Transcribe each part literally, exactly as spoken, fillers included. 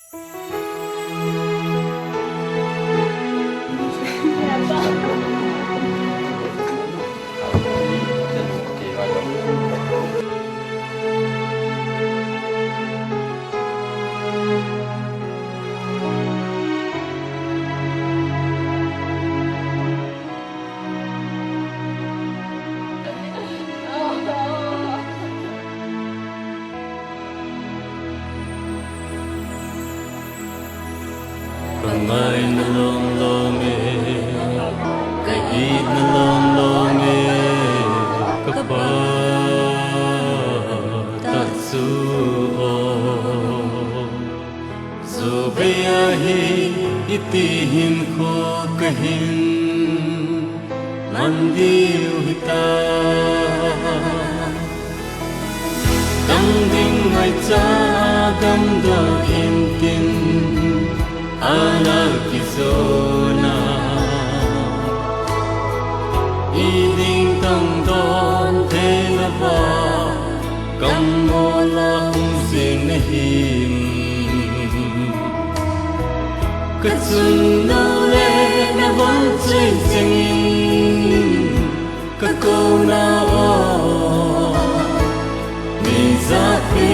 Ka ngaina lom lom e, ka itna lom lom e, ka Pa Tatsu o. Jovei a hi iti hinkho kahin man diu hita. Dang ding ngaicha damdol intin, ana kijona. I ding tang don thei lova, kam mola hung sing na him. Ka chungnung le na vang cheng chengin, ka kona o, mi jat pe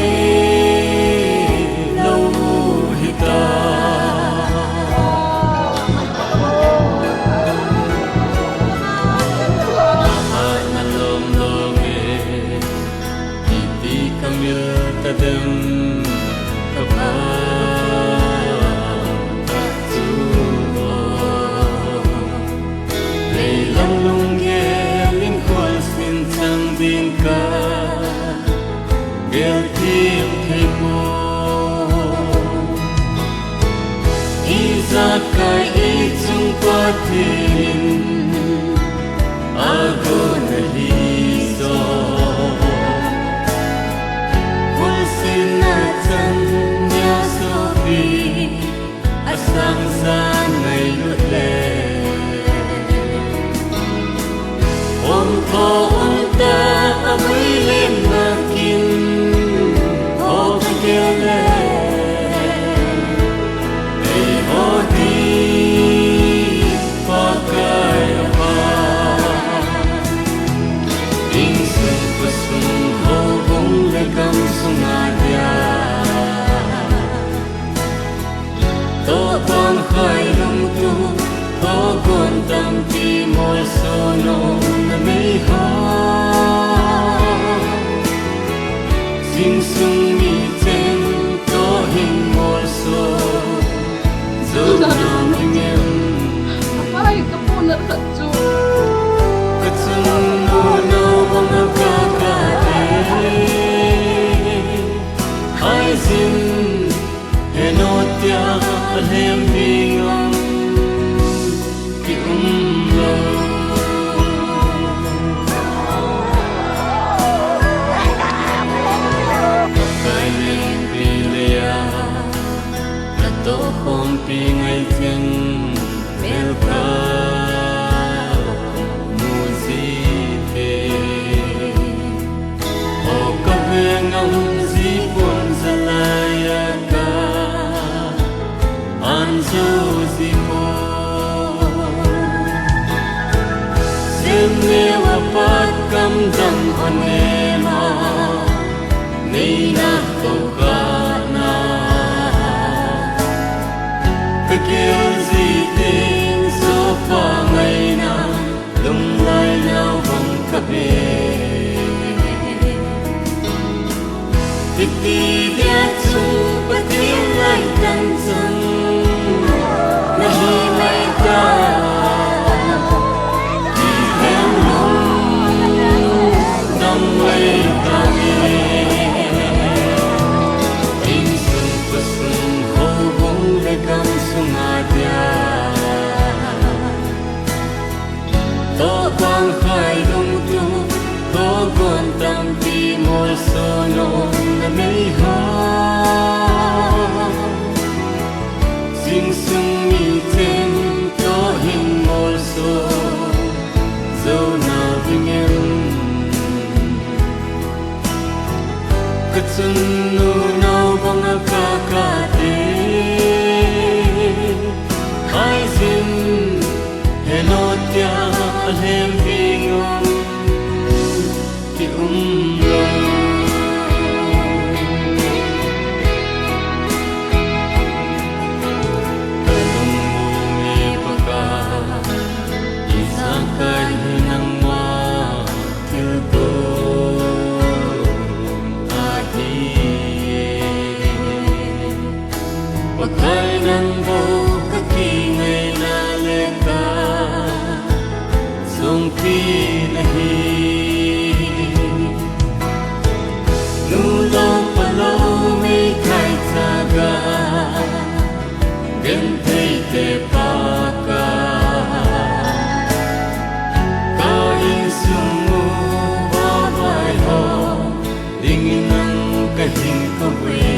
lou hita. Ana lom lom e, iti ka mil ta dem, ka Pa Tatsu o. Leilam lunggel in khualsin chang ding ka gel thim thei mo. Ijakai ei chung Pathen in agon ahi jo. Khualsin a chan nia sopi asang sang ngailut le. Om tho om ta a vui lem nakin, o ka gel le. Ei o di Pakai a pa. Insung pasung houbung le gamsung a dia. Tohkhang khai lungtup, tohgon tampi molso nom na mei ho. Jingsung mi cheng toh hin molso jou nom ding em. Apai, ka pu na khat chu. Ka chungnung nau bang a ka ka te. Hai jin. Heno tia a lhem ding ang ki um lo. Kai lem pi le a, na tohkhompi ngai cheng. Mel ka mu ji te. O ka veng a um ji pon jalai a ka an jo ji pon. Sem neo a pat kam dang hon nema. Neina ko kana ka gel ji teng sofa ngaina lunglai nau bang ka be. Titi dia chung Pathen lai tang chang na hi mai ta. Dam mai ta nge. Insung pasung houbung le gamsung a dia. Tohkhang khai lungtup, tohgon tampi molso nom na mei ho. Kainan bo ka kingaina le ka sungpi nahi. Nu lo pa lo mei khai thaga, genthei te pa ka. Ka insung u ba bai ho, dingin nang ka hin ka hui.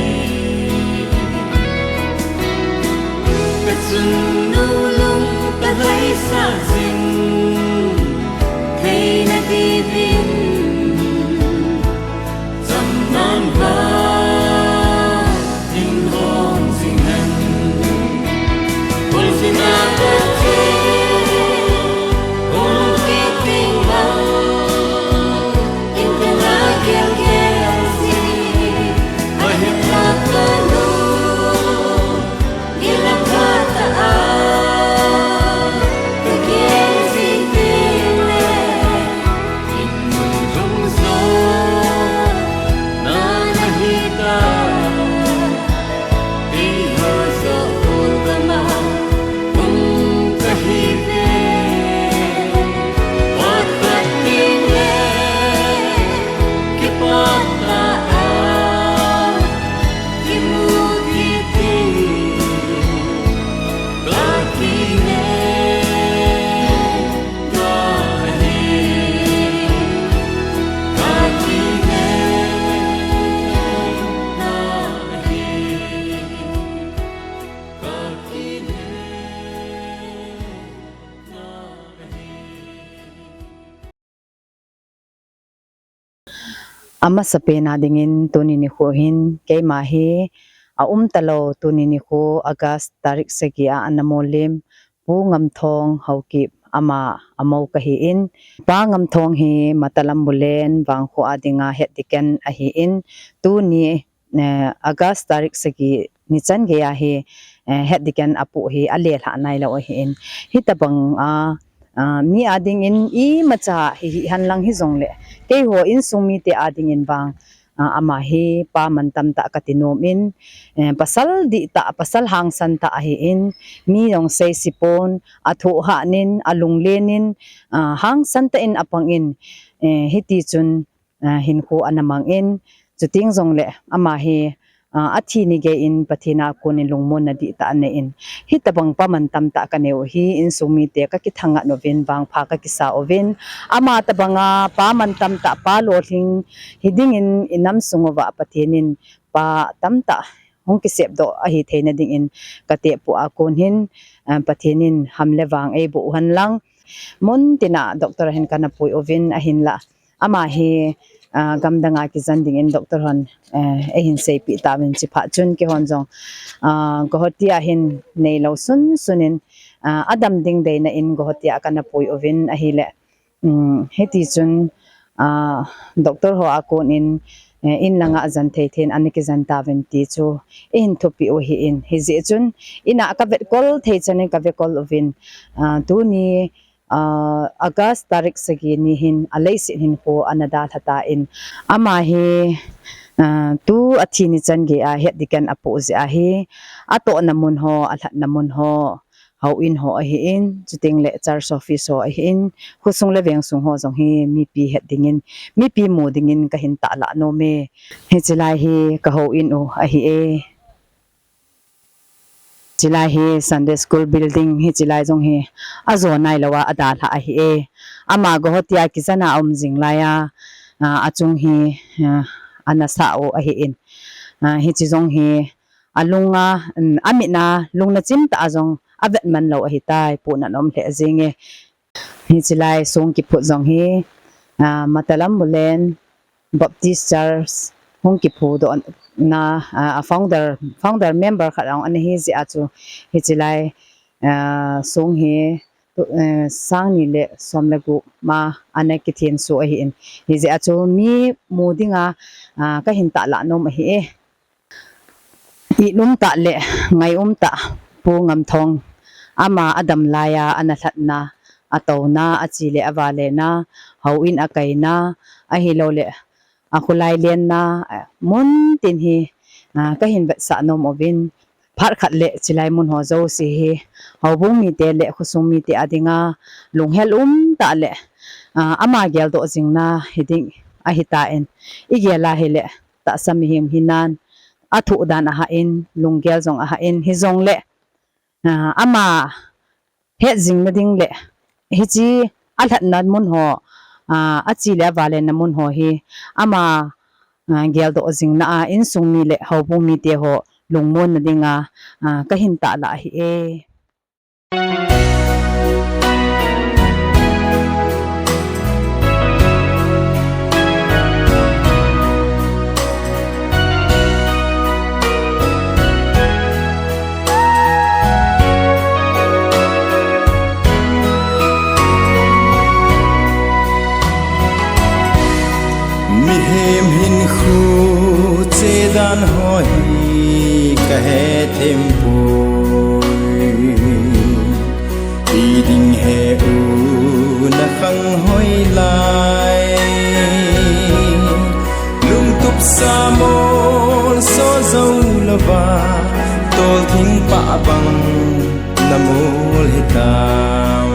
Ka chun nu lung ka lai sa jing, thei na di vin. Cham nan ba, in hong jing hen. Kul sina ka che, kul ki ting ba. Amasapen a dingin tuni nikho hin keima hi a um talou, tuni nikho August tarik sagi a ana molim Pu Ngamthong Haokip ama amou kahi in, Pa Ngamthong hi Matalambulen Vangkho a dinga head deacon ahi in, tuni eh, August tarik sagi ni chan gei a hi, eh, head deacon apoh hi alelhah nailou ahi in. Hitabang a, ah, mi a dingin imacha hi, hi hen lang hijongle, keiho insung mite a dingin vang, ah, ama hi pa mantam tah kati nom in, eh, pasal dihtah, pasal hangsan tah ahi in, mi jong seise pon, athoh hah in, alunglen in, ah, hangsan tah in apang in, eh, hiti chun, ah, hinkho ana mang in, chuteng jongle ama hi, ah, athi ni gei in Pathen a kon in lungmonna dihtah anei in, hitabang pa mantam tah kanei u hi insung mite kakithangat uvin, vangpha kakisa uvin, ama tabang a pa mantam tah, pa lolhing hi dingin inam sung uva Pathen in pa tamtah hung kisepdoh ahi theina dingin kateppu a kon hin, ah, Pathen in ham le vang eiboh u hen lang. Muntin a doctor a hin kana pui uvin ahinlah. Ama hi, ah, gamdang a kijen dingin doctor hon, eh, eihin seipeh tauvin chuphat chun keihon jong, ah, Guwahati a hin neilou sunsun in, ah, adam ding deina in Guwahati a kana pui uvin ahile. Um, hiti chun, ah, doctor ho a kon in, eh, in langa jen thei thei in ana kijen tauvin ti chu eihin thupeh u ahi in. Hijeh chun, in a kavetkol thei chan in kavetkol uvin, ah, tuni, ah, August tarik sagi ni hin aleiset hinkho ana dalha tan. Ama hi, ah, tu athi ni chan gei a head deacon apoh jeh ahi, atohna mun ho, alhatna mun ho, houin ho ahi in, chuteng le church office ho ahi in, khosung le vengsung ho jong hi mipi het dingin, mipi mu dingin kahin tahlah nom e. Hiche lai hi ka houin u ahi e. Hiche lai hi Sunday School building, hiche lai jong hi ajo nailou a adalhah ahi e. Ama Guwahati a kijen a aum jing lai a, a, achung hi, a, ana sah u ahi in. A, hiche jong hi alung a, um, amit a lungna chim tah a jong avet man lou ahitai, pohnat aum lheh jeng e. Hiche lai song kiphut jong hi, a, Matalambulen Baptist Church hung kiphudohna, a, a founder, founder member khat jong ana hi jeh a chu hiche lai, a, song hi, tu, a, sang ni le som le gup ma ana kithenso ahi in. Hijeh a chu mi mu dinga, a, kahin tahlah nom ahi e. It um tah le ngai um tah Pu Ngamthong, ama adam lai a ana lhatna, atouna, ache le avalena, houin akaina, ahilou le akholai lenna, mun tin hi, a, kahin vetsah nom uvin. phat khat le chilai mun ho jouse hi houbung mite le khosung mite a dinga lunghel um tah le, ah, ama geldoh jingna hiding ahitan, igel a hile tahsa mihem hinan athoh dan ahah in, lunggel jong ahah in, hijongle, ah, ama het jingna ding le hiche alhatna mun ho, ah, achi le avalenna mun ho hi ama, ah, geldoh jingna a insung mi le houbung mite ho lungmonna dinga, ah, kahin tahlah ahi e. Mihem hinkho chedan ho hi kahe thempoi. Iding he u nakhang hoilai. Lungtup sa molso jou louva, tolthing pah bang namol hitam.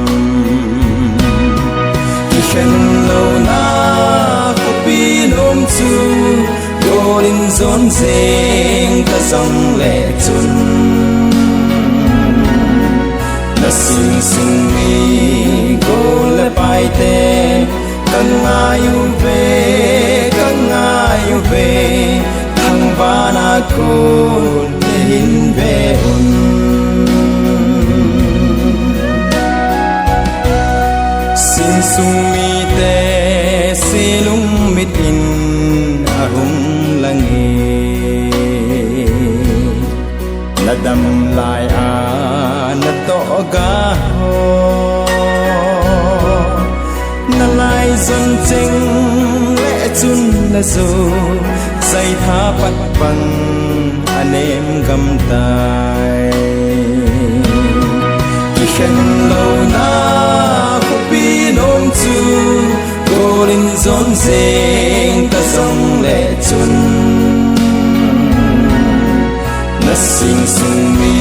Kikhen louna khopi nom chu, gol in jon jeng ta jongle chun, nasung sung mi gol le paite kangai uve, kangai uve, thangvahna kon nahin ve un. Insung mite selung mit in ahung lang e. Nadam lai a natoh ga ho, nalai jon cheng le chun najo, jaitha pat bang anem gam tai. Kikhen louna khopi nom chu, gol in jon jeng ta jongle chun, nasung sung mi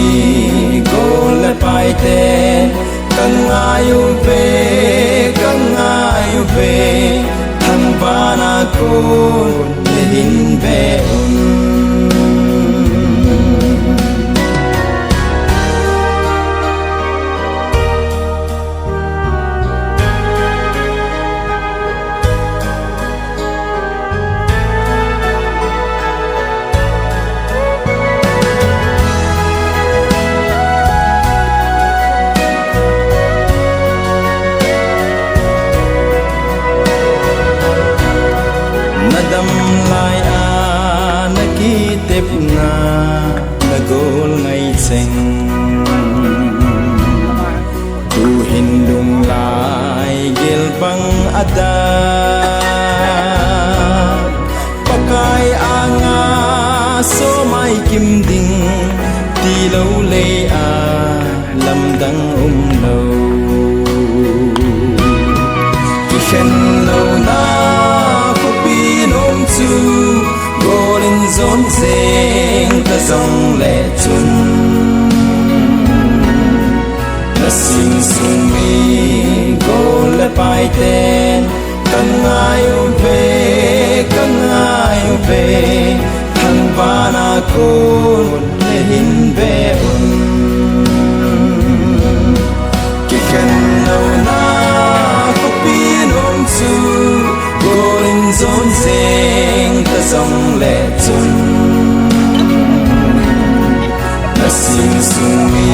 gol le paite kangai uve, kangai uve, thangvahna kon nahin ve un. Nadam lai a nakitepna nagol ngai cheng. Tuhin lunglai gel bang ada, Pakai anga somai kim ding tilou le a lamdang umlou. Kikhen louna khopi nom chu, gol in jon jeng ta jongle chun, nasung sung mi gol le paite kangai uve, kangai uve, thangvahna kon nahin ve un. Kikhen louna khopi nom chu, gol in jon jeng ta jongle chun, nasung sung mi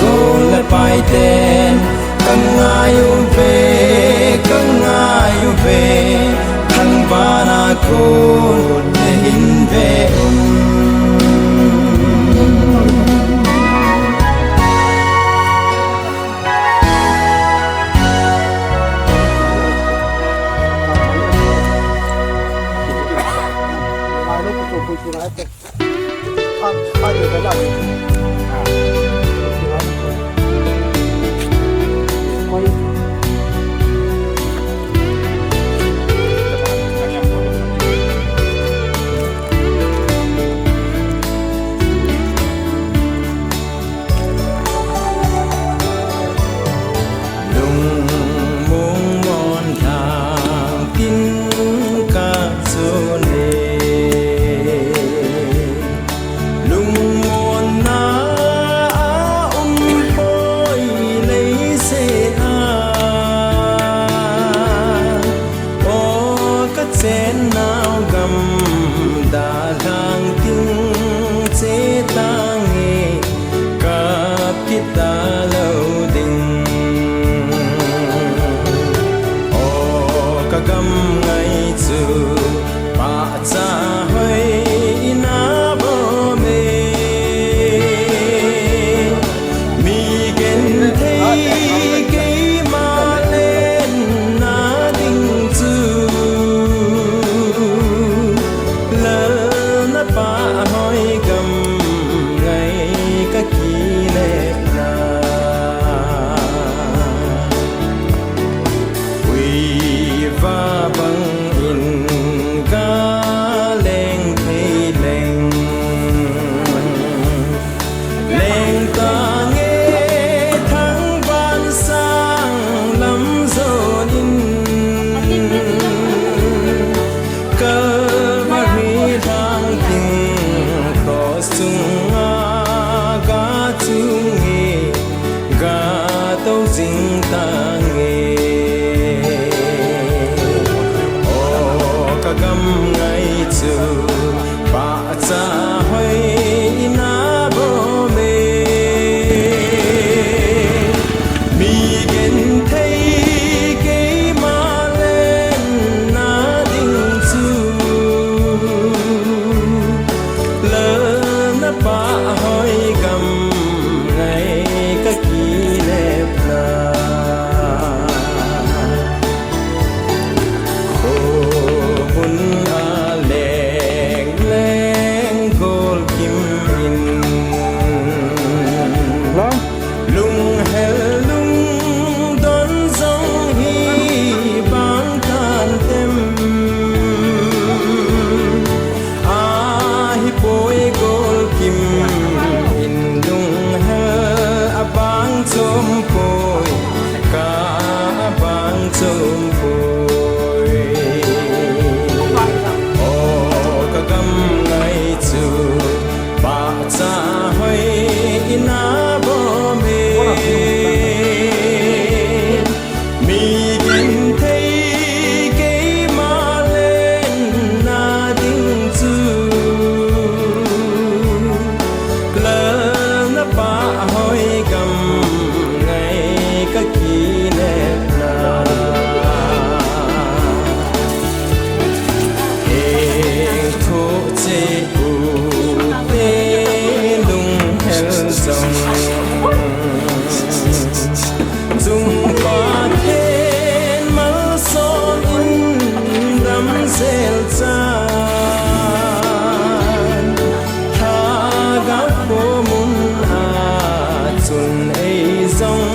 gol le paite kangai uve, kangai uve, thangvahna kon nahin ve un. Gam ngai ka kinepna, heng thoh cheh u te lunghel jong, chung Pathen malsom in damsel chan, lhagao khomun a chun ei jong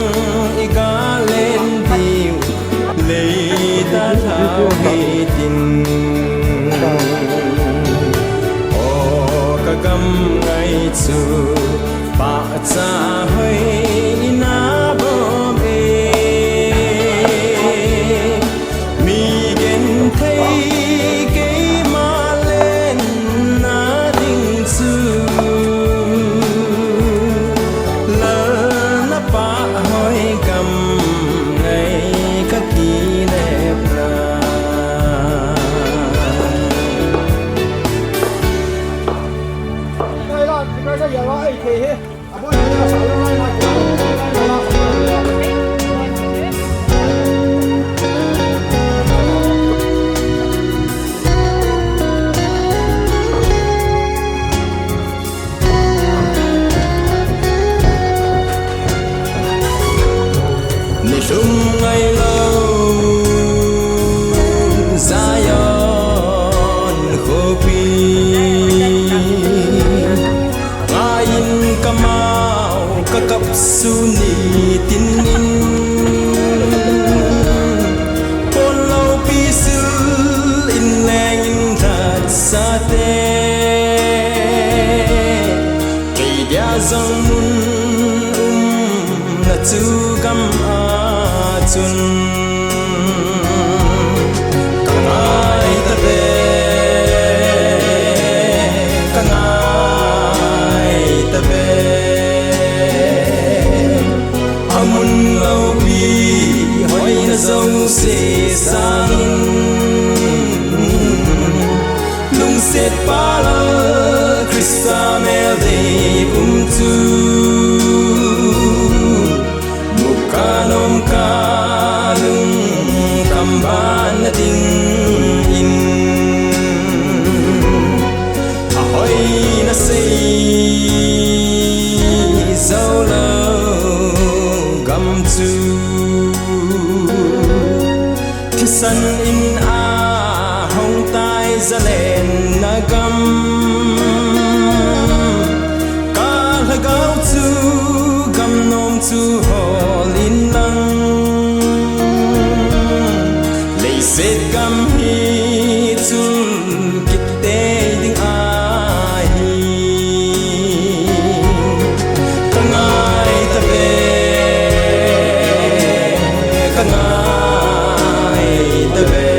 i galen diu, leida lhau hitin. O ka gam ngai chu, pahcha hoi ina bom e. Mi genthei keima lenna ding chu, Lal na pah hoi gam ngai ka kinepna. Nilhum ngailou Zion khopi, ngaiyin kamau kakap sun nitin in, pon loupi sil in leng in lhatsate, kei dia jong mun umna chu gam a chun ka ngai tave, ka ngai tave. Amun loupi hoina jouse sangin, lungsetpa Lal Christa mel dei um chu, mukanom kalung kamban na dingin, ahoina sei joulou gam chu, thisan in ahong tai zalenna gam, ka lhagao chu gamnom chu hol in lang, leiset gam hi chun kit tei ding ahi. Ka ngai tave, ka ngai tave.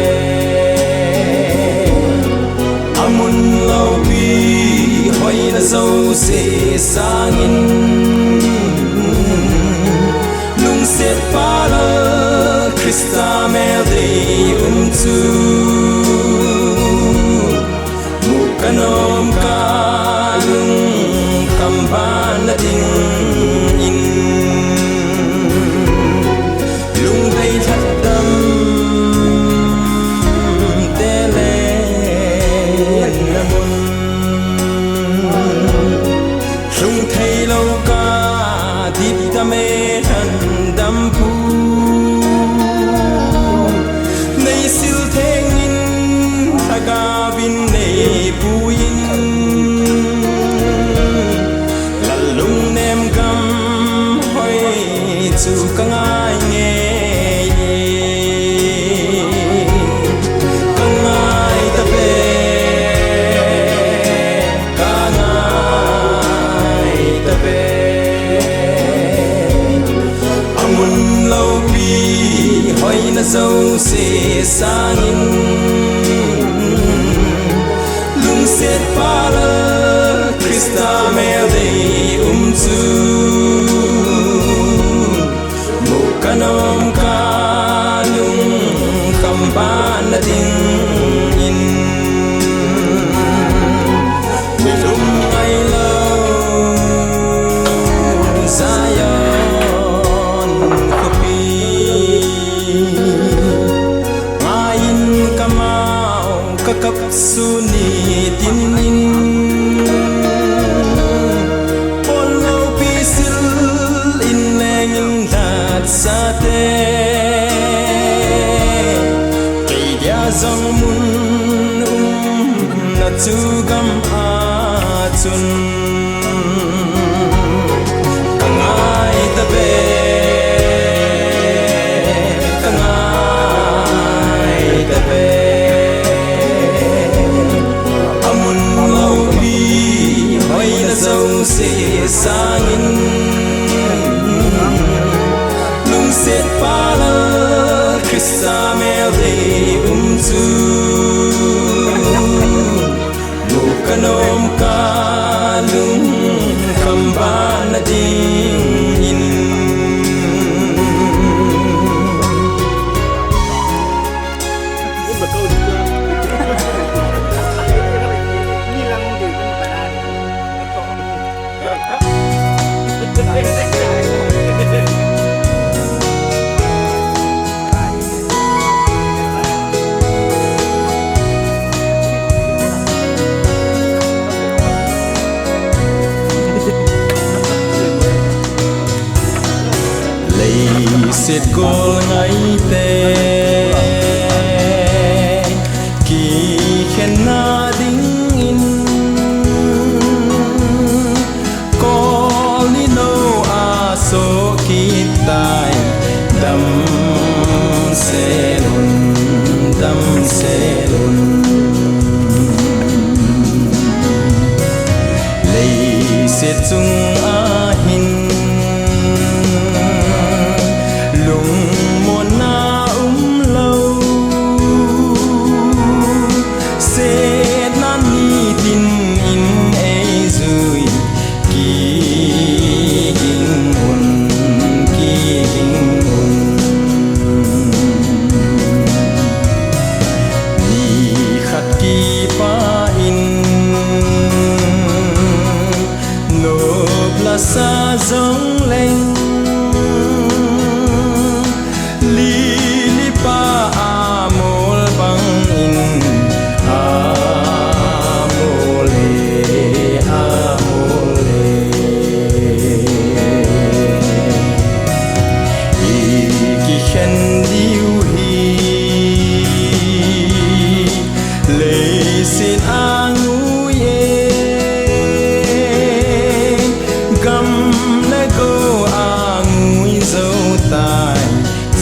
Amun loupi hoina jouse sangin, lungsetpa Lal Christa mel dei um chu, mukanom kalung kamban na dingin, lungdei lhatdam te lenna mun, lhung theilou ka dipdam e lhandampu, nei sil thengin lhagaovin nei puiyin, Lal lungnem gam hoi chu ka ngai ngei e. Ka ngai tave, ka ngai tave. Amun loupi hoina jouse sangin, lungsetpa Lal Christa mel dei um chu, mukanom kalung kamban na dingin, nilhum ngailou Zion Chu gam a chun ka ngai ta ve, ka ngai ta ve. A mun loupi hoina jouse sangin, lungset pha Lal Christa melhei um chu mu ka nom, ka lungkham bana dingin. Leiset gol ngaite kikhenna dingin, kol ni lou a soh kit tai, damsel un, damsel un. Leiset chung a hin lungmonna um lou, setna nitin in eijui, kiging un, kiging un. Nikhat kipah in nop lasa jongleng, lili pa amol bangin amol e, amol e. I kikhen diu hi leiset a ngui e, gam le go a ngui jou tai,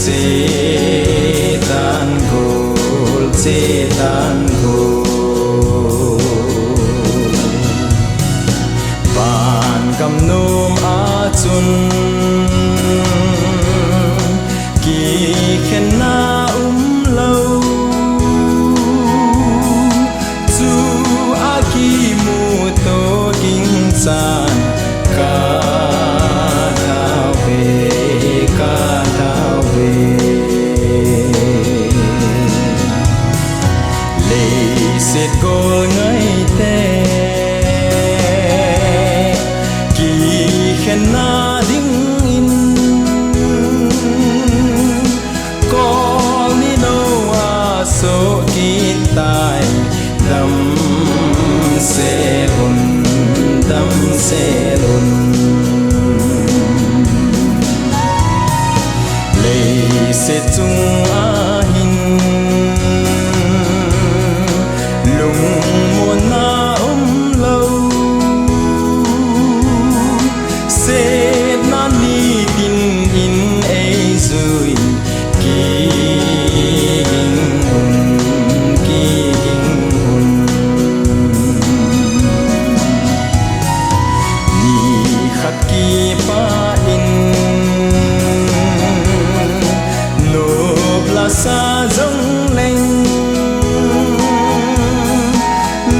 chetan gol, chetan gol. Van gam nom a chun kikhenna um lou, chu a kimuto ging chan ka thau ve, ka thau ve. Leiset gol ngaite kikhenna dingin, kol ni lou a soh kit tai, damsel un, damsel un. Leiset chung a hin lungmonna um lou, setna nitin in eijui, kiging un, kiging un. Nikhat kipah in nop lasa jongleng,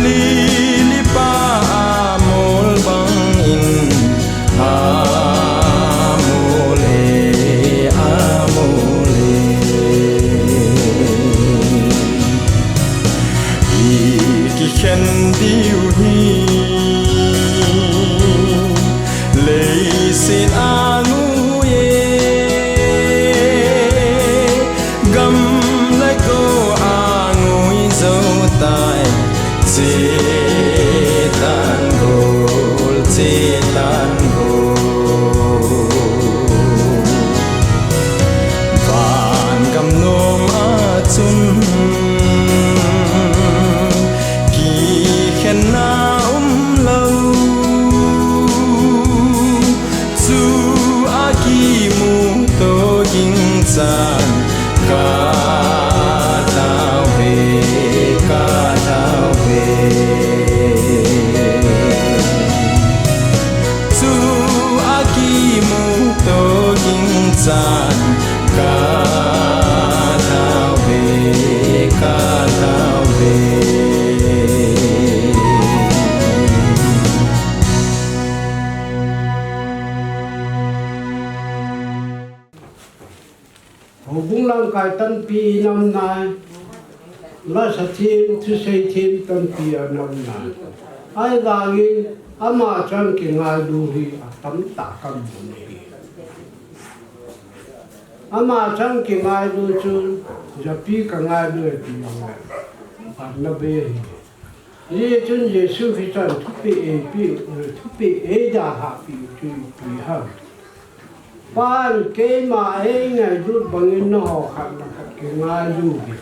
lili pa amol bangin amol e, amol e. I kikhen diu hi leiset a ngui e, gam le go a ngui jou tai, chetan gol, chetan gol. Van gam nom a chun ki Ka tao ve, ka tao ve. Houbung lamkai tampi in aum nai. Lasa them, thusei them tampi ana um nai. Ahivangin ama chang kingailu hi atamtah kamu ahi. Ama chang kingailu chu, japi kangailu e ti jongle, ana bei ahi. Hijeh chun Jesu Christan thupeh eipeh, thupeh eidalhah peh u chu ipi ham. Pan keima eingailut bangin nangho khat le khat kingailu uvin.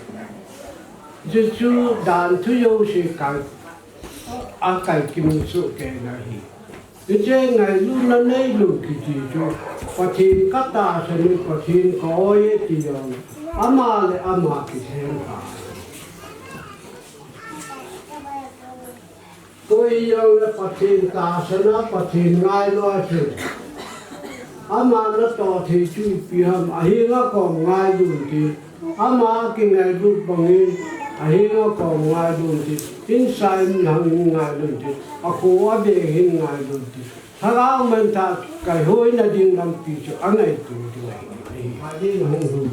Chuchu danthu jouse kai, akai kimu soh kei na ahi. Hiche ngailutna neilou kiti chu, Pathen katahsan in, Pathen ka-oi e ti jong, ama le ama kitheng tah. Koi jong le Pathen tahsan a, Pathen ngailu a chu, ama natoh thei chu ipi ham, ahinga kom ngailu ti. Ama kingailut bangin, ahinga kom ngailu ti, insung mihon ngailu ti, akho abeh hin ngailu ti. Lhagao manthah kaihoina ding lampi chu angaito diu ahi. Phailei na hung lhun.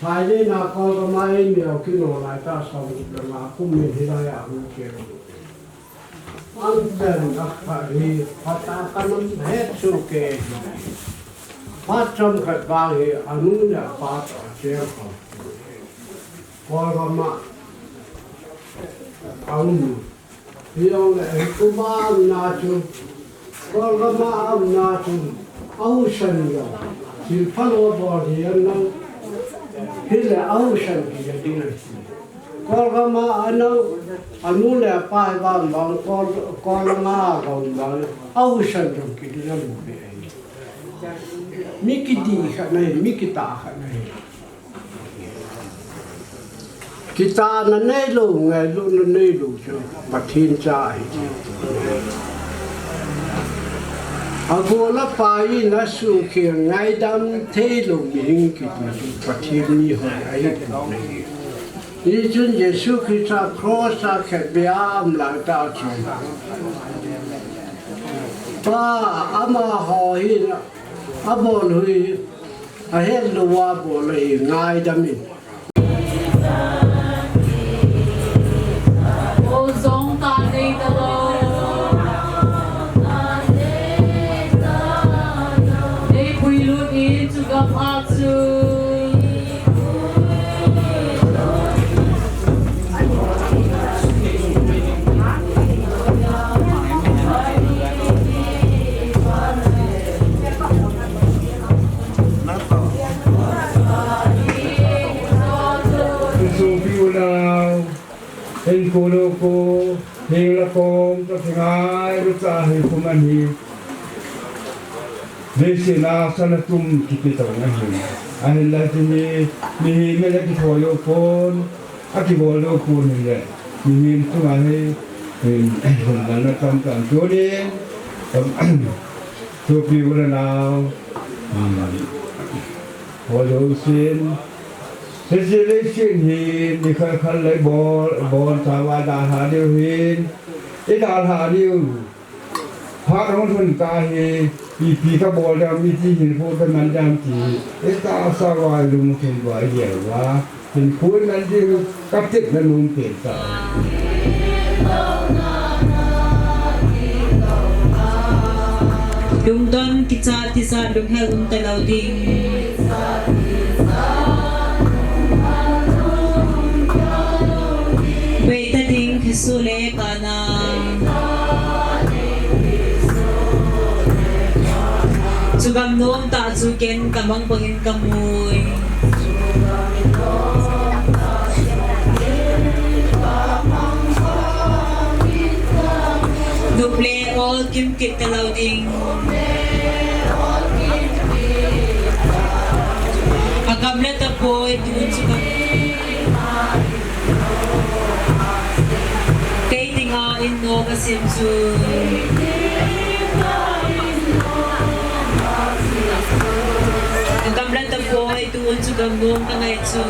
Phailei na Kolgam a eimi ho kino lai tah songgup le nga kum min hilai a hung kit. Anpen a khat hi phatah a kanam het soh kei. Phat chomkhat vang hi anu le apa toh acheng khom. Kolgam a aum. Hijongle hiche a umna chu, Kolgam a aumna chu, ahusan jong, thil phalou abol hi ahi nang, hile ahusan hi ading ahi. Kolgam a ana, anu le apa hi vang vang, Kol, Kolgam a vang vang, ahusan jong kiding amu peh ahi. Mi kidih khat ahi, mi kitah khat ahi. Kitahna neilou, ngailutna neilou chu Pathen cha ahi. Agol a pai in asuhkhel ngaidam theilou mihem kiti chu Pathen mihoi ahi. Hichun Jesu Christa cross a khetbeh a um lai tah chun, pa amaho hin abol u hi, ahet lou a abol u ahi, ngaidam in. Ol jong tah nei talou. Ei puilut in chu gam a chu. Sopi unau, inko loko, heng le kom, toh kingailu cha hi kum ahi. Leiset a sana tum kipe tah ahi. Ahinla tuni, mihem in akithoi lou pon, akibol lou pon hile, mihem chunga hi, em, lungdonna tamtah tuni, em, sopi u le nao, em, ho jousen, hiche leiset hi, ni khat khat le bol, bol tah a dalha diu hin, idalha diu. Phat hung lhun tah hi, ipi kabol ding ham, iti hinkho kaman ding ham ti hi, itahsa uva lungthim uva igel uva, hinkho iman ding katepna nom pen tah. Lungdon kichat tijat lunghel um talou ding. Vei ta ding Jesu le kana. Chu gam nom tah chu ken kamang bangin kamu e. Nup le ol kim kit talou ding. Agam le tapoi tu chu ka. Kei dinga in nom asem chu. Ka Chugam nom ka ngai chu.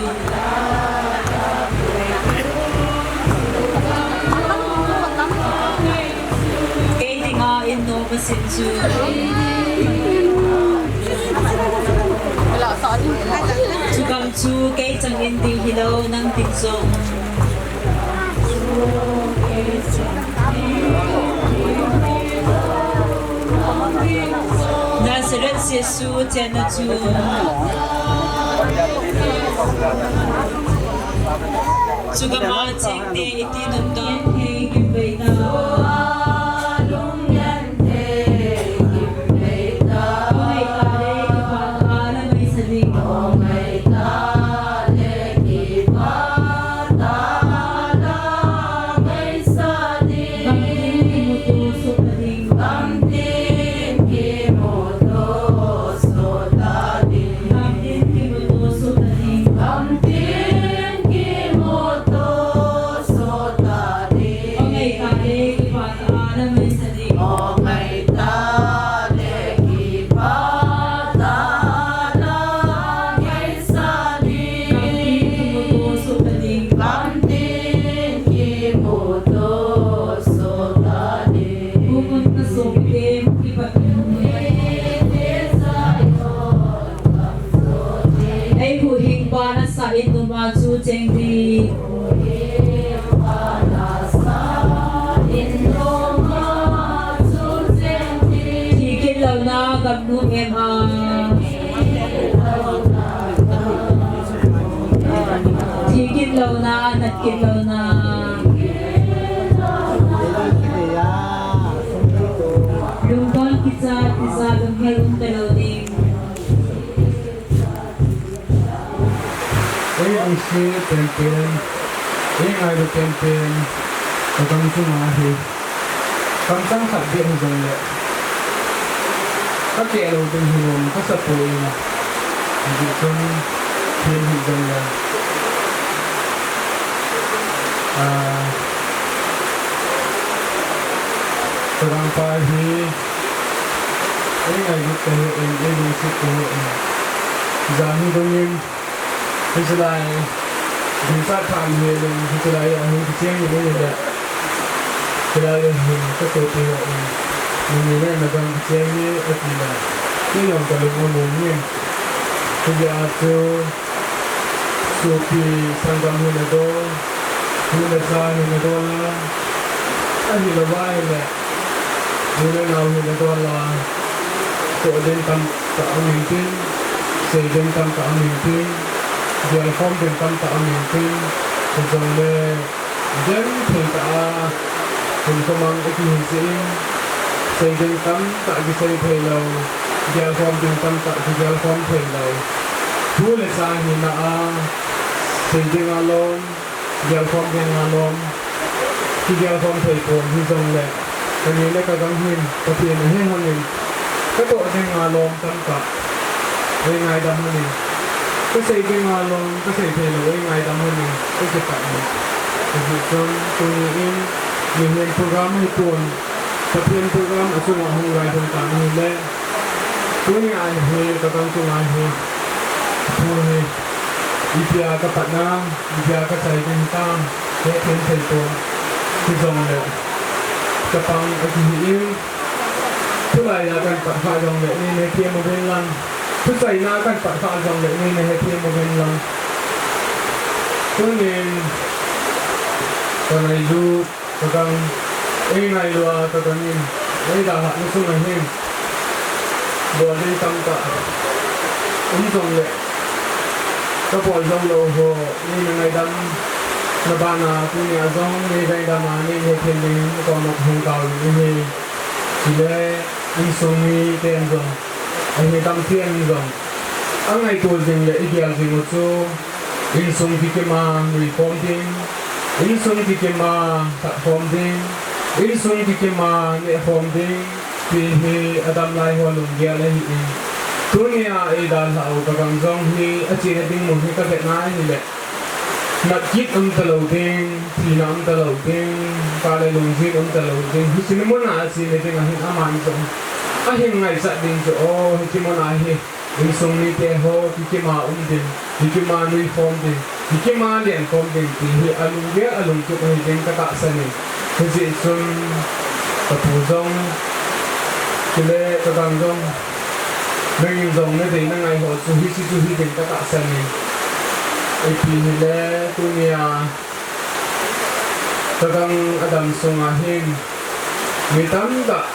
Kei dinga in nom asin chu. Chugam chu kei chang in ding hilou, nang ding jong. Nazareth Jesu chenna chu. Chugam a chengte iti nom ta. Ei huhhingpa nasah in numa chu cheng ding. Thi kit louna gam nom em a. Thi kit louna, nat kit louna. Lungdon kicha, kicha lunghel um talou ding. Ei angsung penpen, ei ngailu penpen, ka gam chunga hi, kamchang khat beh hijongle, ka keh lou ding hilou, ka sapoi na, hijeh chun, thil hijongle, ah, ka gangpa hi, ei ngailut kahi in, ei lungset kahi in, jan hi dongin, Hiche lai, dinsah tham hi lung, hiche lai a hin kicheng in ahile. Hiche lai a hin ka sopi ho in. Nini le na gam kicheng in ati le. Kei jong ka lung among in. Hijeh a chu sopi sanggam hi nadol. Hi nasa hi nadol a. Ahilou va ahile. Nu le nao hi nadol a, toh ding tamtah aum intin, sei ding tamtah aum intin, gelkhom ding tamtah aum intin, hijongle, genthei tah a, hinkho mang i kihi jeh in, sei ding tamtah kisei thei lou, gelkhom ding tamtah kigelkhom thei lou. Tu le sa hina a, sei ding alom, Gelkhom ding alom, kigelkhom thei pon hijongle, ka ni le ka gang hin, Pathen ahe hon in, ka toh ding alom tamtah, ei ngaidam hon in, ka sei ding alom, ka sei thei lou, ei ngaidam hon in, ka kipah in. Hijeh chun, tuni in, mihem program hi pon, Pathen program a chunga hung ngai hung tang hile, tuni a hi, ka gang chunga hi, thu hi, ipi a ka patna, Ipi a ka chai ding tam, hethem thei pon, hijongle, chapang akihi in, thulai a kan pat kha jongle, nei na hethem uvin lang, thuchaina kan pat kha jongle, nei na hethem uvin lang. Tunin, ka ngailut, Ka gang, ei ngailut a ka gang in, ei dalhah na sunga hin, bol ding tamtah um jongle, ka bol jong lou ho, nei na ngaidam na bana, tunia jong nei ngaidam a, nei hethem ding, ka koma hung kau ding ahi. Chule, insung miten jong, ahi, tamtah in jong, angaito jing le, i gel jing u chu, Insung kikim a nuikhom ding, insung kikim a thatkhom ding, insung kikim a nehkhom ding, ti hi adam lai ho lunggel ahi in. Tunia ei dalhah u ka gang jong hi, achena ding mun hi ka vetna ahile. Nat kit um talou ding, thina um talou ding, kale lungjin um talou ding, hiche ni mun a achena ding ahin aman jong. Ahin ngaichat ding chu, o, hiche mun a hi. Insung mite ho, kikima um ding, kikima nuikhom ding, kikima lenkhom ding ti hi alunggel alungtup ahi ding katahsan in. Hijeh chun kapu jong, chule kagang jong, nangin jong nadei nangai ho chu hiche chu hi ding katahsan in. Ipi hile tunia kagang adam sunga hin mi tamtah,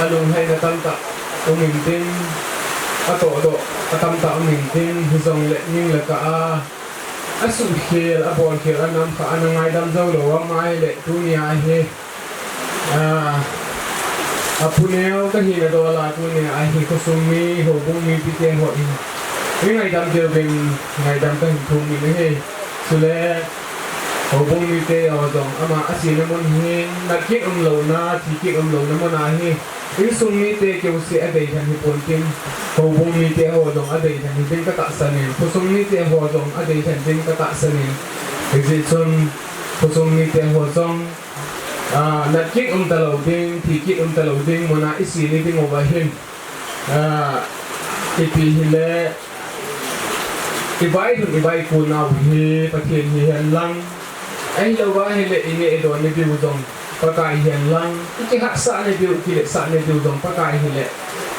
alunglhaina tamtah um intin, atohdoh atamtah um intin, hijongle ning le kah a asuhkhel, abolkhel, anamkhah, ana ngaidam joulou ama ahile tunia hi, ah, apuneo kahina dol a tunia hi khosung mi, houbung mipite ho in eingaidam diuvin ngaidam kahin thum in ahi. Chule houbung mite ho jong ama asina mun hi nat kit umlouna, thi kit umlouna mun ahi. Insung mite keuseh adei lhen hipon tin, houbung mite ho jong adei lhen hi ding katahsan in, khosung mite ho jong adei lhen ding katahsan in. Hijeh chun khosung mite ho jong, ah, nat kit um talou ding, thi kit um talou ding muna isi ni ding uva hin, ah, ipi hile, ivailhun ivaikol nau hi Pathen hihen lang, ahilouva hile ineh idon na diu jong Pakai hihen lang, ikihatsah na diu, ikiletsah na diu jong Pakai hile,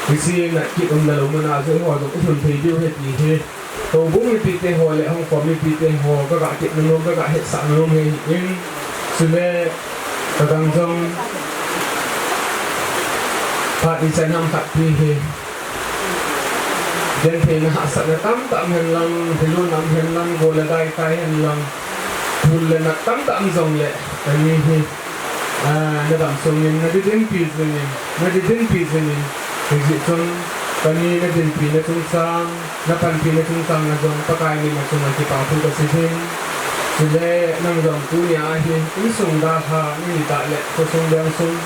hiche nat kit umna lou muna chu eiho jong ilhun thei diu ahi ti hi houbung mipite ho le houkhom mipite ho kaga tepna nom, kaga hetsahna nom ahi in. Chule kagang jong phat ni chan ham khat ti hi, gentheina hahsatna tamtah um hen lang, thiluna um hen lang, gol le dai tai hen lang, phul le nat tamtah um jongle, kani hi, ah, nadam sungin nadinpi jingin, nadinpi jingin, hijeh chun kani nadinpina chungchang, napanpina chungchang a jong Pakai mina chunga kipa thu kasei in. Chule nang jong tunia hi insung dalha nahi tah le, khosung vengsung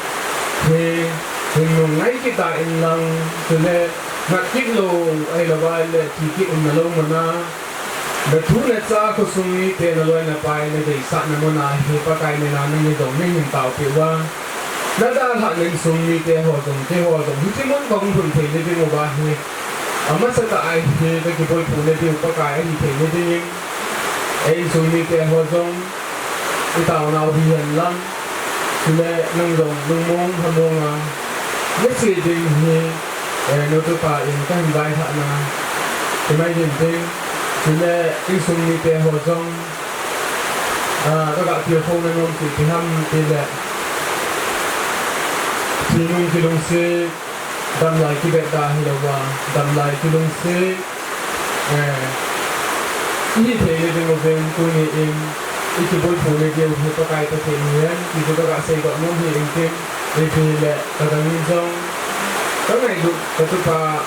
hi hingnung ngai kit ta in lang, chule nat kit lou, ahilouva le thi kit umna lou muna, nathu nacha, khosung mite naloi napai nadeisahna muna hi Pakai mina nangni jong nahin taopeh uva, nadalhah na insung mite ho jong, keiho jong hiche mun kahung lhun theina ding uva hi, amasatah a hi kakiboiphuna diu Pakai ahi theina dingin, ei insung mite ho jong itaonau hihen lang, chule nang jong lungmong lhamong a nache ding hi, eh, natupa in kahin vailhahna imai hin tin, chule insung mite ho jong, ah, kaga tilkhouna nom chu ipi ham tile, thinung kilungset, damlai kivetda hilouva, damlai kilungset, eh, ihi theina ding uvin tuni in ikiboiphuna diu hi Pakai Pathen hihen ti chu kaga seidoh nom hi intin, ipi hile kadang in jong kangailut katupa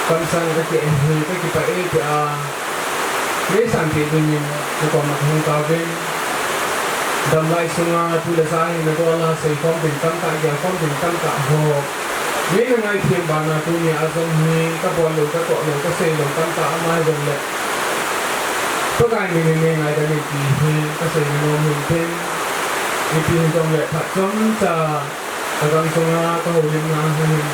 kamsang kakeh hi kakipah e tia, neisanpeh dingin nakoma kahung tauvin. Damlai sunga tu le ja hi nadol a seikhom ding tamtah, gelkhom ding tamtah ho neina ngaithem bana tunia jong hi kabol lou, katoh lou, kasei lou tamtah ama hijongle, Pakai mina neingaidam in ti hi kaseina nom hin tin, ipi hijongle phat chomcha kagang sunga kahoulimna hin,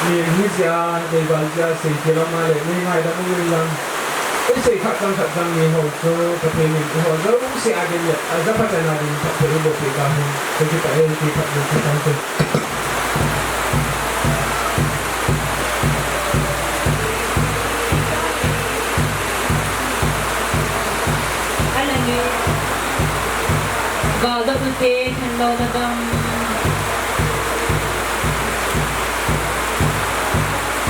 min hijeh a, deival jeh a, seikhel ama le neingaidam uvin lang, isei khat chang khat chang ni ho chu Pathen in eiho jouse a ding le ajaphatna ding phatthei eiboh peh tahen. Kakipah e, kakipah e, kakipah e. Alani, galdoh nute, khanlouna gam,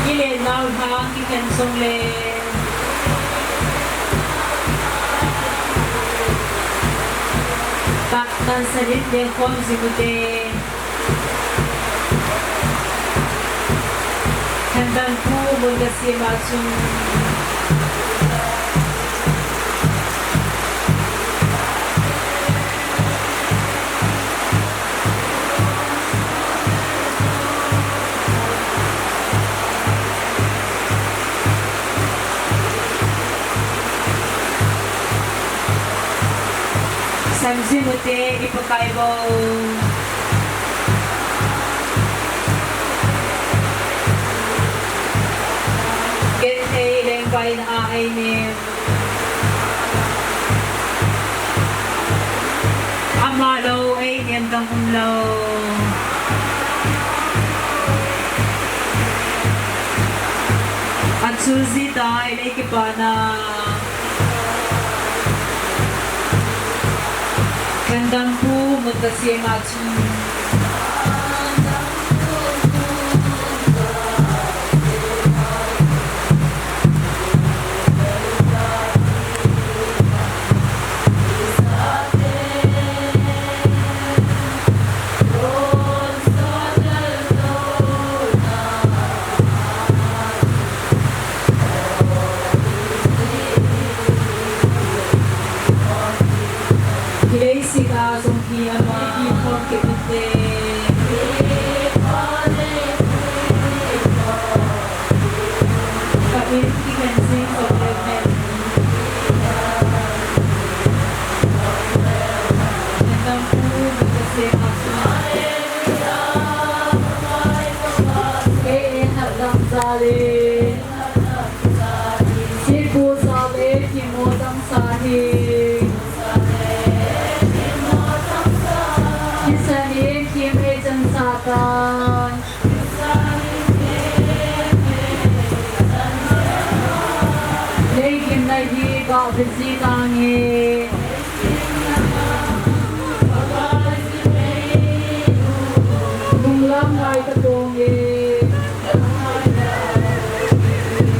kilen nau lhang kikhen sung le, tah nan salit le khom jing ute. Thandam pu mun kasem a chun, Samjing ute i Pakai bou. Amen. Ama lo, amen, dang um lo. Achu ji tai, lei kipana. Kandam pu, mut ka siam a chun. Hilei sik a jong hi ama hi khom kit inte. Ka in ki kan sing khom leu hen. Kan dam pu mi ka sing a sung. Ei, ei, hat dam sa le. Sipu sa le, kimo dam sa hi. Kisan in kim ei chan sa tan. Lei gimna hi ba bisi tange. Lunglam ngai ka tonge.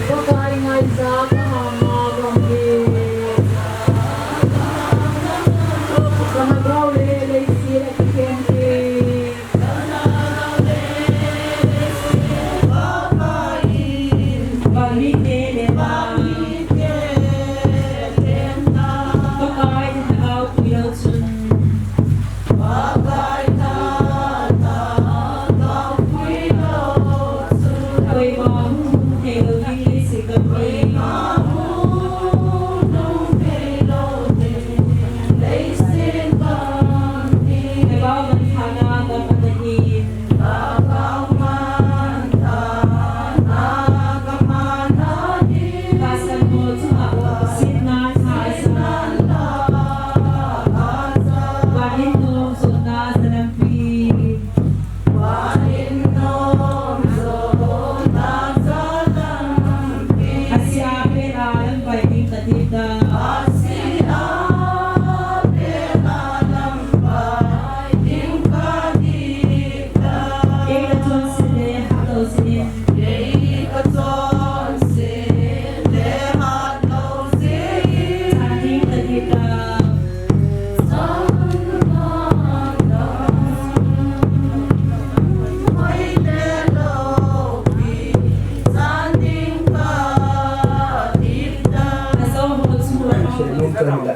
Pakai ngaija ka hama bang e. Ka hagao le leiset a kikhen e. Bang mite le Pakai in lhagao pui lou chun. Koima hung hung thei lou ding leiset gam hi. Lhagao man thana gam ana hin.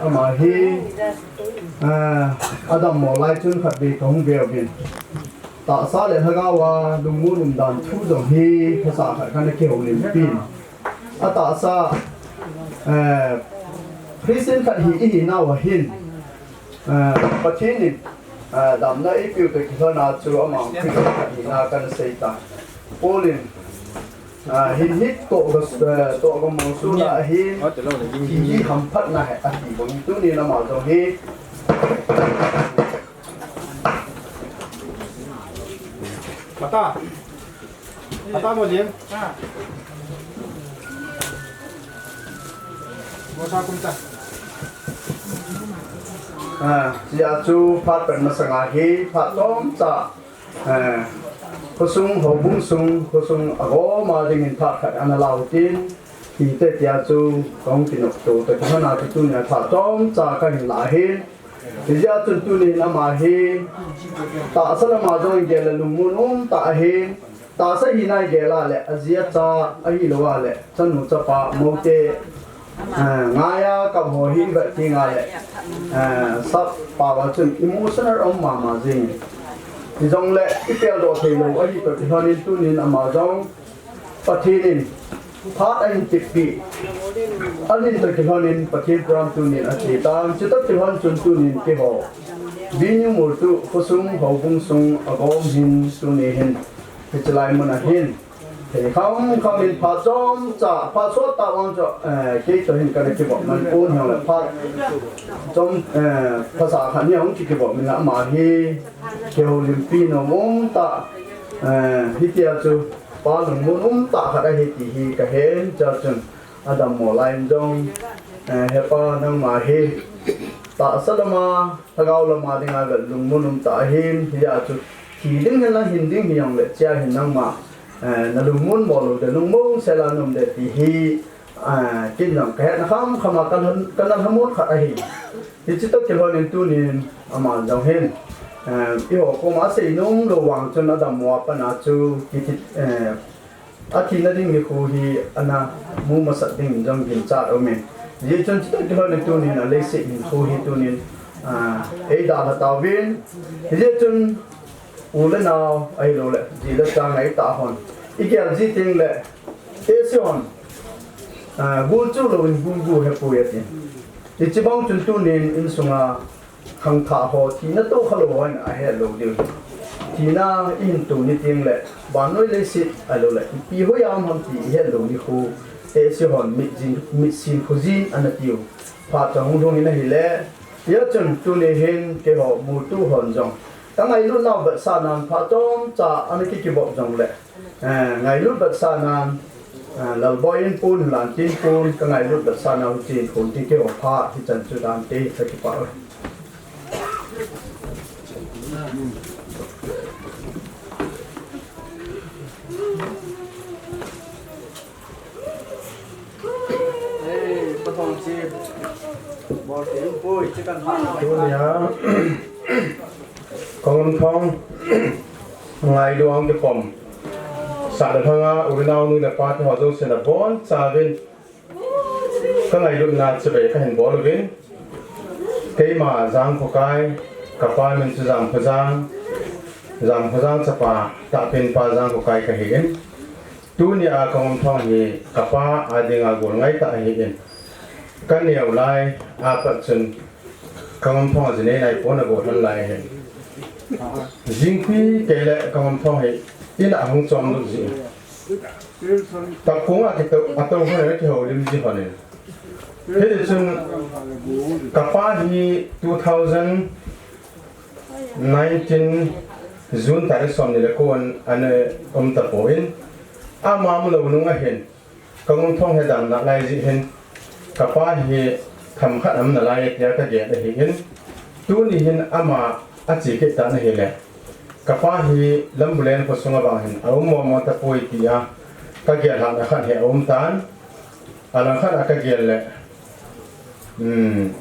Ama hi, ah, adam mo lai chun khat vei kahung veuvin. Tahsa le lhagao a lungmon umdan thu jong hi phasah khat kana kihoulim pin. Atahsa, eh, Christian khat hi ihinau ahin, eh, Pathen in, eh, damna eipeu toh kilhona chu ama Christian khat hina kana sei ta. Paul in, eh, hin hi toh ga, eh, toh ga mosuna ahin, hi hi hamphatna ahi ati bang tunin ama jong hi. Mata. Mata mo jing. Mo sa kum ta. Ah, sia chu phat pen masanga hi, phat chomcha. Ah, khosung, houbung sung, khosung agom a dingin phat khat ana lau tin. Hiti tia chu kong kinop to, ta kihana tu tunia phat chomcha kahin la hin. Hijeh chun tunin ama hi, tahsa lama jong gel a lungmon um tah ahin, tahsa hina gel a le, aji acha, ahilou a le, chanu chapa, moute, eh, ngaiya kap ho hi ivet teng a le, eh, sap pao a chun emotional um mama jing. Hijongle, ipeldoh theilou, ahi toh kilhonin tunin ama jong, Pathen in phat ahin tipi. Ahin toh kilhonin Pathen program tunin ache tan. Chutoh kilhon chun tunin keiho Vinyu Murtu khosung houbung sung agom hin tuni hin hiche lai mun ahin. Kham kham in phat chomcha, phat sot tah vang chu, eh, kei toh hin kana kivop man pon hijongle phat chom, eh, phasa khat ni hung kivop min la ama hi kihoulimpi nom um tah, eh, hitia chu pa lungmon um tah khat ahi ti hi kahen, chua chun adammo lai in jong, eh, hepa nangma hi tahsa lama, lhagao lama dinga vel lungmon um tah ahin, hijeh a chu thi ding hinlang hin ding hijongle chea hin nangma, eh, na lungmon mo lou de, lungmon sela nom de ti hi, eh, ken jong kahetna kham kham a kana, kana lhamon khat ahi. Hiche toh kilhon in tunin aman jong hin, eh, eiho koma asei nom lou vang chun adammo a pat a chu kiti, eh, athina ding nikho hi ana mu masat ding jong ginchat aume. Hijeh chun chutoh kilhon in tunin aleiset hinkho hi tunin, ah, eidalha tauvin. Hijeh chun u le nao ahiloule ji le cha ngaitah hon igel ji tengle, tehse hon, ah, gul chu louvin gul gu hepoi atin. Hiche bang chun tunin insunga khangthah ho, thina tohkha lou ho in ahet lou diu. Thina ihin to ni tengle vannoi leiset ahiloule ipi hoiya um ham ti ihet lou nikho, tehse hon mitjin, mitsin khojin ana tiu. Phat chun hung lhung in ahile, hijeh chun tuni hin keiho mutu hon jong kangailut nau vetsahnan phat chomcha ana kikivop jongle, eh, ngailut vetsahnan, eh, Lalboi in pon, Lantin pon, kangailut vetsahna huche in pon tin keiho phat hichan chu dante kakipah uve. Tunia Kangumthong ngailu ahung kipom sah le lhanga u le nao nu le pa teho jouse nabonchauvin kangailutna chibai kahin bol uvin. Keima Jangkhokai, kapa min chu Jangkhojang, Jangkhojang chapa tahpenpa Jangkhokai kahin. Tunia Kangumthong hi kapa a dinga golngaitah ahin. Kaneo lai a pat chun Kangumthong a jinei naipon agol lhon lai ahin. Jingkah kei le Kangumthong hi ina ahung chomlut jin. Tapkong a kitou, atou hon a kihoulim ji honin. Hitichun kapa hi two thousand nineteen June tarik somni le ko ana um tapon, ama umlou nung ahin, Kangumthong hi adamna lai jeh hin, kapa hi themkhat aum nalai tia kagel ahin, tuni hin ama ache kit tan ahile, kapa hi Lambulen khosunga vang hin aum momo tapoi tia kagel lhahna khat hi aum tan, alangkhat a kagel le, um,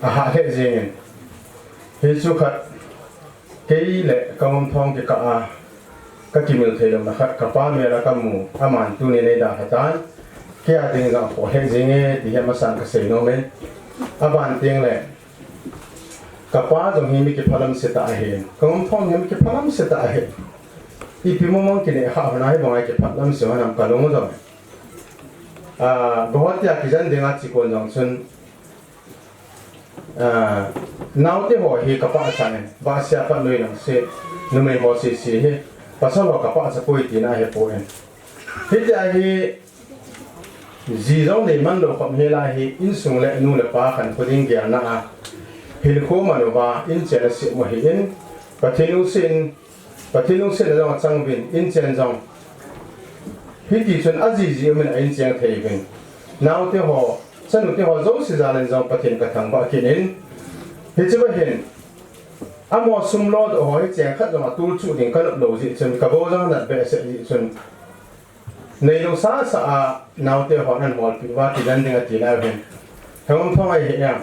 ahah lheh jengin, hichu khat kei le Kangumthong kikah a kakimil theilouna khat kapa mel a kamu, aman tunin eidalha tan, kei a ding jong aphoh lheh jenge ti hi amasan kasei nomin. Aban tengle kapa jong hi mi kiphalam setah ahin, Kangumthong hi mi kiphalam setah ahin. Ipi mong mong kineh khah hon a hibanga kiphalam se hon ham kalung jong. Ah, Guwahati a kijen dinga chekon jong chun, ah, naote ho hi kapa achan in, bahsea pat noi lang se, numei ho sese hi pasal ho kapa achapoi tina ahepon. Hitia hi ji jong neiman lou khop hel a hi insung le nu le pa khankho ding gelna a hinkho man uva inchen asem u ahin, Pathen lungset, Pathen lungsetna jong achang uvin, inchen jong hitichun ajiji umin a inchen thei uvin, naote ho, chanute ho jouse jal in jong Pathen kathangvah kit in, hichea hin amaho sum lodoh ho hi cheng khat jong atulchuh ding kanop lou jeh chun, kabou jong anat behseh jeh chun, neilou sasa a naote hon ahin holpeh uva kijen ding ati nau hin, Kangumthong ahi em?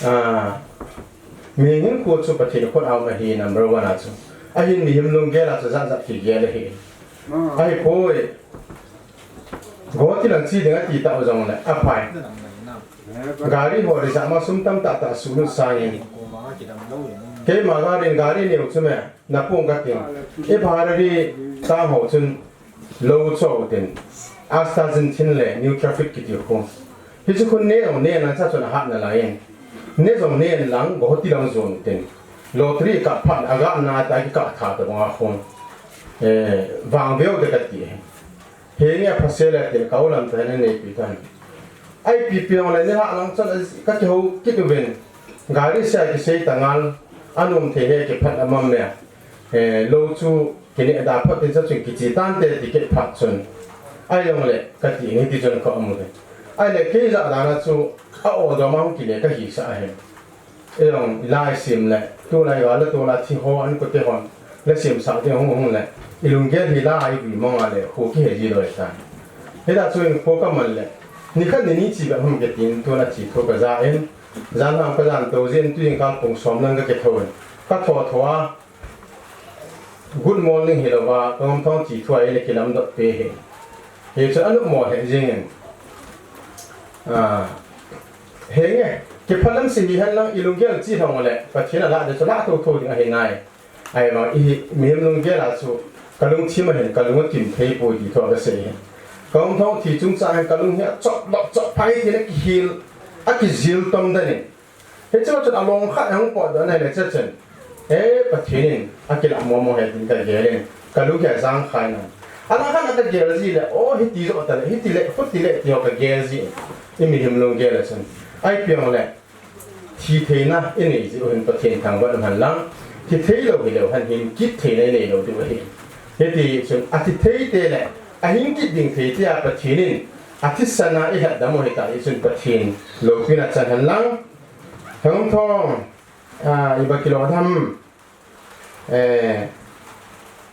Ah, mihem hinkho chu Pathen khut a um ahi, number one a chu. Ahin mihem lunggel a chu jat jat kigel ahi. Ahipoi, Guwahati lang che ding ati tau jongle aphai. Gari ho reserve ma sum tamtah tah suhlut sangin, keima gari, gari neo chu me napung kating, ibhara ri tang ho chun lou chou tin, astaxanthin le Nutrafit kiti khu, hichu khu ne jong ne lang cha chun ahat nalai in, ne jong ne lang Guwahati lang jon tin, lottery kap phat a agah na ta kikah tha tabang a khu. eh, vang veu te kati. Henge phase le tin ka u lam te ne nei pi tan. Ai pi pi ong le ni ha lang chon ka kihou kit uvin. Gari sia kisei ta ngal, anom thei he kiphat a mam me. Eh, lo chu kine da phat tin sa chun kichi tan te ti kiphat chun. Ai ong le kati ni ti chun ka amu le. Ai le kei ja dana chu a o do mang kile ka hi sa he. Ejong lai sim le, tulai gal le tulai thi ho an kute hon. Le sim sa te hung hung le. I lunggel hi la ai vi mong a le, khu kihe ji loi tan. Hita chu in khu ka man le. Ni khat ni ni chi ba hum ke tin tuna chi thu ka ja in. Jan ham ka jan to jin tu in ka pung som lang ka ke tho in. Ka tho tho a. Good morning hi lo va, ka ngam thong chi thu a in kilam dot pe he. He chu anu mo he jing in. Ah. Henge, kiphalam si hi hen lang i lunggel chi thong le, Pathian a la de chu la tho tho ding a hi nai. Ai vang i mihem lunggel a chu ka lungthim a hin ka lung a kim thei poi ti thu ka sei hin. Ka um thong thi chungchang hin ka lung hi a chop lop chop phai ti na kihil, a kijil tom dan in. Hichu chun a long khat hung pot dan le che chen. E Pathian in a kila mo mo he tin ka gel in, ka lung hi a jang khai na. A la khan a ka gel ji le, o hiti jo ta le, hiti le, khuti le ti ho ka gel ji. I mihem lunggel a chun. Ai piang le. Thi theina i nei jiu hin Pathian thangvah um hen lang, thi thei lo hi leu hen hin kit theina i nei lo diu ahi. Hiti chun a thi thei te le a hin kit ding thei te a Pathian in a thisan a i lhatdam u hi ta i chun Pathian loupina chan hen lang. Thangam thong, a, i ba kilo tham. Eh,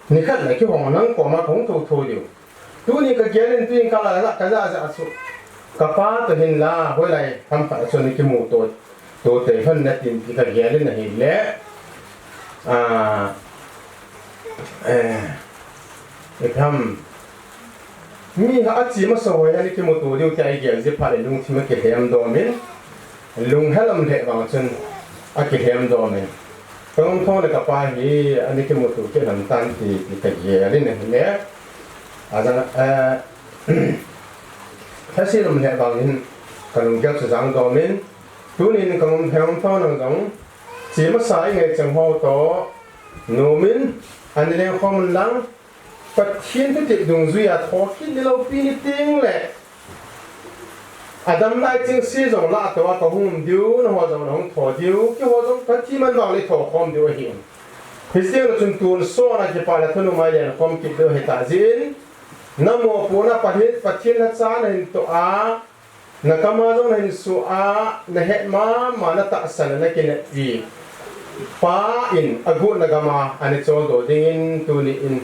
ni khat le kihong nang koma kong tho tho diu. Tuni ka gel in tuin ka la la ka ja ja chu. Ka pa to hin la hoilai tham khat chu ni kimu to to te hon na tin ki ka gel in ahi le. Ah, eh, e tham. Mi ha a chi masa hoi a ni kimuto diu ti a i gel ji phat le lungthim a kilhem dom in, lunghel um le vang chun a kilhem dom in. Ka ngam thong le ka pa hi a ni kimuto kit lam tan ti, ti ka gel in ahi le. A jang, eh, ka si lum le vang in ka lunggel chu jang dom in. Tunin ka ngam thong nang jong chi masa i ngai chang ho to nom in a ni leng khom un lang. Pathian thutep dungjuia thokit ni loupi ni teng le. Adam lai chingse jong lah toh a kahung um diu, nangho jong nahung tho diu, keiho jong Pathian man vang le tho khom diu ahi. Hiche teng le chun tun sona kipah le thanom a i len khom kit diu ahi tah jeh in. Namopohna Pathian, Pathian lhacha nahin toh a, Na kama jong nahin suh a, nahet mama, natahsan a nakineppi. Pa in agotna gama ana choldo dingin tuni in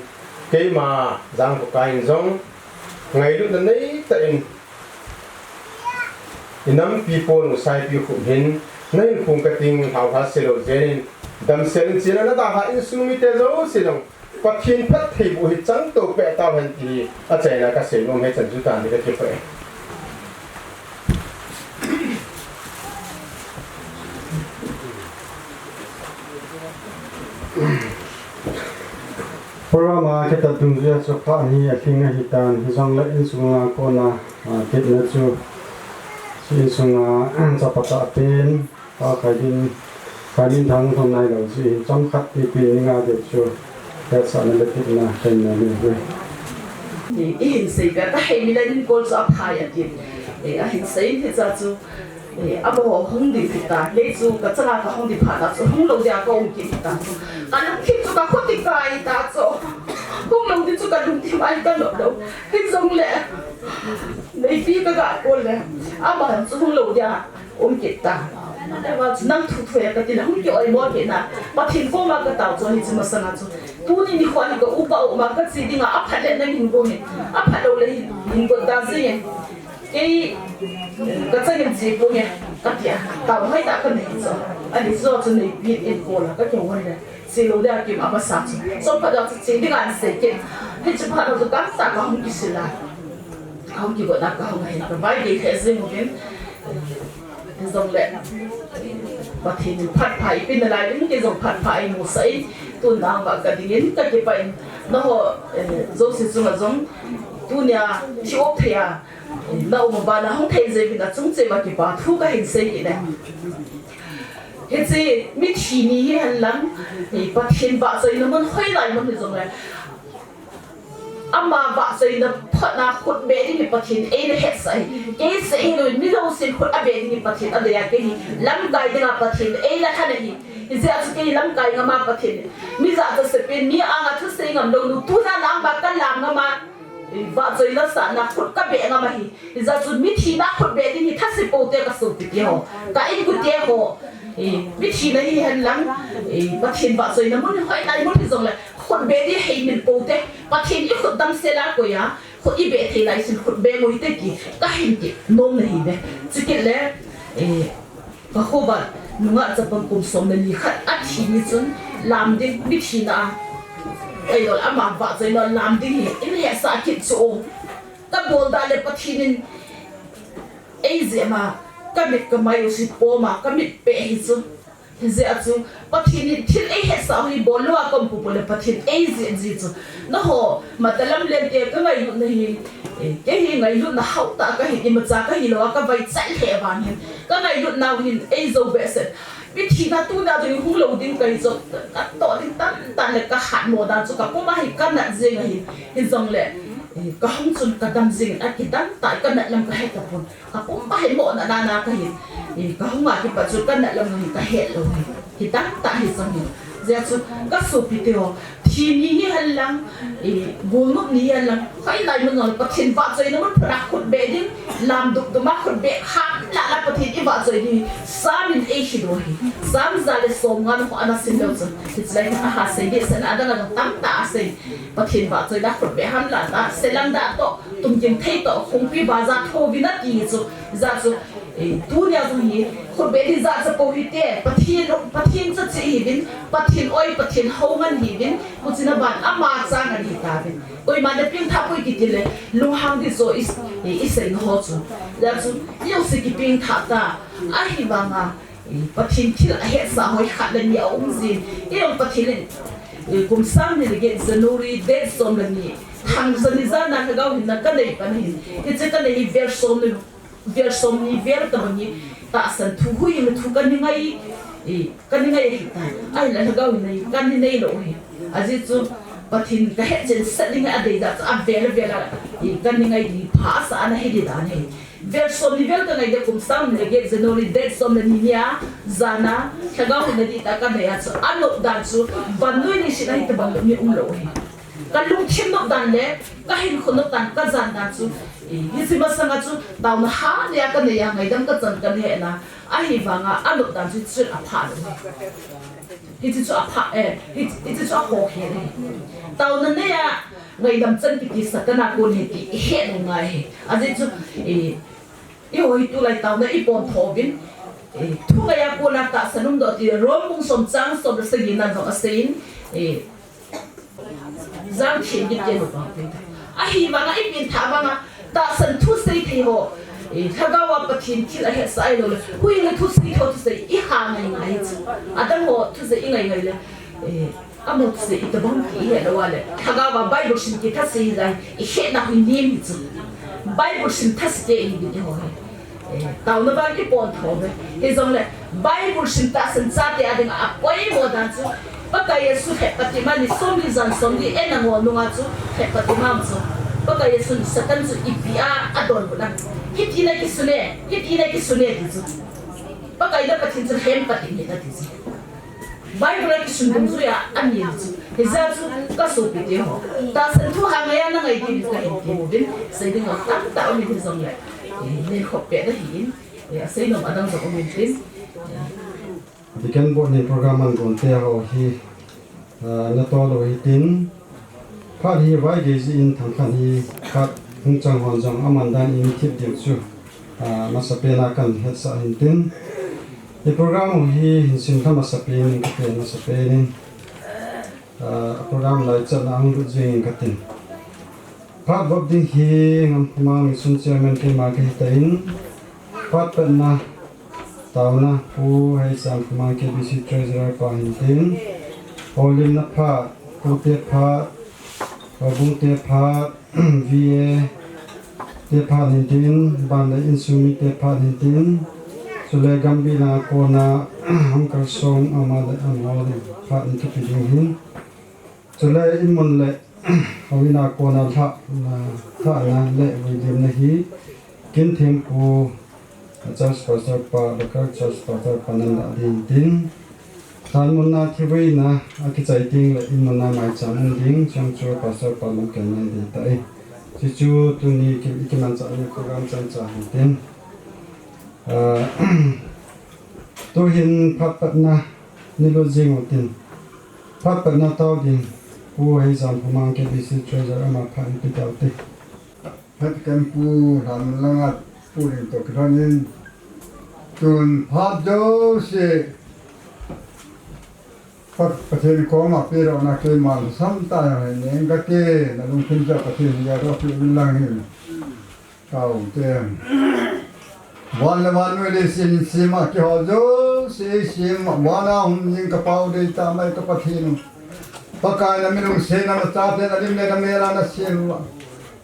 keima Jangkhokai in jong ngailutna neitah in inampi pon u Saipi khup hin nahin khung kating hauha silou jeh in damsel in china nadalha insung mite jouse jong Pathen phattheiboh hi chang to peh tauhen ti hi achaina kasei nom hi chan chu tan ding kakipah e. Program a kitat dungjui a chu phat hi alhing ahitan, hijongle insunga kona, a, tepna chu, chu insunga, chapa tah pen, Pa Khaidin, Khaidin thang thong nailou jeh hin chomkhat ipi ninga ding chu, hetsahna le tepna kahin nei uve. Ni, ihin sei peh, kahei mi le din kol chu aphai ati. E, ahin sei in hiche chu, e, amaho hung ding hita. Kei chu kachanga kahung ding phat a chu, hung lou dia kaum kit hita chu. Kalungthim chu kakhuti kai ta chu. Hung lou ding chu kalungthim a hi kanop lou. Hijongle, neipi kaga kol le, ama chu hung lou dia. Um kit ta. Nang thu thoi a kati le hung ki oimo kit na. Pathen koma katao chu hiche masanga chu. Tuni nikho hi ka upa uma kache dinga aphat le nang hin gong in. Aphat lou le hin, hin got da jing in. Kei kachang in che ponge katia. Tao mai ta kanei chu. Ani chu chu neipi in kol a kakihou le. Che lou le akim amasa chu. Chomkhat a chu che dinga ahin sei kit. Hiche phat a chu kangtah kahung kisil a. Kahung kigot na kahung ahin kavai dei lheh jing uvin. Hijongle Pathen in phat pha eipeh nalai ding, kei jong phat pha eimusah in, tun nangma kadingin kakipah in, nangho, eh, jouse chunga jong, tunia thi-op thei a, eh, naum uva nahung thei jeh uvin achung cheh uva kipa thu kahin sei kit e. Hiche mithi ni hihen lang, eh, Pathen vahchoina mun hoilai mun hijongle, Ama vahchoina photna khut beh ding hi Pathen eina hetsah ahi. Kei seh hilou, mi jousen khut abeh ding hi Pathen adei a, kei hi lamkai dinga Pathen eina lhan ahi. Hijeh a chu kei lamkai ngam a Pathen, mi jachat sepen, mi anga thusei ngam lou nu, tuna lang ba kalam ngam a, vahchoina sahna khut kabeh ngam ahi. Hijeh a chu mithi na khut beh ding hi thase pou te ka sopi teho, ka inkote ho. Mithi na hihen lang, Pathen vahchoina mun hoilai mun hijongle khut beh ding heimil pou te. Pathen i khut damsel a koi a khut i beh thei lai sin khut beh ngoi te ti kahin ti nom na hi ve. Chukit le, ka khovah nungah chapang kum som le ni khat athi ni chun lam ding, mithi na a, ahilouleh ama vahchoina lam ding hi in hetsah kit chu o. Kabol da le Pathen in eijep ma, kamit kamai u si pom a, kamit peh hi chu. Hijeh a chu Pathen in thil eihetsah u hi bol lou a kaum popo le Pathen eijep ji chu. Naho mata lam lente kangailutna hi, kei hi ngailutna hao tah kahin, imacha kahilou a kavaichat lheh vang hin kangailutnau hin eijou behseh. Mithi na tuna ding hung lou ding kahi chu, katoh ding tamtah le kahatmo dan chu kapum a hi kanat jeng ahi. Hijongle kahung chun kadam jeng in, akidang tah kanat lam kahe tapon. Kapum a hi mo natna na kahin, kahung a kipat chu kanat lam hi kahet lou hi. Hidang tah hi jong hi. Hijeh a chu ka sopi teho, thi ni hihen lang, golnop ni hihen lang, hoilai mun jong Pathen vahchoina mun phot a khut beh ding, lam dupdup a khut beh hamlah la Pathen i vahchoi ding hi Sam in eikhen u ahi. Sam ja le som nga na ho ana sim leu chun, hiche lai hin aha sei ding, sei na adang adang tamtah asei. Pathen vahchoina khut beh hamlah ta, selang da toh, tumkim thei toh, khongpi baja thouvin ati chu, hijeh a chu, tunia jong hi khut beh ding jachat pou hite, Pathen, Pathen chu chih hiuvin, Pathen oi, Pathen hou ngen hiuvin, huchina ban ama cha ngen hitauvin. Koima na pengthah poi kiti le, lunghang ding chu i, i seina ho chu. Hijeh a chu, i jouse kipengthah ta, ahivanga, Pathen thil ahetsah hoi khat le ni aum jin. Kei jong Pathen in, kum sang ni le get January date som le ni, Thangjanni jan a lhagao hinna kanei pan ahin. Hiche kanei hi vel som ni, vel som ni vel tabang hi tahsan thu, huhhingna thu kana ngai, kana ngai ahitai. Ahinla lhagao hinna hi kana nei lou hi. Ajeh chu Pathen kahet chen set ding adei jeh a chu avel avel a kana ngai ding pha asah ana hi ding dan ahi. Vel som ni vel kangai ding, kum sang ni le get January date som le ni nia, jan a, lhagao hinna dihtah kanei a chu, anop dan chu, vannoi leiset a hitobang nop ni umlou hi. Kalungthim nop dan le, kahinkho nop dan, kajan dan chu, hiche masang a chu, taona hat leh a kanei a ngaidam kachan kahet na, ahivanga, anop dan chu, chun apha lou hi. Hiche chu apha, eh, hi, hiche chu aho khel ahi. Taona nei a ngaidam chan kiti Satan a kon ahi ti ihet u ngai ahi. Ajeh chu, eh, eiho hi tulai taona ipontho uvin, eh, thungai a kon a tahsan umdoh ti Rome bung som chang som le sagi na jong aseiyin, eh, jang thim kiti lou vang. Ahivanga ipengthah vanga, tahsan thusei thei ho, eh, lhagao a Pathen thil ahetsah ahilouleh, huhhingna thusei ho thusei iha ngai ngai chu. Adang ho thusei ingai ngai le, eh, amaho thusei itobang ti ihet lou a le, lhagao a Bible sim kithase hi lai, ihetna hi nem hi chu. Bible sim thase te ihi ding eiho hi. Eh, taona vang ipontho uve. Hijongle, Bible sim tahsan chate a dinga apoimo dan chu, Pakai Jesu Lheppatema ni somli jan somli en angol nunga chu, Lheppatema chu, Pakai Jesun Satan chu ipi a adonbut am. Hiti na kisun e, hiti na kisun e ti chu. Pakai na Pathen chu Lhempate ahi nati chu. Bible a kisun dungjuia anei chu. Hijeh a chu ka sopi teho, tahsan thu ha ngai a na ngai diuvin kahin ti uvin, sei ding tamtah um in hijongle, eh, nei khop peh na hi in, eh, asei nom adang jong um in tin. Deacon Board in program angon teho hi, ah, natoh lou hitin, phat hi vaigei jeh in thangkhat hi khat hung chang hon jong aman dan in thip diu chu, ah, masapen a kahin hetsah hintin. Hi program u hi hin simlha masapen in kati, masapen in, ah, program lai chan a hung lut jing in katin. Phat vop ding hi Ngamkhomang Mission Chairman keima kahitan, phat petna taona Pu Heicham Khomang K B C Treasurer pa hintin, houlimna phat, pute phat, houbungte phat, V A te phat hintin, ban le insung mite phat hintin, chule gamgi langa kona hung kalsong ama le amaho phat in thupi ding hin. Chule imun le Houin a kona lha, lhahna le vuilimna hi Kinthempu, a church pastor pa, local church pastor pa nan lah ding tin. Lhan munna thivui na akichai ding le in munna maicham um ding, chuche chu pastor pa lam ken ngai ding tai. Chuche chu tuni ki, ikimanchah ni program chan cha hin tin. Ah, tuhin phat patna ni lut jing u tin. Phat patna tao ding, Pu Heijam Humang K B C Treasurer ama phat in pe tao te. Phat kan Pu Lamlanga Pu Ling to kilhon in. Tun phat jouse. Pat Pathen koma pe rona keiman sam ta ya ne ka ke na lungthim ja Pathen ya ro pi lang hin. Kau te. Van le vannoi leiset sema kihol jouse sema, vana hung jing ka Pau dei tah mai ka Pathen. Pakai na mi lungsetna na chate na lim le na mel a na sem uva.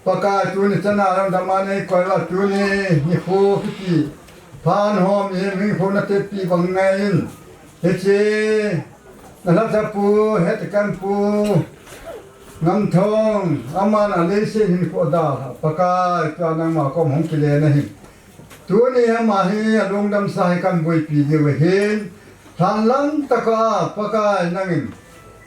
Pakai tuni chana lam dama nei koi uva tuni nikho kiti. Phat hom hi mi kho na te pi bang ngai in. Hiche Na lhacha pu, heti kan pu, Ngamthong, aman a leiset hin ko da, Pakai, tua nangma kom hung kile na hin. Tuni ama hi a lungdam sa hi kan boipi diu hin, thanlam taka Pakai nangin.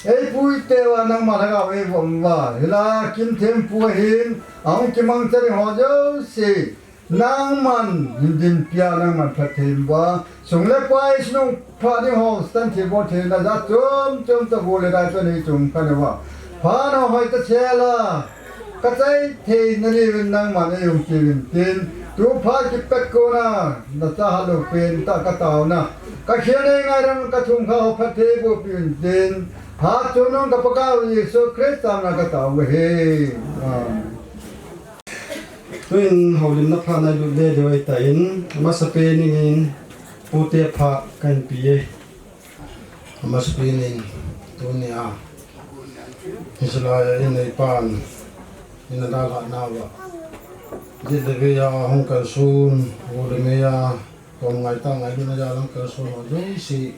Ei pui te uva nangma lhagao ei vom uva, hila Kinthempu hin, a hung kimang chari ho jouse. Nangman hin dinpi a nangman phatthei in ba, sung le pai sunung pha ding ho, tan thei bol thei na ja chom chom ta bu le dai to nei chom ka ne ba. Pha na hoi ta chela, ka chai thei na ni vin nangman ei um ti vin tin, tu pha ki pet ko na, na cha ha lo pen ta ka tao na. Ka khia nei ngai ram ka thum kha ho phatthei bu pi vin tin, ha chu nung ka Pakaiu Jesu Christa na ka tao ve he. Amen. Tuin houlimna pha nai lut le deu ahi tan, amasapen in pute pha kan pe e. Amasapen in tunia, hiche laia in neipan, in a dalhah nauva, jit le veiya hung kalson, go le meiya, kom ngai tah ngailutna jal a hung kalson ho jouse,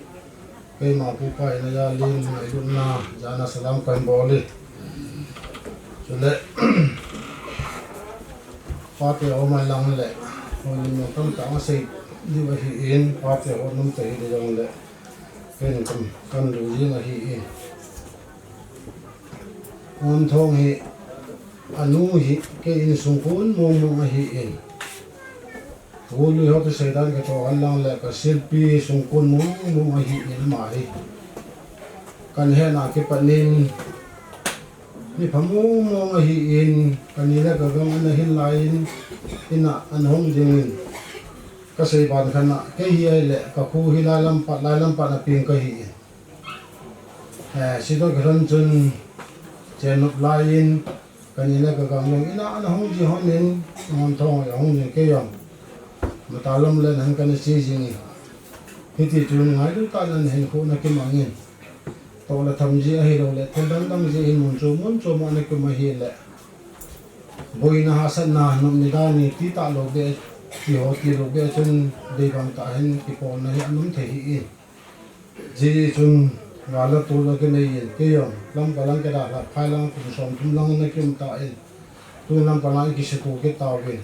Keima pupa in a jal in ngailutna, jana salam kan bol e. Chule, pate ho mai lang le, houlim tamtah asei diu ahin, pate ho nom te hi le jong le, ken kan, kan lu jing ahin. Ngamthong hi, anu hi, kei insung kon mong mong ahin. Golui ho kisei dan kitoh hen lang le ka silpi sungkon mong mong ahin ama hi. Kan hetna kipat in mi pha mong mong ahin, ka ni le ka gang ana hin lai in, in a ana hung ding in. Ka sei ban khan a, kei hi ahile ka khu hi lai lam pat, lai lam pat a peng ka hi in. Eh, Sidoh kilhon chun, chen nop lai in, ka ni le ka gang jong in a ana hung ji hon in, Ngamthong a hung ji kei jong. Mata lam le nan kana che jing in. Hiti chun ngailu tah in ana hinkho na kimang in. Toh le tham ji ahilou le, thil dang dang ji in mun chom mun chom a ana kim ahile. Boina hahsatna nop ni dan ni ti talou be, ti ho tilou be chun, dei bang tah hin kipolna hi ana um thei hi in. Hijeh chun, gal le tol a kinei in, kei jong, Lamka lang kidalhah, phai lang kum som thum lang ana kium tan, tun Lamka lang kisuto kit tauvin.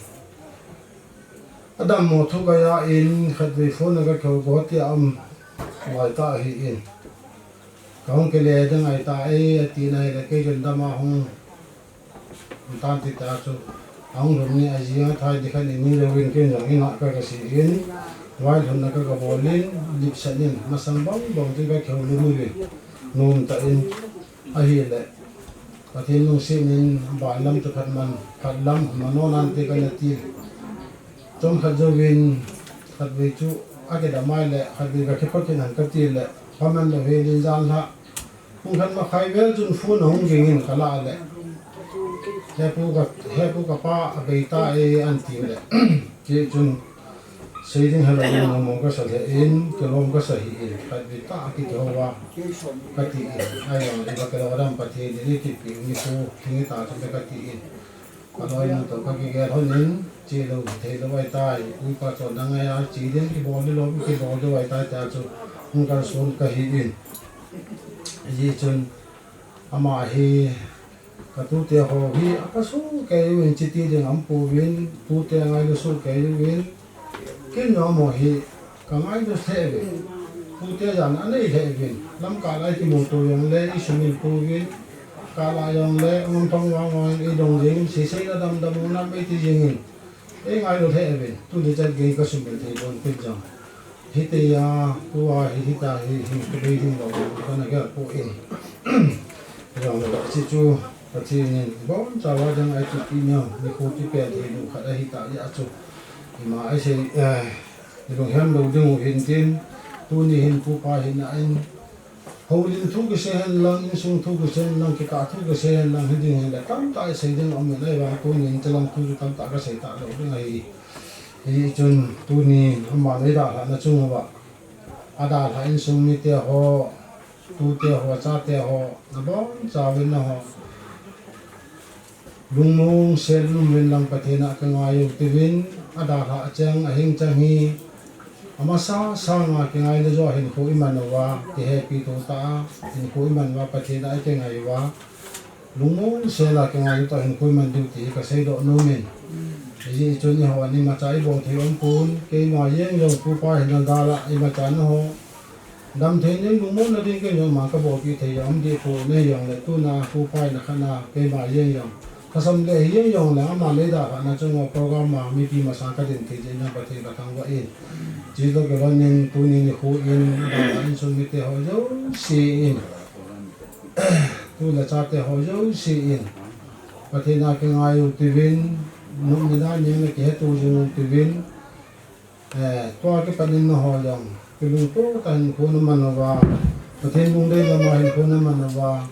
Adammo thu kaja in, khatvei phone a kakihou go tia um ngai ta ahin. Kahung kile ding ahitai, ati na ahile, kei jong dam a hung Tan ti ta chu, ahung lhun ni a jing a thai dikhat in ni louvin ken jong in a ka kasei in, vailhunna ka kabol in, lipset in, masang bang bang chu kakihoulim uvin, nom tah in, ahile, Pathen lungset in, ban lam chu phat man, phat lam, mano nan te kana ti. Chomkhat jouvin, khatvei chu, akidam ahile, khatvei kakiphah kit hen kati le, pha man lou hel in jan lhah, Pung khat makhai vel chun phone ahung ging in kalah le. He pu ka, he pu kapa abei ta e anti le. Hijeh chun sei ding helou in nommo kasa le in, kilom kasa hi in, khatvei tah kiti ho va. Kati in, ahivang le ba kalo dam Pathen in eipeh nikho, thing ta chu kati in. Ka loi nung toh kakigel hon in, che lou, thei lou ahitai, tuipa chonna ngai a, che ding kibol ding lou, kibol ding ahitai tia chu, hung kalson kahi in. Hijeh chun, ama hi, Ka tute ho hi, a ka sukei uvin chiti ding aum pouvin, tute ngailu sukei uvin, kin nom ho hi, ka ngailu lheh uvin. Tute jan anei lheh uvin. Lamkah lai kimuto jong le, i sumil pouvin. Kah lai jong le, ngam thong vang vang, i dong jing, sisei na dam dam, na mei ti jingin. Ei ngailu lheh uvin, tuni chan gei ka sumil thei bon pin jong. Hitia, tua hi, hita hi, hi, ka bei ding lou, ka na gel poi. Jong le, chi chu, Pathen in, bon chauva jong ei chu ti neo, nikho chu pen thei lou khat ahi ta jeh chu. Ima ei sei, eh, i lunghem lou ding u hin tin, tuni hin pu pa hin a in, Houlim thu kisei hen lang, insung thu kisei hen lang, kikah thu kisei hen lang, hiding hin le tamtah isei ding aum in ahivang tunin chulang thu chu tamtah kasei talou ding ahi. Hichun tunin ama nei dalhahna chung uva, adalhah insung mite ho, tute ho, chate ho, nabon chauvin nangho lungmong sel um uvin lang Pathen a kingai u tivin, adalhah cheng, ahing cheng hi, amasa sanga kingaina joh a hinkho iman uva, kihepi to tah a, hinkho iman uva, Pathen a ikingai uva, lungmong sel a kingaina toh hinkho iman diu ti hi kasei doh nom in. Hijeh chun eiho in imacha ibol thei um pon, keima jeng jong pu pa hin adalhah imacha naho Damthei nei lungmonna ding kei jong ma kabolpeh thei jong um deh poi, nei jong le tuna pu pa in akhat na keima jeng jong. Kasam le hi jeng jong le ama nei dalhahna chunga program a mipi masa kadin thei jeh in Pathen kathangvah in. Chutoh kilhon in tuni nikho in adalhah insung mite ho jouse in. Tu le chate ho jouse in. Pathen a kingai u tivin, nopna dan jeng le kihetto jing u tivin. Eh, tua kipat in nangho jong, kilungto tah a hinkho naman uva, Pathen lungdei lama hinkho naman uva,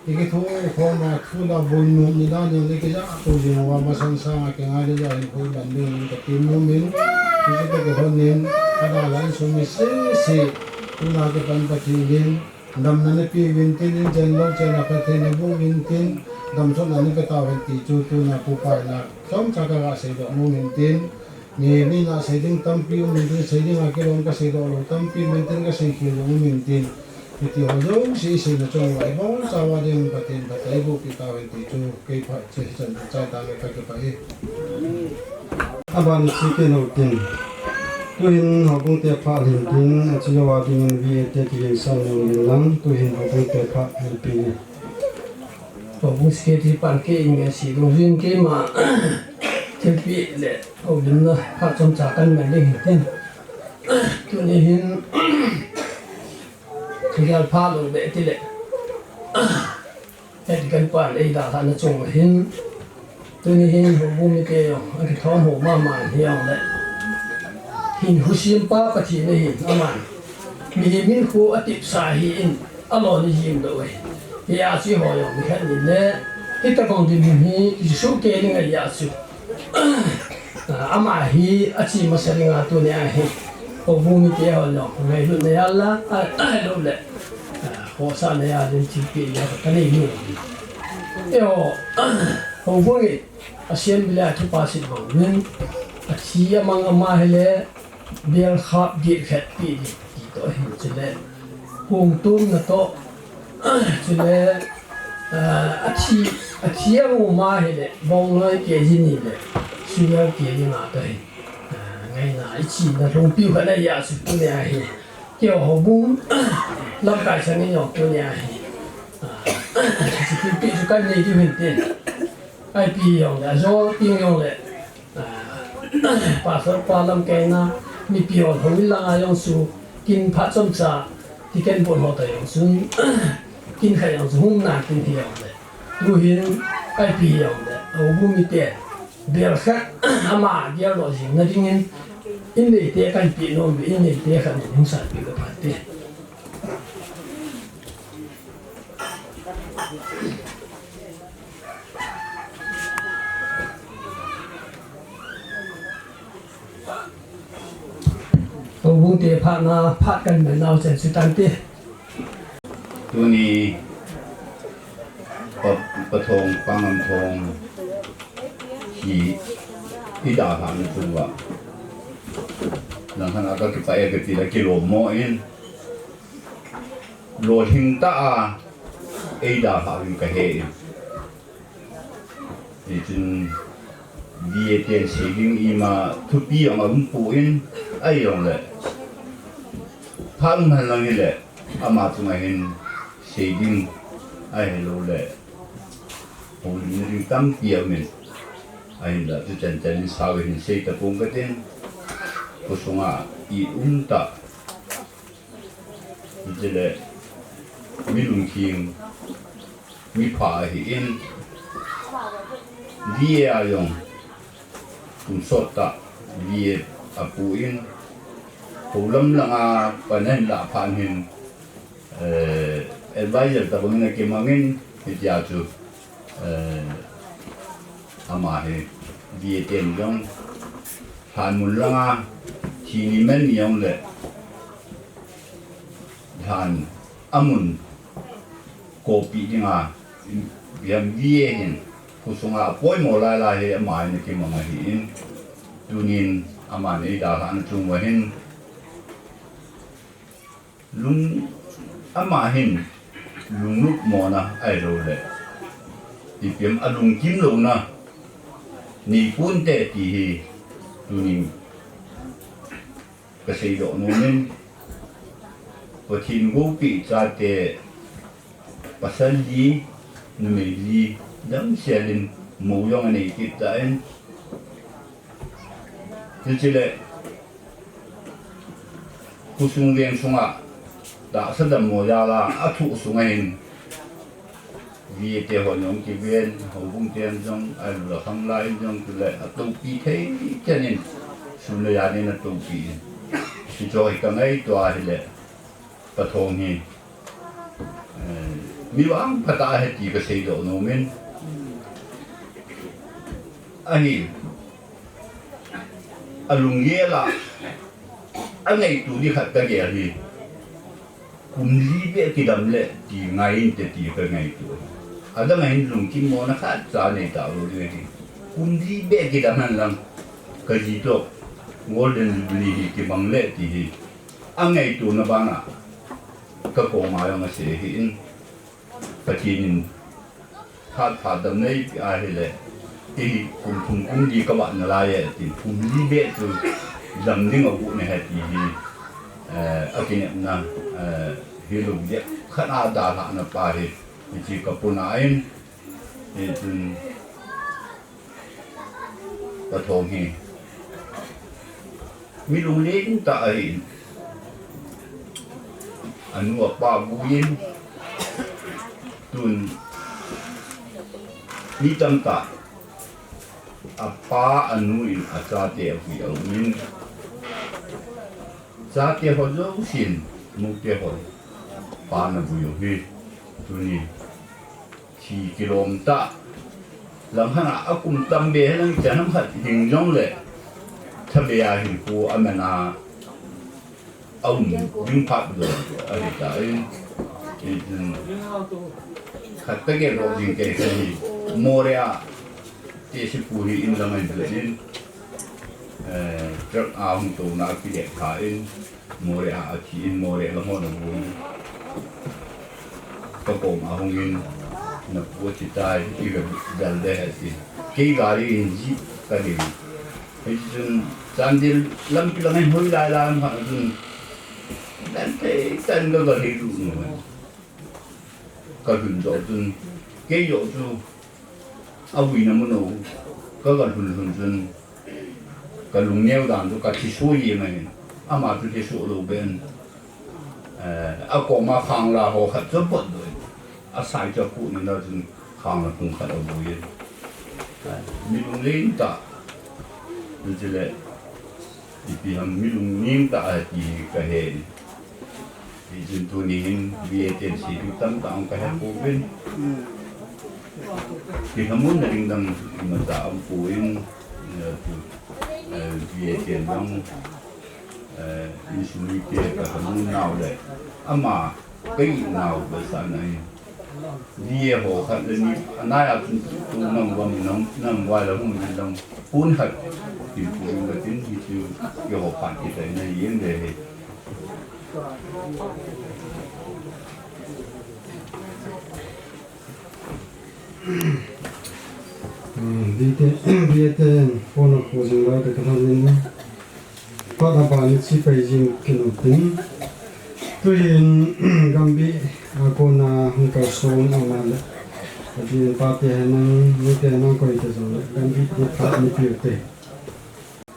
ikithokhom a thu la bol nom ni dan jong le kijahto jing uva, masang sanga kingaina joh a hinkho iman diu in katem nom in, hiche toh kilhon in, adalhah insung mi sese, tuna kipat Pathen in, Damna napeh uvin tin, inchen louchen a Pathen naboh uvin tin, damsotna napeh tauvin ti chu tuna pu pa in achomcha kaga seidoh nom in tin, mi, mi na sei ding tampi um in tin, sei ding a kilom kaseidoh lou tampi um in tin, kaseikhel lou um in tin, hiti ho jouse iseina chung uva ibonchauva ding Pathen phatthei eibohpeh tauvin ti chu. Kei phat chu hichan chai tange, kakipah e. Aban chu kei lou tin. Tuhin houbung te phat lhin tin, ache jouva dingin V A te kigingsan nom in lang, tuhin houbung te phat lhin tin. Houbung secretary pan kei in nge si lou vin keima thilpeh le houlimna phat chomcha kaman ding hin tin. Tuni hin thilpha lou be tile. Heti kan pan eidalhahna chung hin, tuni hin houbung mite jong, akithom ho mama hijongle. Hinkho sempa Pathen ahin, aman. Mihem hinkho atepsa ahin, alon ijim lou ahi. Hijeh chun eiho jong, nikhat nile, hitabang dinmun hi, isohkei ding ahi jeh chun. Ah, ama hi ache masa dinga tunia hi. Houbung mite ho jong, ngailutna jal a, ah, lou le. Ah, khohsahna jal in thilpeh jal kanei nom. Eiho, houbung in, assembly a thupha set bang in, athi amang ama hile, bel khap get khat peh ding, ti toh ahin chule. Kong tumna toh, chule, ah, athi, athi a um ahile, bongnoi K G ni le, sugar K G nga toh hin. Ah, ngaina, ichena lhungpiu khat ahi jeh chun tunia hi. Keiho houbung, lamkai sangin jong tunia hi. Ah, thilpeh chu kanei diu hin tin. Ipi jongle, ajol pi jongle. Ah, pastor pa lamkaina, mipi hon houin langa jong chu, kin phat chomcha, tiken bon ho ta jong chu, kin khat jong chu, hung na kin hi jongle. Tuhin, ipi jongle, houbung mite, bel khat, ama geldoh jing na dingin, in neite kan peh nom, in neite khat in hung sanpeh ka phat te. Houbung te phatna phat kan man nau chen chu tante. Tuni pa, Pathong, Pangam Thong hi idalhahna chunga. Nang khan a kakipah e kati le kilom mo in. Lolhing tah a eidalhah uvin kahe in. Hichun V A ten sei ding ima thupi jong aum poi, ahijongle phat um hen lang hile ama chunga hin sei ding ahilouleh houlimna ding tampi aumin, ahinla tuchan chan in sao hin sei tapong katin, khosunga i umtah, chule mi lungthim, mi pha ahin, V A a jong kum sot tah V A apuin, houlam langa pan ahin lah phat hin, eh, advisor tabang in akimangin, hitia chu, eh, ama hi V A ten jong lhan mun langa thi ni man ni jongle lhan amun kopi dinga, V A hin khosunga apoimo lailai hi ama hin akimang ahin, tunin ama neidalhahna chung uva hin lung, ama hin lungnop mona ahilouleh ipi ham alungkim louna nei ponte ti hi tunin kaseidoh nomin, Pathen gopi chate pasal li, numei li, damsel in mou jong anei kit tan, hichule khosung veng sunga tahsa dammo jala athoh sunga hin V A te hon jong kiven, houbung ten jong, ahilouleh khanglai in jong, chule atoupi thei chan in, sun le jan in atoupi in, hiche hi kangaito ahile, Pathong hi, eh, mi vangphat ahi ti kaseidoh nomin, ahi, alunggel a, angaito ding khat kagel hi, kum li beh kidam le ti ngai inte ti kangaito. Adang ahin lungkim mona khatcha nei talou ding ahi. Kum li beh kidam hen lang, kaji toh Golden Jubilee hi kimang le ti hi angaitona bana kakoma jong asei ahin, Pathen in phat pha damna eipeh ahile, hiche hi kum thum kum li kavat nalai e, tin kum li beh chu dam ding agot nahi ti hi, eh, akinepna, eh, hilou jeh khat a dalhahna pa hi, hiche kapuna in, hichun Pathong hi mi lunglen tah ahin, anu apa buiyin, tun mi tamtah apa anu in achate abui aumin, chate ho jousen, nute hon pa nabui u hi, tuni thi kilom tah, langkhat a akum tam be henlang, chan ham khat hing jongle, thabei a hinkho aman a aum ding phat lou ahitan, hichun khat kagel doh ding kahi, Moreh a tehsepu hi in lang ahin jon in, eh, truck a hung touna akilep tha in, Moreh a athi in, Moreh lang hon abui. Kakoma hung in, napu athi tai, iga dal ding ahi ati. Kei gari in jeep kadei. Hichun Chandel lampi lang ahin hoi lai lai, ahin phat chun, dan thei tan kaga lhun lou. Kalhun joh chun, kei joh chu avuina mun u kaga lhun lhun chun, kalungneo dan chu kathi soi jeng ahin. Ama chu thi soh lou ben, eh, akoma khangla ho khat chu apotdoh in, asai chu aput in, chun khangla pung khat avuiyin, eh, mi lunglen tah, chule ipi ham mi lungnem tah ahi ti kahe. Hichun tuni hin V A ten sei ding tamtah kahe pouvin, kilhamonna ding dang imacha aumpoi, eh, tu, eh, V A ten dang, eh, insung mite kalhamon nau le ama kahinau le sa nai. V A ho khat le ni anai a chun tu nam vam nam, nam vai la hung ni dang pun khat tin pu in katin, hichu keiho phat kichai na jeng le hi. Bite, bite, phone a ko jing la ka khan ni. Phat a ban ni chi pai jing kinu tin. Tuin Gambih a kona hung kalson ama le. Abin pate hanang, nute hanang koi te jong le. Gambih te phat ni piu te.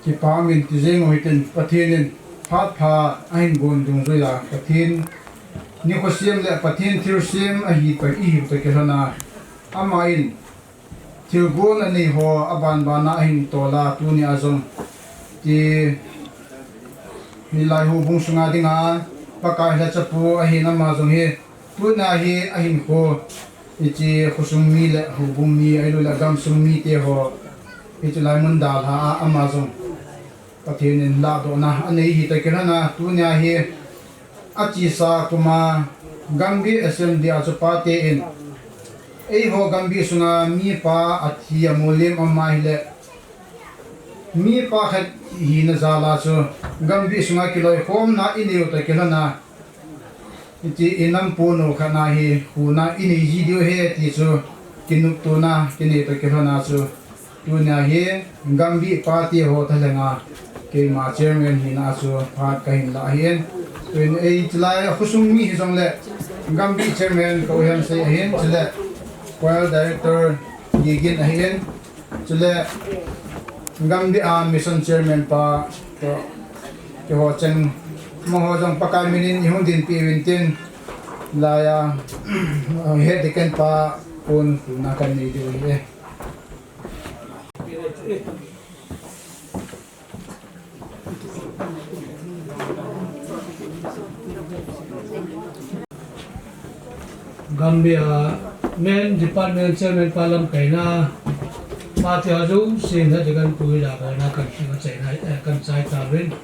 Kipa min ti jeng u hitin Pathen in phat pha ahin gon dungjui a Pathen nikho siam le Pathen thilsiam ahi toh ihiu toh kilhon a ama in thilgon anei ho aban ban a ahin tol a tuni a jong ti hilai houbung sunga dinga Pakai lhachapu ahin ama jong hi Tuna hi ahinkho, hiche khosung mi le houbung mi, ahilou le gamsung mite ho, hiche lai mun dalha a ama jong Pathen in lahdohna anei hi toh kilhon a, tuna hi achesa kum a Gambih Assembly a chu pate in, eiho Gambih sunga mipa athi amolem ama hile, mipa khat hina jal a chu Gambih sunga kiloikhomna inei u toh kilhon a, Hiche i nampu nu khat na hi, huna inei ji diu ahi ti chu, kinoptona, kinei toh kilhon a chu, tuna hi, Gambih pate ho thalheng a, keima chairman hina chu, phat kahin la ahin. Tun ei chulai a khosung mi hijong le, Gambih chairman ka u Hemsei ahin, chule, choir director Gigin ahin. Chule, Gambih a mission chairman pa, to, keiho cheng, amaho jong Pakai min in ihung dinpi uvin tin, laiya, head deacon pa, pon, puna kan nei diu ahi. Gambih a main department chairman pa lamkaina, pate ho jousen head deacon pu hi la kona kan ti ma chaina, eh, kan chai tauvin.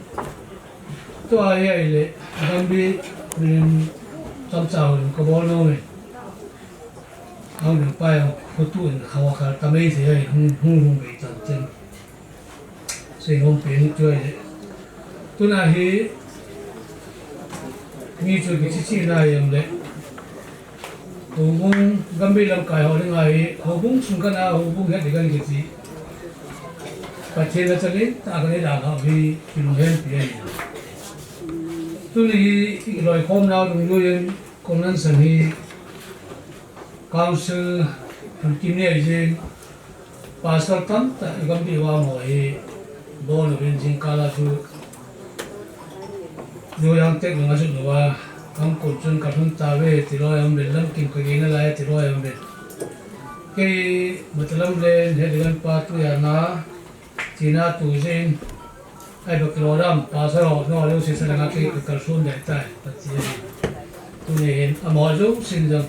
Tua hi ahile, Gambih min chomcha hon kabol nom e. Ang ding pa jong, khutu in khawa khal tamei thei ahi, hung, hung, hung bei tan chen. Sei hung pe ni chu ahi. Tuna hi, mi chu kichi chi na jong le. Houbung Gambih lamkai ho ding ahi, houbung sung kana, houbung het ding kan kichi. Pathen a changin, ta kan i da kha hi, kilunghen pi ahi. Tuni hi, i loikhom nau dungjuiyin, Convention hi council hung kim ni ahi jin, pastor tamtah Gambih vang ho hi, bon uvin jingkah a chu, Joyang tek nung a chu nung a, Angkon chun ka lhun tauve, ti loi aum uvin, Lamkim ka gei nalai, ti loi aum uvin. Kei, Matalam len, he digan pa tu ya na, China tu jin, ai ba kilo dam, pastor ho, no, leo si sa nga kei ka kalsun dai tai, Pathen. Tuni hin, amaho jousen jong,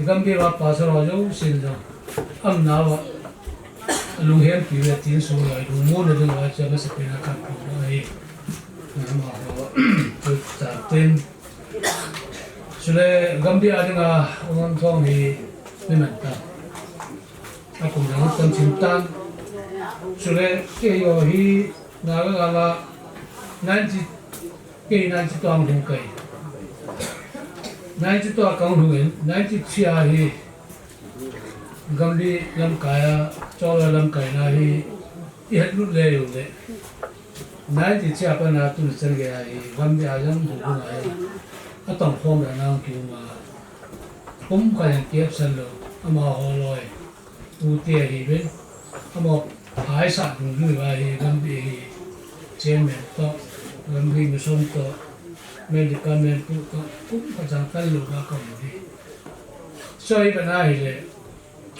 i Gambih a pastor ho jousen jong, aumna uva, lunghem pi uve tin sung loi, lungmonna ding uva, chu amasapen a kan pum ahi. Amaho, tu ta tin. Chule, Gambih a dinga, um thong hi, mi man ta. Akum lang tam chim tan. Chule, kei ho hi, Naga gal a, ninety, kei ninety two a hung kai. Ninety two a kahung in, ninety three a hi, Gambih lamkai a, Cholhoi lamkai na hi, i het lut le u le. Ninety three a pat a tun chan gei a hi, Gambih a jong bu bu ngai. Atong khom le nang ki ma. Kum ka yang kiep san lo, amaho loi. Pu te ahi ven, amaho phaisa dungjuiya hi Gambih hi chairman toh, Gambih mission toh, main department pu toh, kum khat jang kal lou na ka um hi. Choi ka na hi le,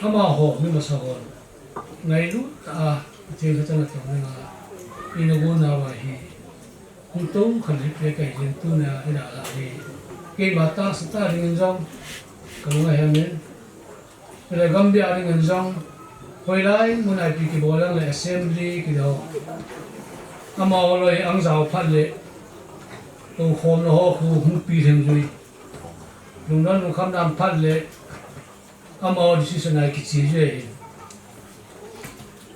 amaho mi masa hon, ngailut a, thil khat na tong na, i na gon na uva hi. Hung to khat hi pe kai jin tuna hi la la hi. Keima tahsa ta ding in jong, ka lung a hem in. Chule Gambih a ding in jong, hoilai mun a ipi kibol jong le assembly kido. Amaho loi ang jao phat le, to khom na ho khu hung pi lheng jui. Lungdon lungkham dan phat le, Amaho decision a kiche jui ahin.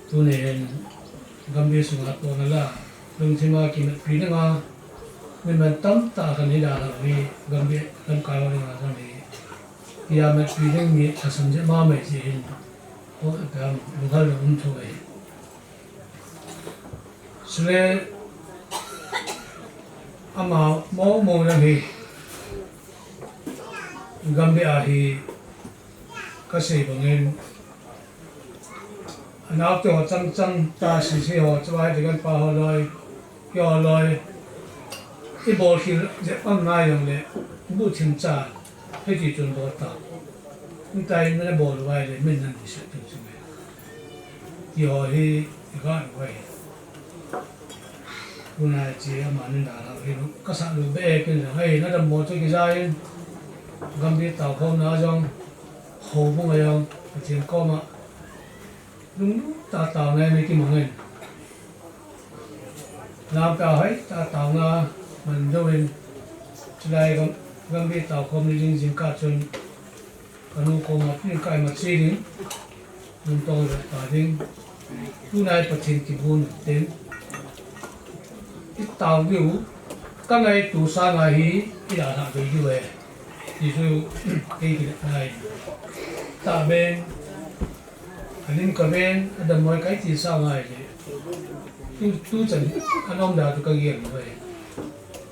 Tuni hin Gambih sunga tohna la, lungthim a kimatpi dinga, mi man tamtah kan hi dalha uve, Gambih lamkai ho dinga kan hi. Kimatpi ding mi lhasam jep mama jeh hin. Ko ka lunghal na um thou ahi. Chule ama momo jong hi Gambih a hi kasei bangin, anaote ho chang chang ta, sese ho, chule Hetigan pa ho loi, keiho loi, ibol khel jep angai jongle, ibu thim cha, hiti chun bol ta. Hitia nabol uva ahile min nan dise tu chu me. Keiho hi, iga uva hi. Tuna hiche amani dalhah hi kasah lou beh e, ken jong ahi, nadammo chu kijai in, Gambih taokhomna jong, houbung a jong, Pathen koma lunglut tah a taona in kimangin, lamkai hoitah a taona man doh in, chulai Gam-, Gambih taokhomna ding jingkah chun, kanu koma pin kai ma che ding, lungtong le ta ding, tunai Pathen kibun ten, itao diu, kangaito sanga hi, idalhah bei diu ahi, ti chu, kei kinepna ahi. Tahben, alim kaven, adammo e kaiti sanga ahile, tu, tuchan, anom da chu kagel uve.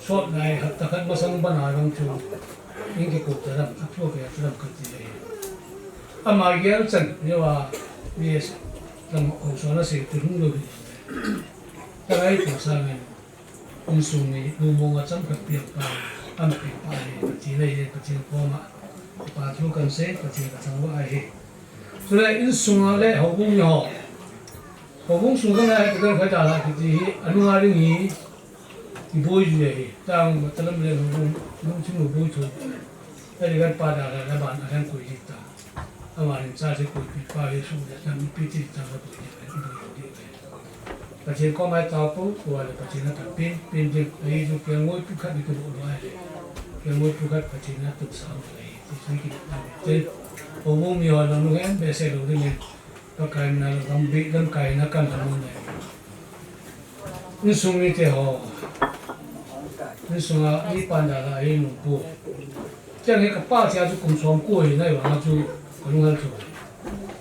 Sot nai, hapta khat masang bana jong chu, in kikou ta dam, athua kei ta dam kati ahi. Ama gel chan, neo a, B S lam houso na sei tu hung lou hi. Kangaito sanga, insung mi, lungmong a chang khat piang pa, ampeng pa hi, Pathen ahi, Pathen koma, kipa thu kahin sei, Pathen kathangvah ahi. Chule insunga le houbung mi ho, houbung sunga le Hetigan khat dalhah kiti hi, anunga ding hi, iboi ji ahi, tang matalam le houbung, lungthim u boi thu, Hetigan pa dalhah le aban alheng koi ji ta. Aban in cha se koipi pa hi su le tam ipi ti ta la koi ji ahi, iboi ji ahi. Pathen koma itao pou, tua le Pathen apan pen, pen ding, ahi chu kelngoi pu khat ni kibol uva ahile. Kelngoi pu khat Pathen in atumsah u ahi, ti chu kinepna ahi. Houbung mi ho jong lunghem behseh lou dingin, Pakai mina Gambih lamkai na kan lhamon ahi. Insung mite ho, insunga mi pan dalhah ahi nung pu. Chang hi kapa tia chu kum somko hi nai vanga chu kalunghel chu.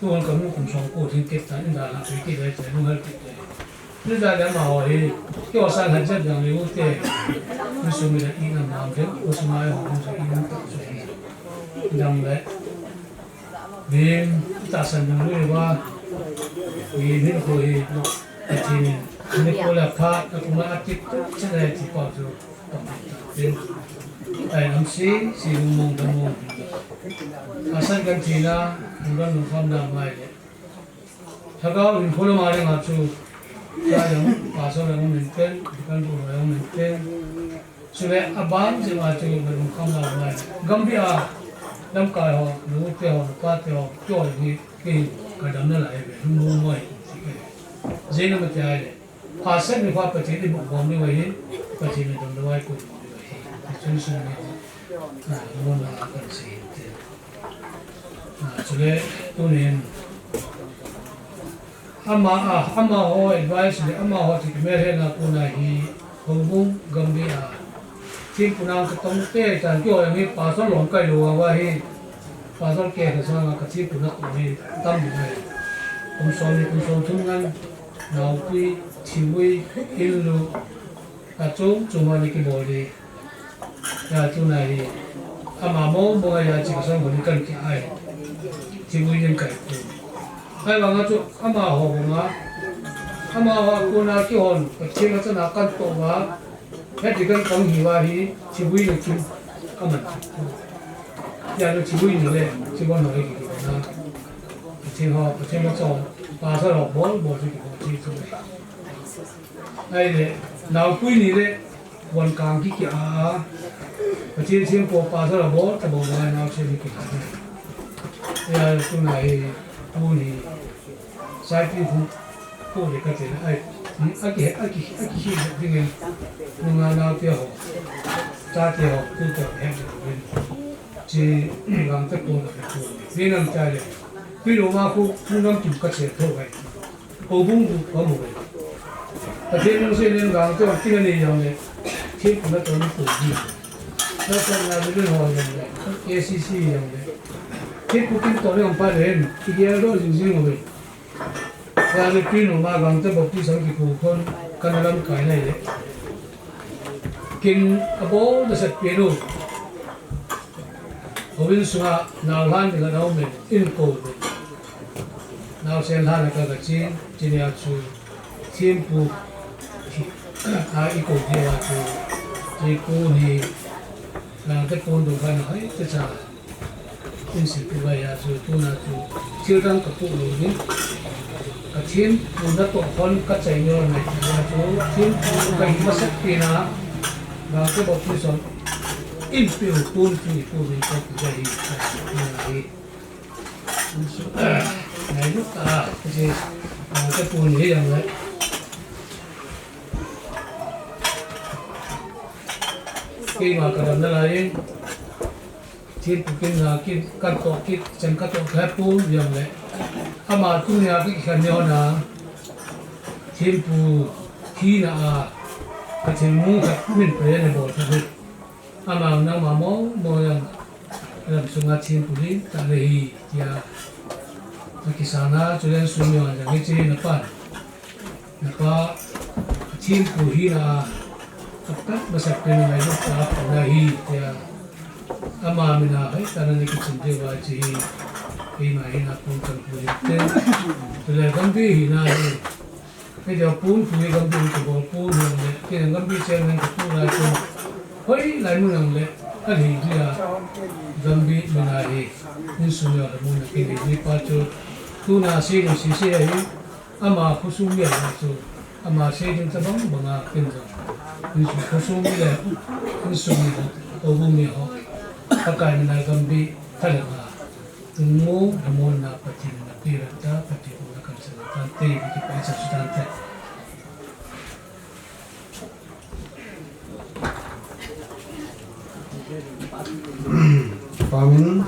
Tun kanu kum somko thim kit tan, in dalhah thei kit le, che lunghel kit le. Nija le amaho hi, keiho sang han jep jang le u te. Insung mi le inam nam le, insung a ho, insung inam tak chu hi. Dang le. Min, tahsan jong lui uva. Min hin ko hi. Pathen in, ani ko la pha, na kuma atit tu, chena ti pa chu. Ai, am si, si lungmong, lungmong. Asan kan thina, lungdon lungkhamna ngai le. Lhagao hinkho lama dinga chu, cha jong, pastor jong um intin, deacon bu jong um intin. Chule aban jeh a chu na lungkhamna ngai. Gambih a, lamkai ho, nute ho, nupate ho, keiho hi, kei kadam nalai ve, lungmong ngai, ti ke. Jeh a mati ai le. Phaset ni pha Pathen in iboh bom diu ahi, Pathen in damlou a ikoi bom diu ahi. Chun sung ni, ah, mona kan sei te. Ah, chule tunin, ama, ah, amaho advice le amaho ti kimelhena kona hi, houbung Gambih a thempu nang katong te tan keiho hi pastor lom kai lou a hi, pastor ke ka sanga ka thempu na kong hi tam ni ngai. Kum som ni kum som thum ngan, naopui, thivui, inlu, achom chom a ni kibol hi. Ya tuna hi, ama mo mo ya chi ka sang ho ni kan ki ai. Thivui nin kai ku. Ai vanga chu amaho banga, amaho a kona keihon, Pathen a chana kan toh uva, heti kan kang hi uva hi, thivui na kim, kaman. Ya na thivui ni le, thivui na le ki na. Pathen ho, Pathen a chon, pastor ho bol, bol chu ki bol chi chu. Ahile, naopui ni le, von kang ki kia, Pathen thempu pastor a bol, ta bol ngai naosen ni ki. Ya, tuna hi, tuni, saipi hu, ko le ka te, ai, aki, aki, aki, aki, ding, nunga naote ho, chate ho, tu te, he, chi, ngang te ko, ko, ni nang cha le, pi lo ma khu, khu nang kim ka che, tho gai. Houbung bu pa mu ve. Pathen lungset in gangte hon kin ani jong le, thempu na tong pu ji. Na tong na bilun ho jong le, A C C jong le. Thempu kin toh le hung pan le hin, i gel doh jing jing uve. Ka le pin u ma Gangte Baptist Home kipu khun, kana lamkai nai le. Kin abol nasat pen u. Houin sunga nau lhan ding a nau men in ko uve. Naosen lhan a ka ka chin, chinia chu thempu hi, a i ko dia chu, thempu hi, Gangte pon dung khan a hoi te cha. In si pu bai a chu tuna chu thil dang ka pu lo ni. Ka thempu na toh hon ka chai nyo nai ti a chu thempu ka hi masat pi na. Gangte Baptist Home in piu pun chu i pu ni ka pu ja hi ka pu na hi. In su ngai lu ta ka si Gangte pun hi yang le. Keima ka dam na lai. Thempu kin na kin, kan toh kin, chan ka toh ka pu yang le. Ama tunia kikhen ni hon a. Thempu hina a, ka thempu khat min pre ne bol khat hi. Ama nangma mo, mo yang. Lam sunga thempu hi, ta le hi, tia. Ka kisana, chu len sum yang, yang hi chi na pan. Napa, thempu hina, apat masak pen ngailut ta, na hi, tia. Ama mina, hai, ta na ni kitchen de wa chi hi. Hina, hina, pun kan pu hi te. Tule gambi hina hi. Hai dia pun pu hi gambi pu bol pu hi le. Kina gambi chen nang ka pu lai pu. Hoi, lai mun nang le. Ka hi dia. Gambi mina hi. Insung ya mun na kini ni pa chu. Tuna si ni si si hi. Ama khosung mi a chu, ama sei ding tabang banga kin jong. Insung khosung mi le, insung mi ho, houbung mi ho. Pakai mina gambi, thalenga. Tungmu, namon na Pathen na pi ran ta, Pathen na kan sa na tan te, kipa sa su tan te. Amen.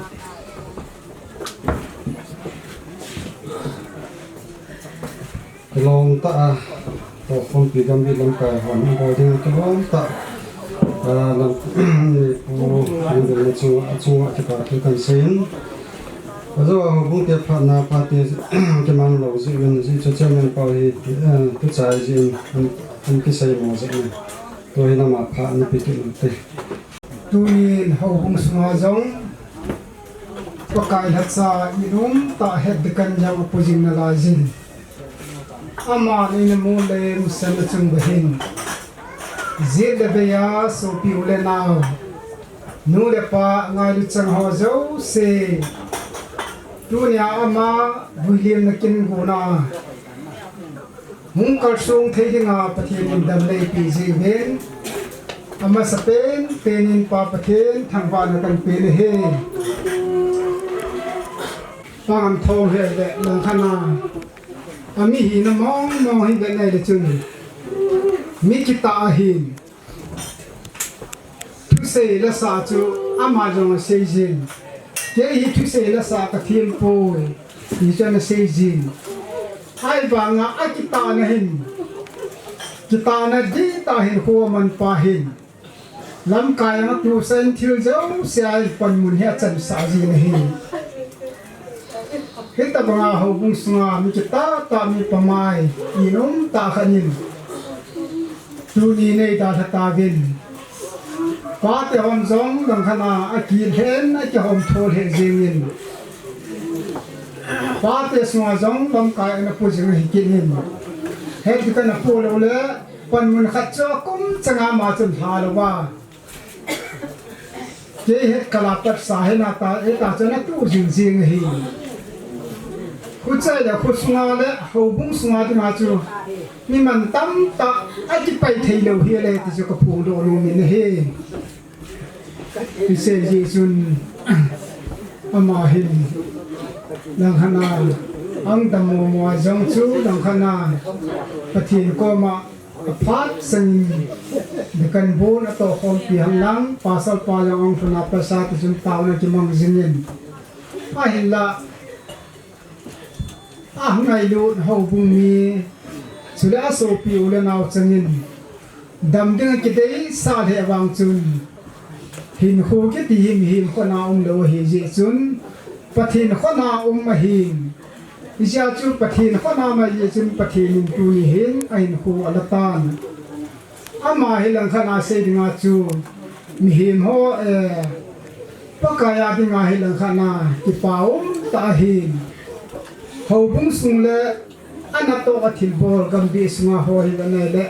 Kilom tah a, tohkhompi gambi lamkai hon, bol ding kilom tah a, lam, pu, pu, pu, chunga, chunga kipa thu kan seiyin. Ajo, houbung te phatna, phat te, kimang lou jeh uvin, ajeh chu chairman pa hi, eh, tu chai jeh in, an, an kisei mo jeh in. Tu hi nama phat ni pi kit u te. Tunin houbung sunga jong, Pakai lhacha in um tah het ding kan jong apu jing nalai jin. Ama nei na mu le musan na chung ba hin. Jit le bei a sopi u le nau. Nu le pa ngailu chang ho jouse. Tunia ama vuilimna kin guna. Hung kalsong thei dinga Pathen in dam nei pe jing uvin. Amasapen, pen in Pa Pathen thangvahna kan pe na hi. Pangam thong he le langkhat a. Ami hina mong mong hi be nei le chun. Mi kitah ahin. Thusei lasa chu ama jong asei jin. Kei hi thusei lasa ka them poi. Ti chu ana sei jin. Ahivanga akitahna hin. Kitahna dihtah hin khu aman pa hin. Lamkai a atohsa in thil jouse a in panmun hi achansah jin ahi. Hitabanga houbung sunga mi kitah tah mi pamai in um tah khat in. Tuni nei dalha tauvin. Pate hon jong langkhat a akilhen akihom thol he jengin. Pate sunga jong lamkai ana pu jing ahi kit in. Heti kana pu lou le panmun khat chu akum changa ma chun lha louva. Kei het kala pat sa hena ta, eta chana tu jing jing ahi. Khuchai le khusunga le houbung sunga dinga chu mi mantam tah akipai thei lou hi le ti chu ka phongdoh nom in ahi. Kisei jeh chun ama hin langkhat a ang dam mo mo a jong chu langkhat a Pathen koma aphat sangin dukan bon atohkhompi hen lang, pasal pa jong ang thuna pasa ti chun taona kimang jingin. Ahinla, angailut houbung mi, chule asopi u le nao changin, dam ding akideisah lheh vang chun, hinkho kiti hi mihem khut a umlou ahi jeh chun, Pathen khut a um ahin. Hijeh chun Pathen khut a um ahi jeh chun Pathen in tuni hin ahinkho ala tan. Ama hi langkhat a sei dinga chu mihem ho, eh, Pakai a dinga hi langkhat a kipa um tah ahin. Houbung sung le anatoh a thilbol gambih sunga ho hi ana le.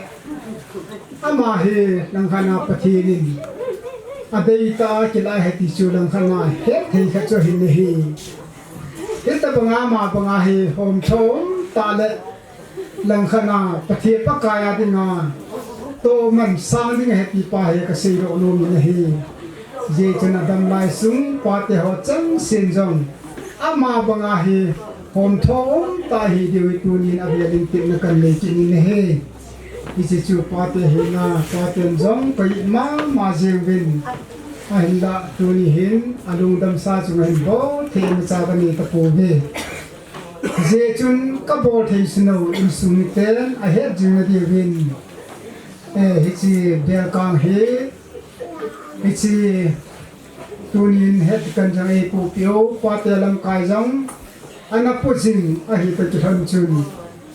Ama hi langkhat a Pathen in adei tah a kilah ahi ti chu langkhat a hetthei khat chu ahin ahi. Hitabanga ama banga hi homtho um tah le langkhat a Pathen Pakai a dinga tohman sang ding ahi ti pa hi kasei doh nom in ahi. Hijeh chun adam lai sung pate ho chengse in jong ama banga hi homtho um tah ahi diu hi tunin avel in tepna kanei kit in ahi. Hiche chu pate hina, paten jong ka it mama jeng uvin. Ahinlah tuni hin alungdamsa chunga hin bolthei imacha kanei tapouve. Hijeh chun kabol thei sunau insung miten ahet jing nadiuvin, eh, hiche belkang hi, hiche tunin het kan jong eipuipeh u, pate lamkai jong ana put jing ahi toh kilhon chun,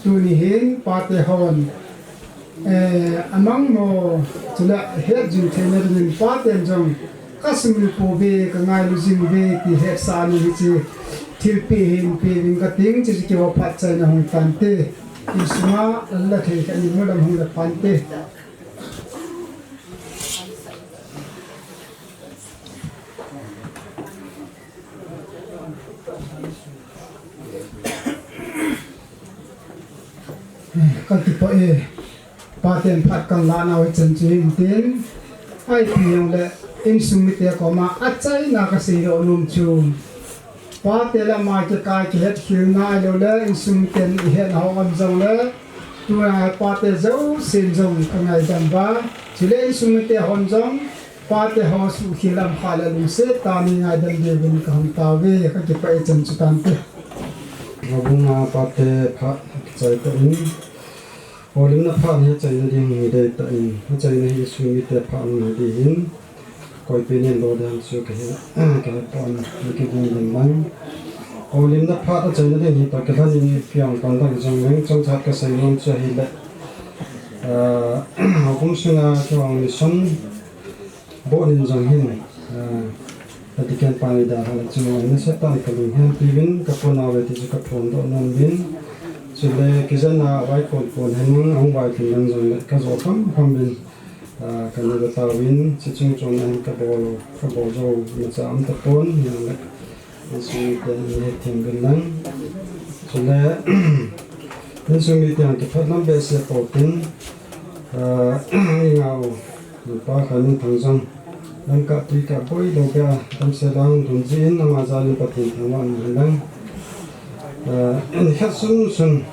tuni hin pate hon, eh, amangmo chule het jing theina dingin paten jong kasumil pouve, kangailu jing uve ti hetsah in hiche thilpeh hin peh uving kating, hiche chu kihou phat chaina hung tante. Insunga ala thei khat in mulam hung la phante. Kakipah e, paten phat kalah nau hichan chu hin tin, ipi jongle insung mite koma achaina kasei doh nom chu, pate le ama kikah kihetkhel na ahiloule insung miten ihet na ho um jongle, tua pate jousen jong kangaidam uva, chule insung mite hon jong pate ho suhkhel lam khat le lungset tah a nei ngaidam diuvin kahung tauve, kakipah e chan chu tante. Houbung a pate phat kichai tah in, houlimna phat hi achaina ding hi dei tah in, achaina hi insung mite phat ahi ding hin, koipen in lo ding chu kahe, kahe pon, nakiging ding lang. Houlimna phat achaina ding hi toh kilhon in piang pan dang jong leng chomkhat kasei nom chu ahile, ah, houbung sunga kihong mission board in jong hin, ah, ka deacon pa ni dalha le chunga nasatah in kalung hempi uvin, kaphonauve ti chu kaphondoh nom uvin. Chule kijen a vaikon kon henlang, ahung vailhun lang jongle kajo kham kham uvin, ah, kana ve tauvin, chuche chung chon ahin kabol, kabol jou imacha um tapon, hinla insung miten hethem uvin lang. Chule insung miten kiphatlam behseh pou tin, ah, i ngau, Pa Khanminthang jong lamkah tuikah boilou beh a damsel a hung lhun jeh in ama jal in Pathen thangvahna hen lang. Ah, nikhat sunsun,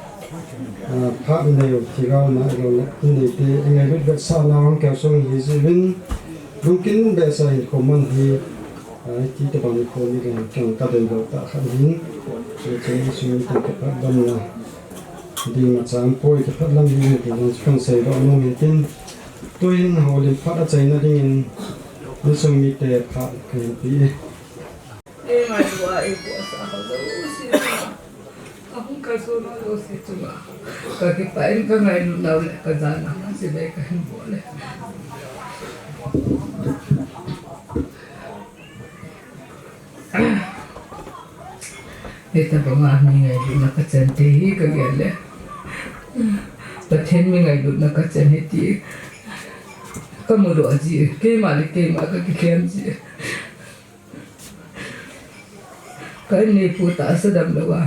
ah, phat inei u, thilgalna ahiloule inneite ingailut vetsahna hung keo sung hi jeh uvin, lungkim behseh a hinkho man hi, ah, hiti tobang hinkho ni le keng kadeilou tah khat ahin, hiche insung miten kiphatlamna ding imacha umpoi, kiphatlam hih in ti jong chu kahin seidoh nom in tin, tuhin houlim phat achaina dingin insung mite phat kahin pe e. Eima jua eibohsah ho jouse chunga, ahung kalson ho jouse chunga kakipah in kangailutnau le kajana hung silei kahin bol e. Hitobanga mi ngailutna kachan te hi kagel le, Pathen mi ngailutna kachan ahi ti kamudoh jeh, keima le keima kakikhem jeh. Ka inneipu tahsa damlouva,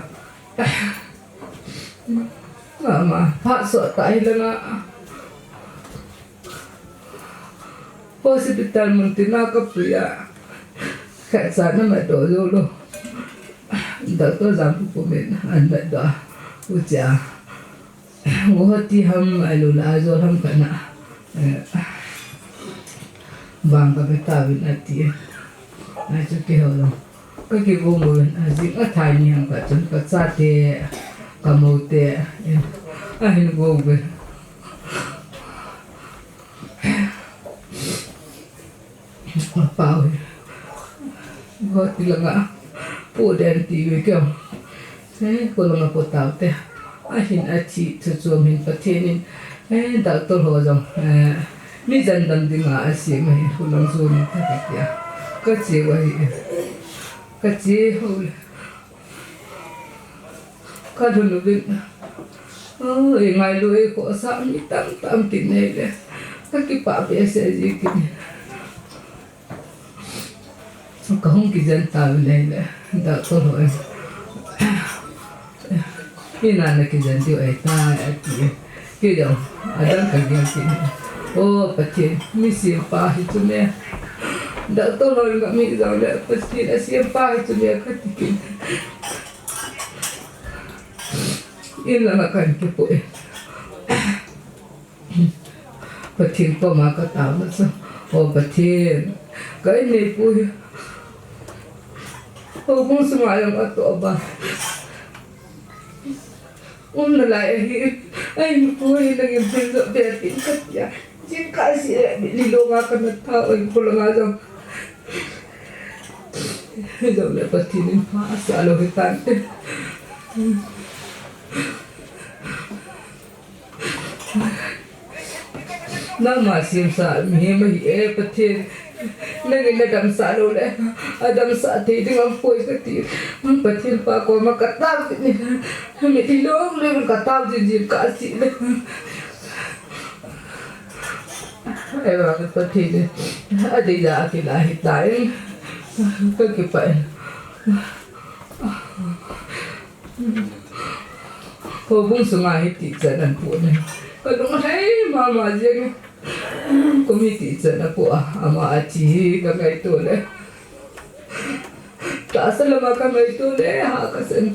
mama phat sottah hilanga hospital muntina kapuiya, khatcha namatdoh joulou, Doctor Jangpupu min ahin matdoh a, huchea, ngo hoti ham ahiloule Aizawl ham khat na, eh, vang kave tauvin ati. Ahi chu keiho jong kakigong uvin, ajing athai ni ham khat chun kachate, kamoute in ahin gong uvin. Apau hi, hoti langa Pu den ti ve keo. Eh, ko langa ko tau te. A hin a thi chu chu min Pathen in. Eh, doctor ho jong. Eh, mi jan dam dinga a si ma hi ko lang zo ni ta ka tia. Ka che wa hi. Ka che ho le. Ka lhun uvin. Oh, e ngailu e ko sa mi tam tam kin nei le. Ka kipah behseh ji kin. Ka hung kijen tauvin nei le. Doctor ho e. Ina na kijen diu e ta e ti. Kei jong, adang ka gel kit. O Pathen, mi sempa hi chu me. Doctor ho in ka mi jong le, Pathen a sempa hi chu me ka ti kit. In langa kan kipui. Pathen koma ka taona chu. O Pathen, ka inneipu hi. Houbung sunga jong atoh ban. Umna lai ahi, a inneipu hi nangin phin jo be tin ka tia. Jingkah seh le, mi lilonga ka na tha, oi, ko langa jong. Jong le Pathen in pha asa lou hi tante. Nangma semsa mihem ahi e Pathen. Nangin na damsah lou le, adamsah thei ding aum poi kati. Pathen pa koma ka tao kit ni. Mitlhi long le ka tao jing jing ka seh le. Ei vang Pathen in adeija akilah ahitai. Ka kipah e. Houbung sunga hi tichan apu ne. Ka lunglhai mama jeng. Kum hi tichan apu a, ama athi hi ka ngaito le. Tahsa lama ka ngaito le, ha ka san.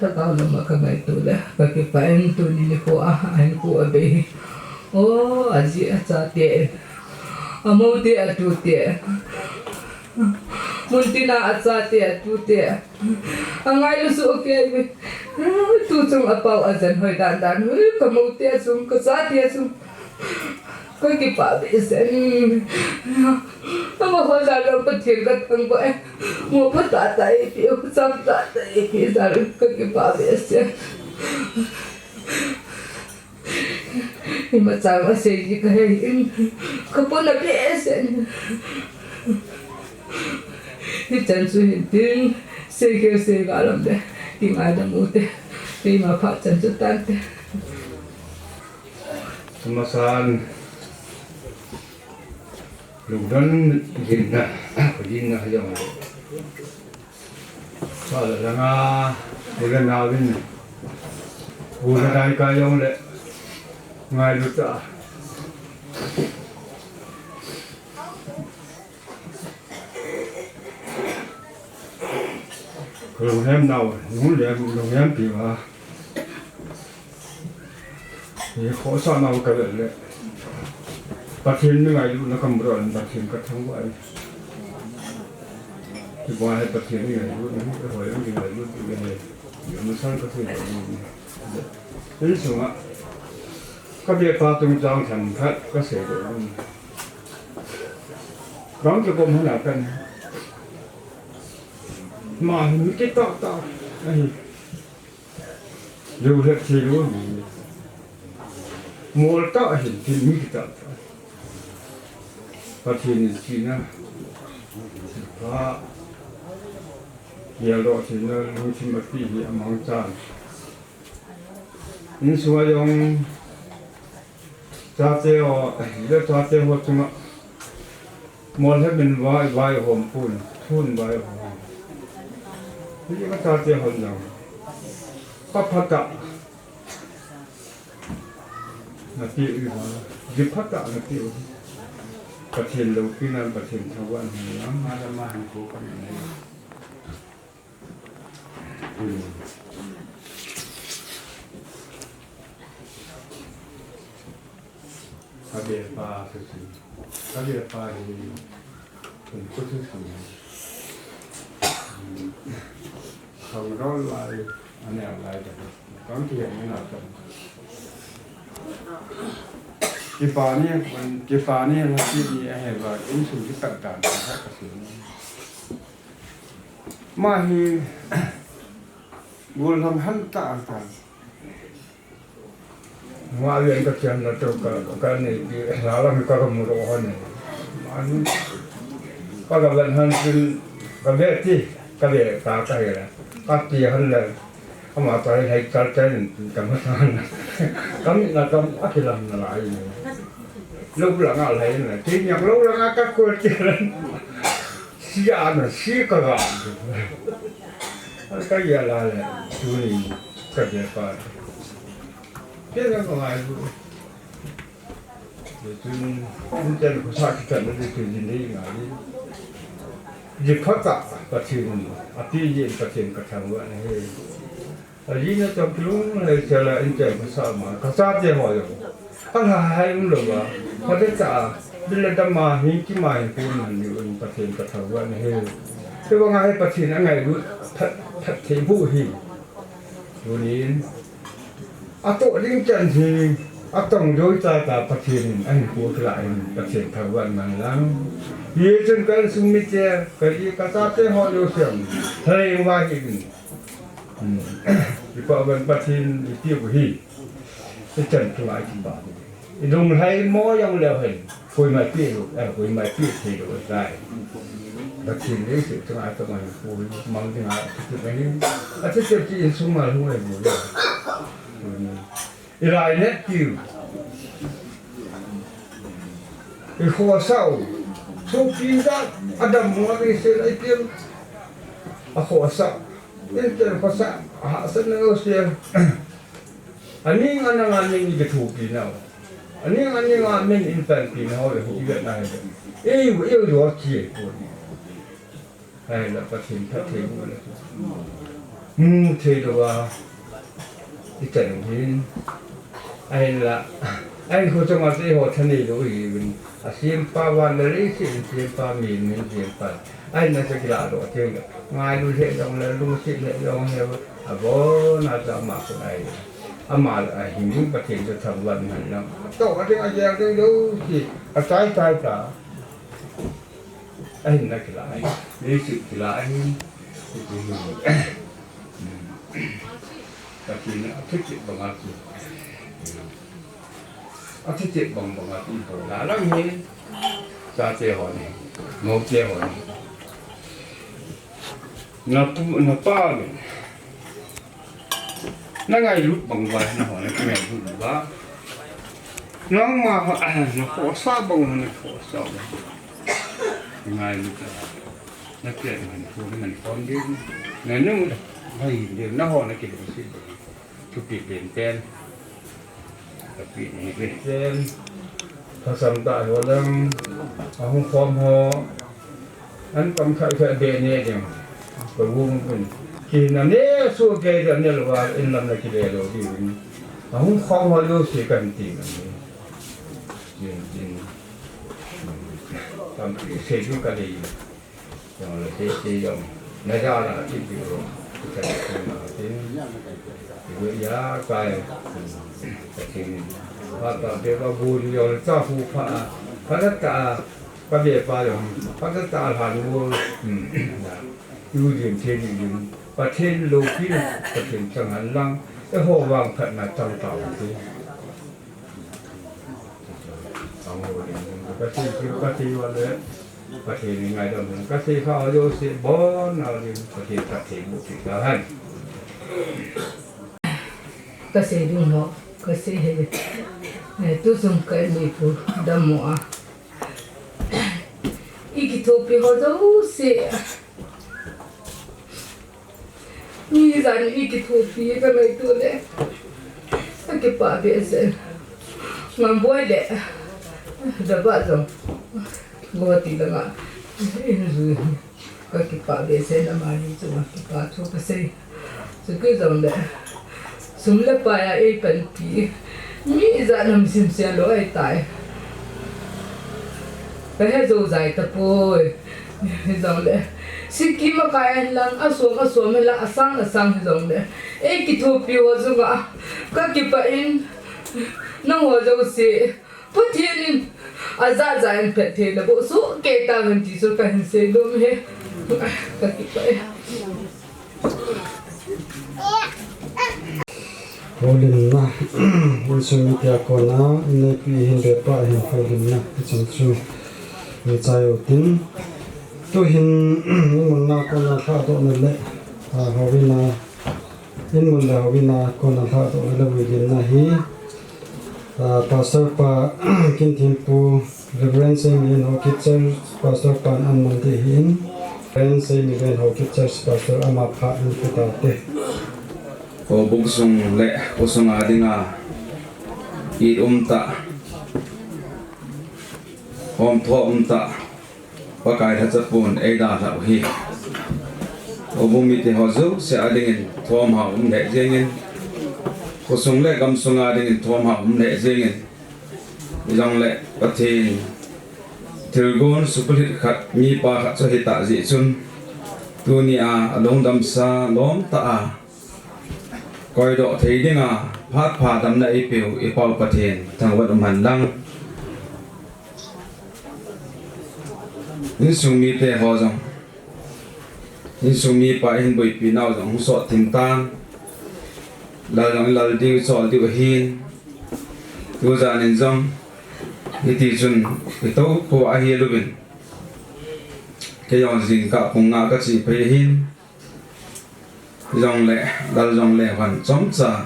Lhagao lama ka ngaito le, ka kipah in tuni nikho a, ahin pu abei hi. O, aji achate. Amoute atute. Muntina achate atute. Angailu soh kei ve. Tuchung apao ajan hoi dan dan. Ui, ka moute achung, ka chate achung. Ka kipah behseh. Amaho jal jong Pathen ka thangvah e. Mopha tahtah eipeh, cham tahtah eipeh jal ka kipah behseh. Imacha asei ji ka hei in, ka pona behseh. Hichan chu hin tin, sei keu sei ga lam le, kingaidam u te, keima phat chan chu tante. Amasan, lungdon jinna, jinna jong le. Sa la langa, u le nao vin. U le nao ka jong le. Ngailu ta. Ka lunghem nau, lunghem, lunghem pi va. Hi khohsah nau ka le le. Pathen mi ngailutna ka mu lou in Pathen ka thangvah e. Hiva hi Pathen mi ngailutna hi, hoi mi ngailut mi le. Hi amasan ka thei lou. Insunga ka beh pa tungchang themkhat ka sei lou. Bang kikom hana kan. Ama hi mi kitah tah ahi. Lou het thei lou mi. Mol tah ahi, thil mi kitah tah. Pathen in chihna. Pha. Geldoh theina lungthim api hi amangchan. Insunga jong Chate ho, le chate ho chunga. Molhem in vai, vai hom pun, thun vai hom. Hi ka chate ho jong. Ka phatah. Na ti u va. Ji phatah na ti u. Pathen loupina, Pathen thangvahna. Adama han ko ka ni. Ka beh pa thusim. Ka beh pa hi kum ko thusim. Thong rol lai, aneo lai ta. Tong ti ni na ta. Kipa ni, kipa ni la ti ni ahe ba, insung kipat dan ka ka si. Ama hi gollhang hanta ta. Ama len ka chiam na to ka, ka nei pi, la lam ka ka mu ro ha nei. Ama hi ka ka ven han tin, ka ve ti, ka ve ta ka he la. Ka ti han la. Ama ta hi hai chal chal in ka ma ta na. Ka mi na ka a ki lam na lai ni. Lo la nga lai na. Ti nyak lo la nga ka ko ti la. Sia na si ka ga. Ka ya la le. Tu ni ka de pa. Ke na ko ai bu. Tun, inchen khosah kichat na ding tun din dei ngai. Ji phat a Pathen, a pi ji Pathen ka thangvah na hi. A ji na chok lung le chala inchen khosah ma, ka chate ho jong. A la hai um lou va. Phat a cha, bil le dam a, hi ki ma hi pu man ni un Pathen ka thangvah na hi. Te va ngai Pathen a ngailut phat, phat thei bu hi. Tunin, a toh ding chan hi, a tong doi cha cha Pathen in, a hin pu kila in, Pathen thangvah man lang. Hi chun ka insung mite, ka ji ka chate ho jouse, thaleng va hi in. Hmm. Ipa van Pathen, i tiu hi. I chan tu ai ki ba. I lunglhai mo jong leu hen, koima pi lou, eh, koima pi thei lou tai. Pathen leiset chunga tong a pu mang ding a, ti mai. A ti ti insung ma lhung ai bu le. I lai net tiu. I khosah u. Sopi ja, a dam mo a vi se lai tiu. A khosah. Inchen khosah. A hahsatna jouse. Aning anang a min i kithopi nau. Aning anang a min i panpi nau le hu i vet na hi. Ei, ei, jo chi ko ni. Hai la Pathen phatthei mu le. Mu thei lou a. I chan hin. Ahin la. Ahin ho chunga te ho thanei lou hi vin. A siampa van le leiset siampa mi, mi siampa. Ahin na sa kila lou a te. Ngailu le jong le, lungset le jong le. A bon a cha ma ko ai. Ama la a hin Pathen chu thangvah man lang. To ka ding a jeng ding jouse. A chai chai ta. A hin na kila a hin. Ni si kila a hin. Pathen a thupeh bang a ki. A thupeh bang bang a ki bol a lang hi. Chate ho ni. Moute ho ni. Na pu, na pa le. Na ngailut bang uva nangho na kingailut uva. Nangma ho, ah, na khosah bang uva na khosah uva. Ngailut a. Na kingailut uva na kon ding. Na nung, hai ding, nangho na kilungset bang. Thupeh pen pen. Ka pi ni ve. Pen. Phasam tah ho lang, ahung khom ho, an tam khat khat be ne ding. Ka gum pun. Kina ne su ke ja ne lou va in lam na kile lou ding. Ahung khom ho lou se kan ti na ni. Jin, jin. Tam ki se ju ka dei. Jong le se se jong. Na ja la ti ti ro. Ka ti na ti. Ti ro ya kai. Ka ti ni. Pha ta be ba bu ni jong le cha hu pha. Pha ta ta. Ka be pa jong. Pha ta ta la nu. Hmm. Yu jin te ni jin. Pathen loupi na. Pathen chang han lang. E ho vang phat na chang ta ti. Ang ho ni. Ka ti ki ka ti wa le. Pathen in ngaidam, ka sei kha jouse bon a ding, Pathen phatthei boh peh tahen. Ka sei ding ho, ka sei hih e. Eh, tu chung ka in pu dammo a. I kithopi ho jouse. Mi ijat in i kithopi ka ngaito le, ka kipah behseh. Ngamboi le, Daba jong, Guwahati langa, in jui. Ka kipah behseh, ama ni chu ka kipah thu ka sei. Chuti jong le, sum le pai a ei panpi. Mi ijat nam simsen lou ahitai. Ka he jou jai tapoi. Hijongle, sikkim a kai ahin lang, asom asom ahin lang, asang asang hijongle, ei kithopi ho chunga ka kipah in, nangho jouse Pathen in ajat jat in phatthei naboh soh kei tahen ti chu kahin seinom e. Holimna, insung mite a kona, inneipi hin bepa hin holimna, hicheng chu, mi chai utin. Tuhin, inmun a kona lhadohna le, a, houin a, inmun le houin a kona lhadohna le vuilimna hi, a, Pastor pa, Kinthempu, Reverend Seimi in Haokip Church Pastor pan aman ding ahin, Reverend Seimi in Haokip Church Pastor ama pha in pe taute. Houbung sung le khosung a dinga it umtah, hom tho umtah, Pakai lhacha pun eidalhah u hi. Houbung mite ho jouse a dingin thomhao um lheh jengin, khosung le gamsung a dingin thomhao um lheh jengin, Hijongle Pathen thilgon supulhit khat, mipa khat chu ahitah jeh chun, tunia alungdamsa lomtah a koidoh thei dinga phat pha damna eipeu i Pau Pathen thangvah in umhen lang. Insung mite ho jong, insung mipa ihin boipi nau jong hung sot thim tan. Lal jong lal diu, chol diu ahin. Tujan in jong, hiti chun, i tou khu ahi luvin. Kei jong jingkah pung nga kache phei ahin. Jongle, lal jongle hon chomcha.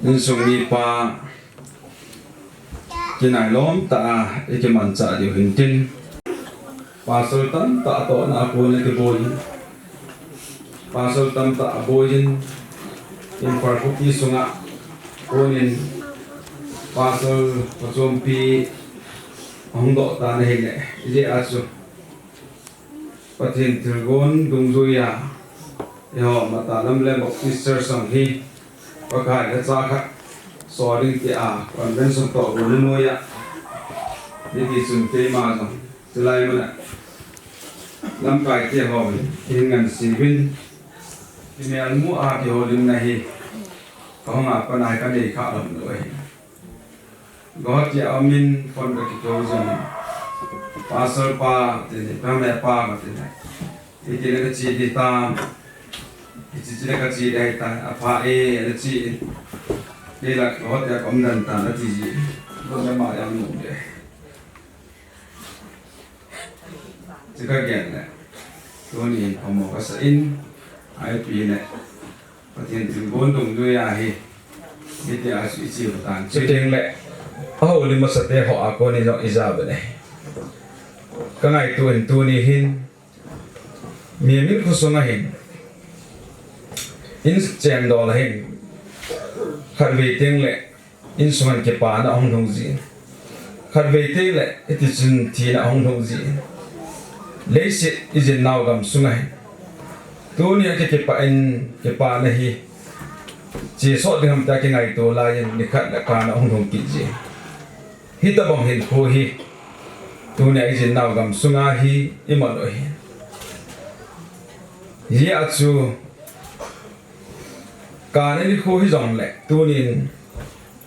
Insung mipa, kinai lomtah a, i kimanchah diu hintin. Pastor tamtah tohna a kon a kiboi. Pastor tamtah a boi in, Imphal khopi sunga konin, Pastor pachompi ahung doh tan ahile, ijeh a chu. Pathen thilgon dungjuia, eiho Mata lam le Baptist Church jong hi, Pakai lhacha khat, sol ding tia, convention toh gon noiya. Hiti chun keima jong, chulai muna, lamkai te ho, hin ngansi uvin, kimelmu a kiholimna hi, kahung a panai kanei kha lom lou ahi. Guwahati a umin phone kakikou jin. Pastor pa, tini, pame pa, ma tini. Iti le kache di tam. Iti chi le kache di ta. Apha e, le chi. Kei la Guwahati a kaum dan ta, le chi ji. Lo le ma yang nu de. Chi kagel le. Tuni in pamo kasa in. Ai pi le. Pathen thilgon dungjuia hi, hitia chu i cheu tan. Chuteng le, ahoulim masate ho a kon in jong ija uvin ahi. Ka ngaito in tuni hin, Mimin khosunga hin, in chengdol a hin, khatvei teng le, Insunga kipana ahung lhung jin. Khatvei teng le, hiti chun thina ahung lhung jin. Leiset ijin nau gamsunga hin. Tunia kikipah in, kipana hi. Chesot ding ham tia kingaito laiyin, nikhat le kana ahung lhung kit jin. Hitobang hinkho hi. Tunia ijin nau gamsunga hi, iman u ahi. Hijeh a chu, Kana nikho hijongle, tunin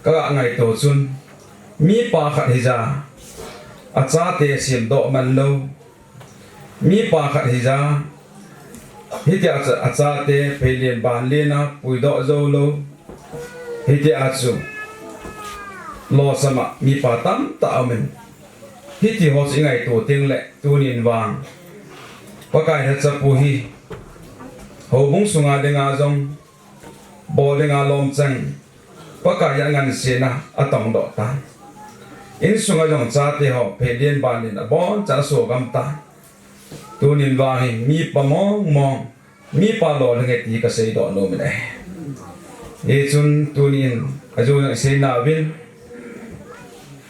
ka ngaito chun, mipa khat hija, achate semdoh man lou, mipa khat hija, hitia chu achate pheilen banlen a puidoh jou lou, hitia chu losam a mipa tamtah aumin, hiti ho chu i ngaito teng le, tunin vang Pakai lhachapu hi, houbung sunga dinga jong, bol dinga lom chang, Pakai a ngansena atongdoh tan. Insunga jong chate ho, pheilen banlen abonchan asugam tan. Tunin vang hi, mipa mong mong, mipa lolhing e ti kaseidoh nom in ahi. Hichun tunin, ajona isei nauvin,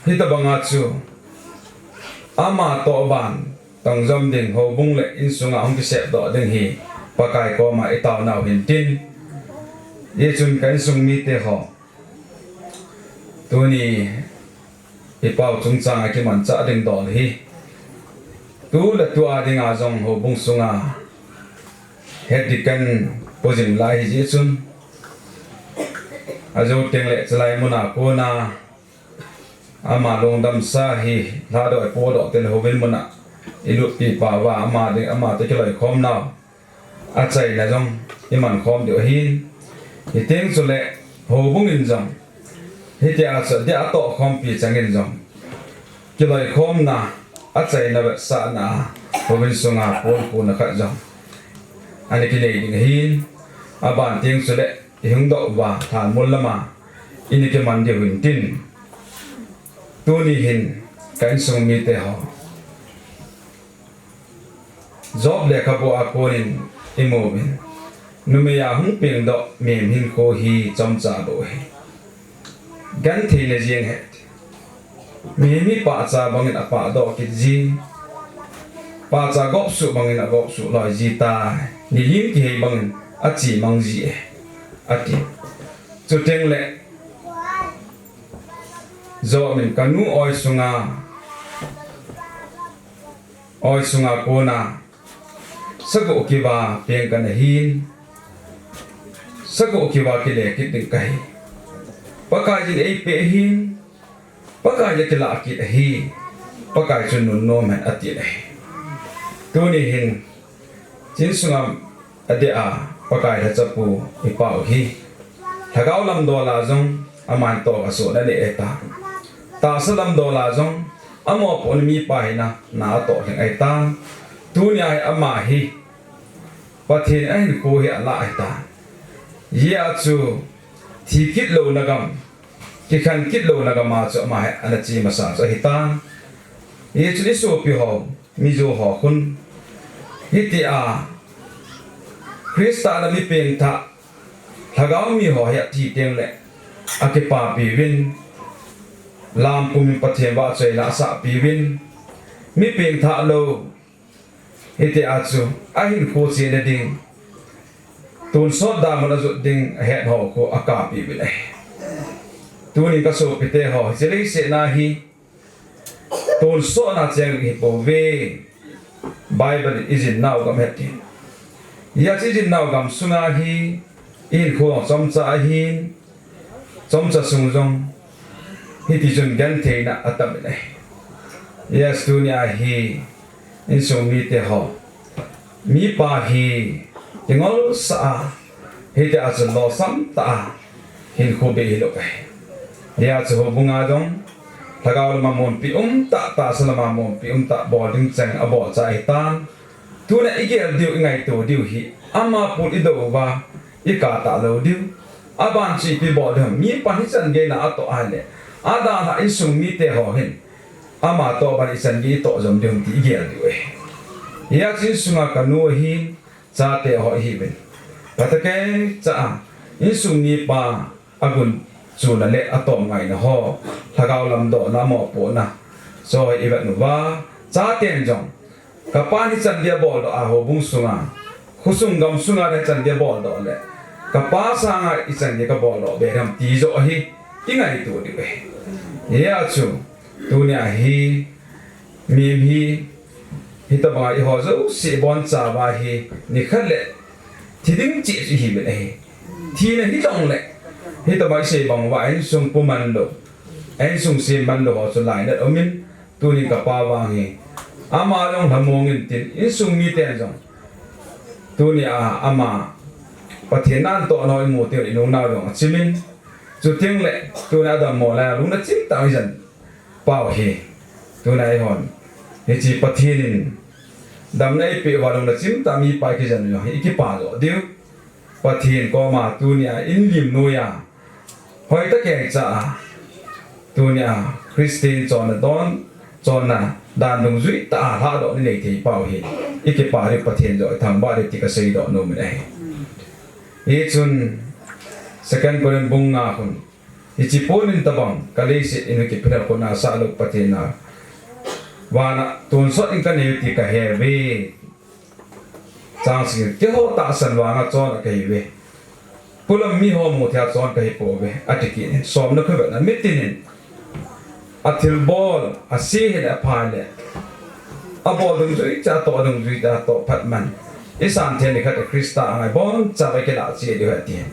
hitobanga chu, ama toh van, Tongjom ding houbung le insunga hung kisepdoh ding hi Pakai koma i taonau hintin. Hichun ka insung mite ho. Tuni i pau chungchang a kimanchah ding dol hi. Tu le tu a dinga jong houbung sunga Head Deacon pojing lai hijeh chun. Ajou teng le chulai muna kona Ama lungdamsa hi lhadoh, podoh tile houbung muna ilutpi pau va, ama ding, ama toh kiloikhomna achaina jong iman khom diu ahin. Hiteng chule houbung in jong hitia chu dia atohkhompi chang in jong kiloikhomna achaina vetsahna a houbung sunga ponkhuna khat jong ana kinei ding ahin. Aban teng chule ihung doh uva lhanmol lama ina kiman diu hintin, tuni hin ka insung mite ho Job lekhabu a konin imu uvin, numei a hung pengdoh mihem hinkho hi chomcha bou ahi. Gentheina jeng ahi. Mihem hi pahcha bangin apahdoh kit ji, pahcha gopsuh bangin agopsuh loi ji tai. Nilim kihei bangin achemang ji e, ati. Chuteng le Job in, kanu oi sunga, oi sunga kona sagoh kiva peng kana hin, sagoh kiva kile kit ding kahi. Pakaiyin eipeh ahin, Pakai in akilah kit ahi, Pakai chu nunnom hen, ati ahi. Tuni hin, chin sunga adeh a Pakai lhachapu ipau hi, lhagao lamdol a jong aman toh asohna anei ahitan, tahsa lamdol a jong amopohna mipa hina na atoh lhing ahitan, tunia hi ama hi Pathen ahinkho hi alah ahitan. Hijeh a chu thi kit louna gam, kikhen kit louna gam a chu ama hi ana che masa chu ahitan. Hichun isopi ho, mijo ho khun, hitia Christa ana mi pengthah lhagao mi ho hi athi teng le akipapi uvin, lam pumin Pathen vahchoi la asahpi uvin, mi pengthah lou, hitia chu ahinkho chena ding, tonsot damun ajot ding ahet ho khu akappi uvin ahi. Tunin kasopite ho, hiche leiset na hi tonsotna cheng hi pouve. Bible in ijin nau gam ahi tin. Hijeh chun ijin nau gam sunga hi ihinkho chomcha ahin, chomcha sung jong hitichun gentheina atam in ahi. Yes, tunia hi insung mite ho, mipa hi kingolsah a, hitia chu lolsam tah a hinkho bei hilou ahi. Hijeh chun houbunga jong lhagao lama monpi umtah, tahsa lama monpi umtah bol ding cheng abolcha ahitan. Tuna igel diu, ingaito diu hi, ama pul idou uva ikah talou diu. Aban chu ipi bol diu ham, mipan hichan geina atoh ahile, adalhah insung mite ho hin ama toh ban ichan gei itoh jom diu ham ti igel diu ahi. Hijeh chun insunga kanu ahin, chate ho ihiuvin, phatah keicha a insung mipa agunchuna le atomngaina ho, lhagao lamdohna, amopohna, chu ivet uva, chaten jong kapan hichan gei aboldoh a, houbung sunga, khosung gamsunga le hichan gei aboldoh le, kapa sanga ichan gei kaboldoh be ham ti joh hi ingaito diu ahi. Hijeh chun tunia hi mihem hi hitobanga eiho jouse ibonchauva hi nikhat le thi ding cheh chu ihiuvin ahi. Thina hijongle, hitobang isei bang uva, a insung pu manlou, a insung sem manlou ho chu lainat aumin, tunin kapa vang hi ama jong lhamong intin, insung miten jong tunia ama Pathen nantohna ho imu teng le inungnau jong achimin, chuteng le tunia adammo lai a lungna chimtah a ijen pau hi, tuna eihon hiche Pathen in damna eipeh uva lungna chimtah a mipa ikijen u jong hi ikipa joh diu. Pathen koma tunia inlim noiya, hoitah keicha a, tunia Christian chonna don, chonna dan dungjuitah a lhahdohna inei thei pau hi ikipa diu, Pathen joh ithangvah diu ti kaseidoh nomin ahi. Hichun Second Corinth bung nga khun, hiche ponin tobang kaleiset in kiphel khun asah lou Pathen a vana tonsot in kaneiu ti kahe uve. Chang sagi, keiho tahsan vanga chon kahiuve, polam miho muthei a chon kahipouve, ati kit in. Somna khu vetna, mitin in athilbol, ase hile apha hile, abol dungjuiya atoh, adungjuiya atoh phat man, isan thei nikhat a Christa angai bonchauva ikilah cheh diu ahi ati.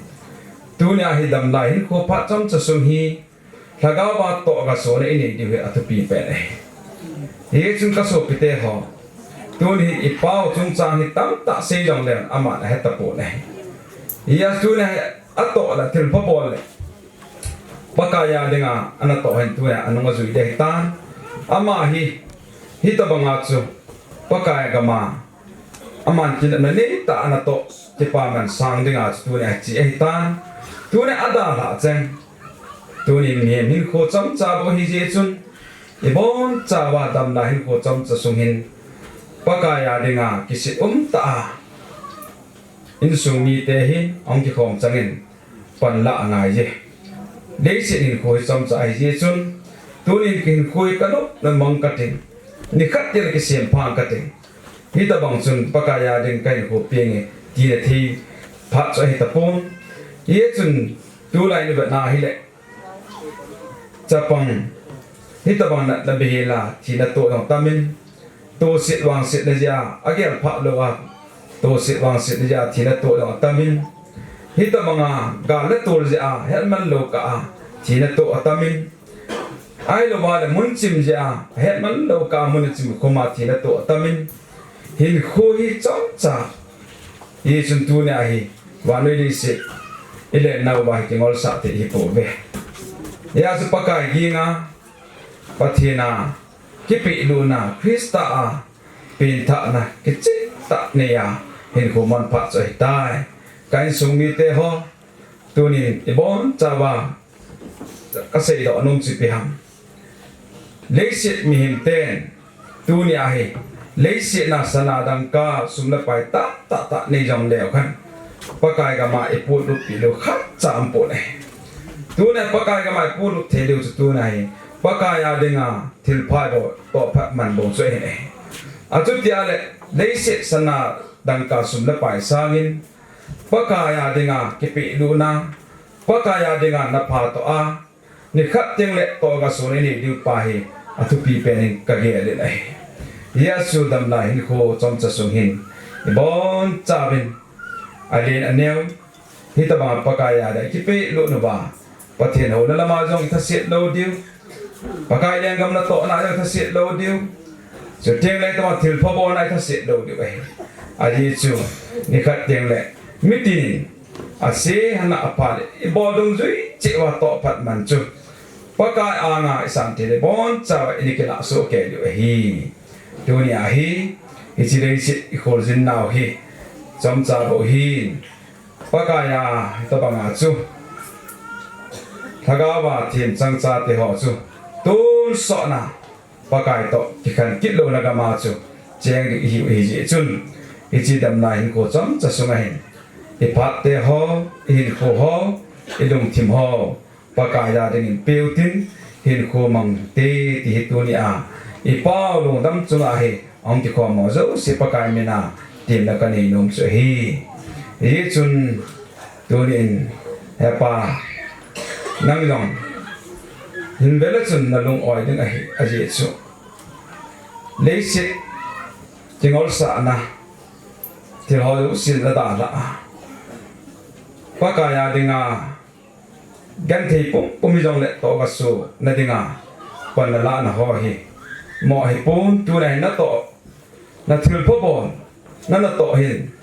Tunia hi damlai hinkho phat chomcha sung hi lhagao a tohgasona inei diu hi athupi pen ahi. Hichun kasopite ho, tuni hi ipau chungchang hi tamtah sei jongle aman ahetapon ahi. Hijeh chun tuni hi atoh le thilpha bol le Pakai a dinga anatoh hin tuni anung ajui ding ahitan. Ama hi, hitobanga chu Pakai gama aman kinepna neitah anatoh, kipaman sang dinga chu tuni ache ahitan. Tuni adalhah cheng, tuni mihem hinkho chomcha bou ahijeh chun, ibonchauva damna hinkho chomcha sung hin Pakai a dinga kisit umtah a insung mite hi ahung kikhom changin panla angaiye. Leiset hinkho hi chomcha ahijeh chun, tunin kahinkho hi kanopna mang kating, nikhat teng kisempha kating, hitobang chun Pakai a ding kahinkho penge tina thei phat chu ahitapon. Hijeh chun tulai ivetna hile, chapang hitobang natna beihela thina toh jong atamin, tohset vangsetna jeh a agel phah louva, tohset vangsetna jeh a thina toh jong atamin, hitobanga gal le tol jeh a hetman lou kah a thina toh atamin, ahilouva le mun chim jeh a hetman lou kah a mun achim khum a thina toh atamin, hinkho hi chomcha, hijeh chun tunia hi vannoi leiset ilen nauva hi kingolsah thei hipouve. Hijeh chun Pakai ginga, Pathen a kipehlutna, Christa a penthahna kichehtah neiya hinkho manpha chu ahitai. Ka insung miteho, tunin ibonchauva kaseidoh nom chu ipi ham? Leiset mihem ten tunia hi leiset a sana dangka sum le pai tamtah tah nei jongleu hen, Pakai gama ipotlutpi lou khatcha aumpon ahi. Tunia Pakai gama ipotlut thei leu chu tunia hi Pakai a dinga thilpha bou, tohphat man bou chu ahi. Achutia le leiset sana dangka sum le pai sangin Pakai a dinga kipehlutna, Pakai a dinga naphatoh a, nikhat teng le tohgason inei diu pa hi athupi penin kagelin ahi. Jesu damna hinkho chomcha sung hin ibonchauvin alen aneo, hitobanga Pakai a dinga kipehlutnauva, Pathen houna lama jong ithaset lou diu, Pakai lenggam natohna jong ithaset lou diu, chuteng le hitobanga thilpha bolna ithaset lou diu ahi. Ajeh chu nikhat teng le mitin asei hana apha le ibol dungjui cheh uva tohphat man chu Pakai anga isan thei le ibonchauva ini kilah soh kei diu ahi. Tunia hi hiche leiset ikholjin nau hi chomcha bou ahin, Pakai a hitobanga chu lhagaova themchang chateho chu tonsotna Pakai toh kikhen kit louna gama chu cheng ding ihiu ahijeh chun, hiche damna hinkho chomcha sunga hin iphatteho, ihinkhoho, ilungthimho Pakai a dingin peutin, hinkho mangte ti hi tunia ipao lungdam chunga hi ahung kikhom ho jouse Pakai mina temna kanei nom chu ahi. Hijeh chun tunin, Hepa, nang jong hinvele chun nalung-oi ding ahi, ajeh chu leiset kingolsahna thilho jouse nadalhah a, Pakai a dinga genthei pumpum hijongle tohgasona dinga pan nalahna ho hi mo ahipon, tunia hi natoh, nathilpha bolna natoh hin,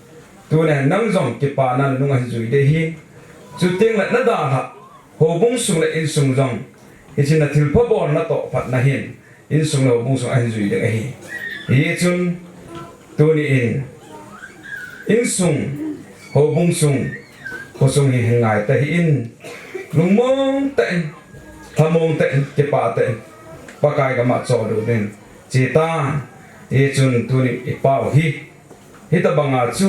tunia hi nang jong kipana nanung ahin jui ding ahin, chuteng le nadalhah houbung sung le insung jong hiche nathilpha bolna natoh phatna hin insung le houbung sung ahin jui ding ahi. Hijeh chun tunin insung, houbung sung, khosung hi hin ngaitah hih in, lungmong tah in, lhamong tah in, kipah tah in Pakai gama choldo dingin chetan. Hijeh chun tuni ipao hi hitobanga chu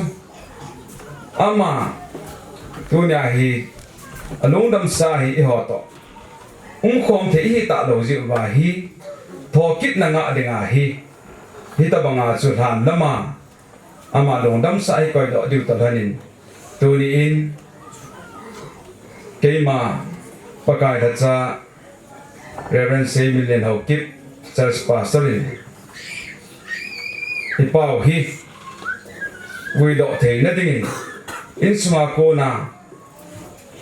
ama tunia hi alungdamsa hi eiho toh umkhom thei ihi talou jeh uva hi thokitna ngah dinga hi hitobanga chu lhan lama ama lungdamsa hi koidoh diu toh lhonin, tunin keima Pakai lhacha Reverend Seiminlen Haokip, Church Pastor in ipao hi guidoh theina dingin insunga kona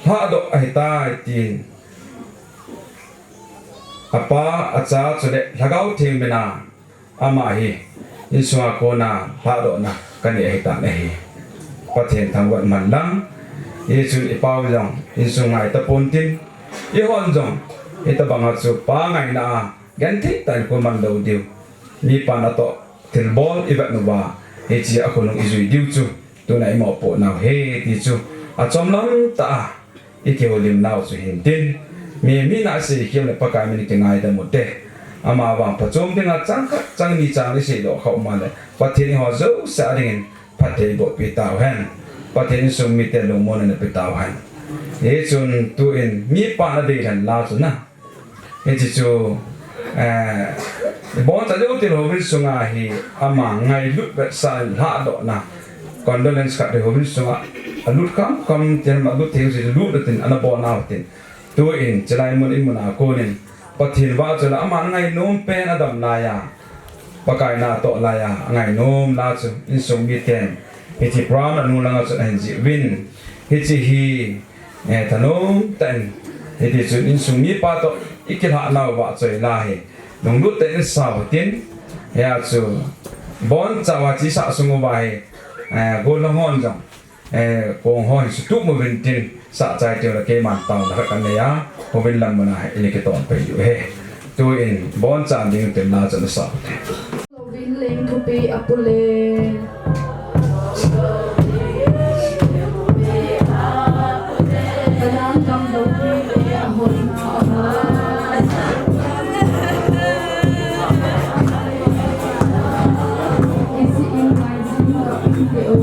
lhahdoh ahitai tin, Apa, Acha chule Lhagao Theng mina ama hi insunga kona lhadohna kanei ahitan ahi. Pathen thangvah in umhen lang, hichun ipau jong insung ngai tapon tin, eihon jong hitobanga chu pa ngaina a genthei tah in kon man lou diu, mipa natoh thilbol ivet uva, hiche a khonung ijui diu chu tuna imopohnau ahi ti chu achomlam tah a ikihoulimnau chu hintin, mi, mi nasei khel le Pakai min kingaidam ute. Amavang phachom dinga chang khat, chang ni, chang li seidoh khah um le, Pathen in eiho jouse a dingin phatthei eiboh pi tauhen. Pathen in insung mite lungmonna pe tauhen. Hichun tun mipa nadei lhen la chu na, hiche chu, eh, iboncha jouse houbung sunga hi ama ngailut vetsah in lhadohna condolence card hi houbung sunga alut kham kham tin, alut thei jouse chu lut tin ana bolnau tin. Tun chulai mun in muna konin Pathen vahchoi le ama ngainom pen adam laiya, Pakai natoh laiya angainom la chu insung miten hiche program anung langa chun ahin jih uvin, hiche hi, eh, thanom tah in, hiti chun insung mipa toh ikilhahnau vahchoi la hi lunglut tah in sao tin, hia chu ibonchauva hiche sah sung uva hi, eh, gollhang hon jong, eh, kong hon sutup uvin tin, sah chai teng le keiman taona khat kanei a, houbung lam muna hi ina kiton pei diu ahi. Tun iboncha ding tin la chu ana sao te. Louvin leng thupi apule. Kalang kam dopi le ahon na ahon. Isi in mai sin ka pin te o.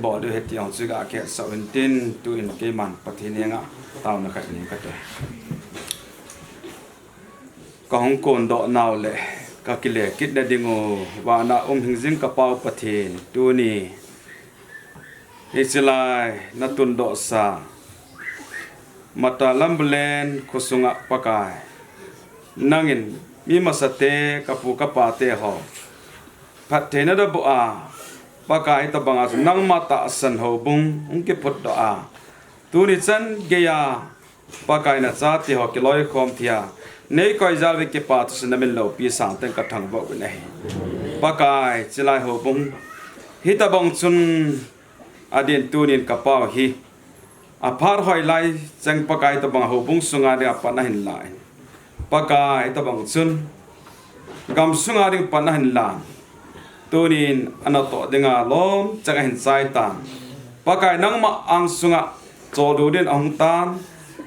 Bol diu ahi ti jong chu ga kihetsah in tin, tuin keiman Pathen henga taona khat nei kate. Ka hung kondoh nau le ka kile kit na ding u, vana um hingjing ka Pau Pathen, tuni hiche lai na tundoh sa Mata Lambulen khosunga Pakai, nangin mi masate, ka pu ka pate ho phattheina na boh a, Pakai, hitabanga chu nangma tahsan houbung hung kiphutdoh a, tuni chan geiya Pakai, na chate ho kiloikhom thei a nei koi jal uvin kipa thusim na min loupi sangtah in ka thangvah uvin ahi. Pakai, chulai houbung hitabang chun adin tunin ka Pau hi aphat hoilai cheng Pakai, hitabang houbung sunga dinga pan ahin la in, Pakai, hitabang chun gamsunga ding pan ahin lan, tunin anatoh dinga lom cheng ahin chai tan. Pakai, nangma angsunga choldo din ahung tan,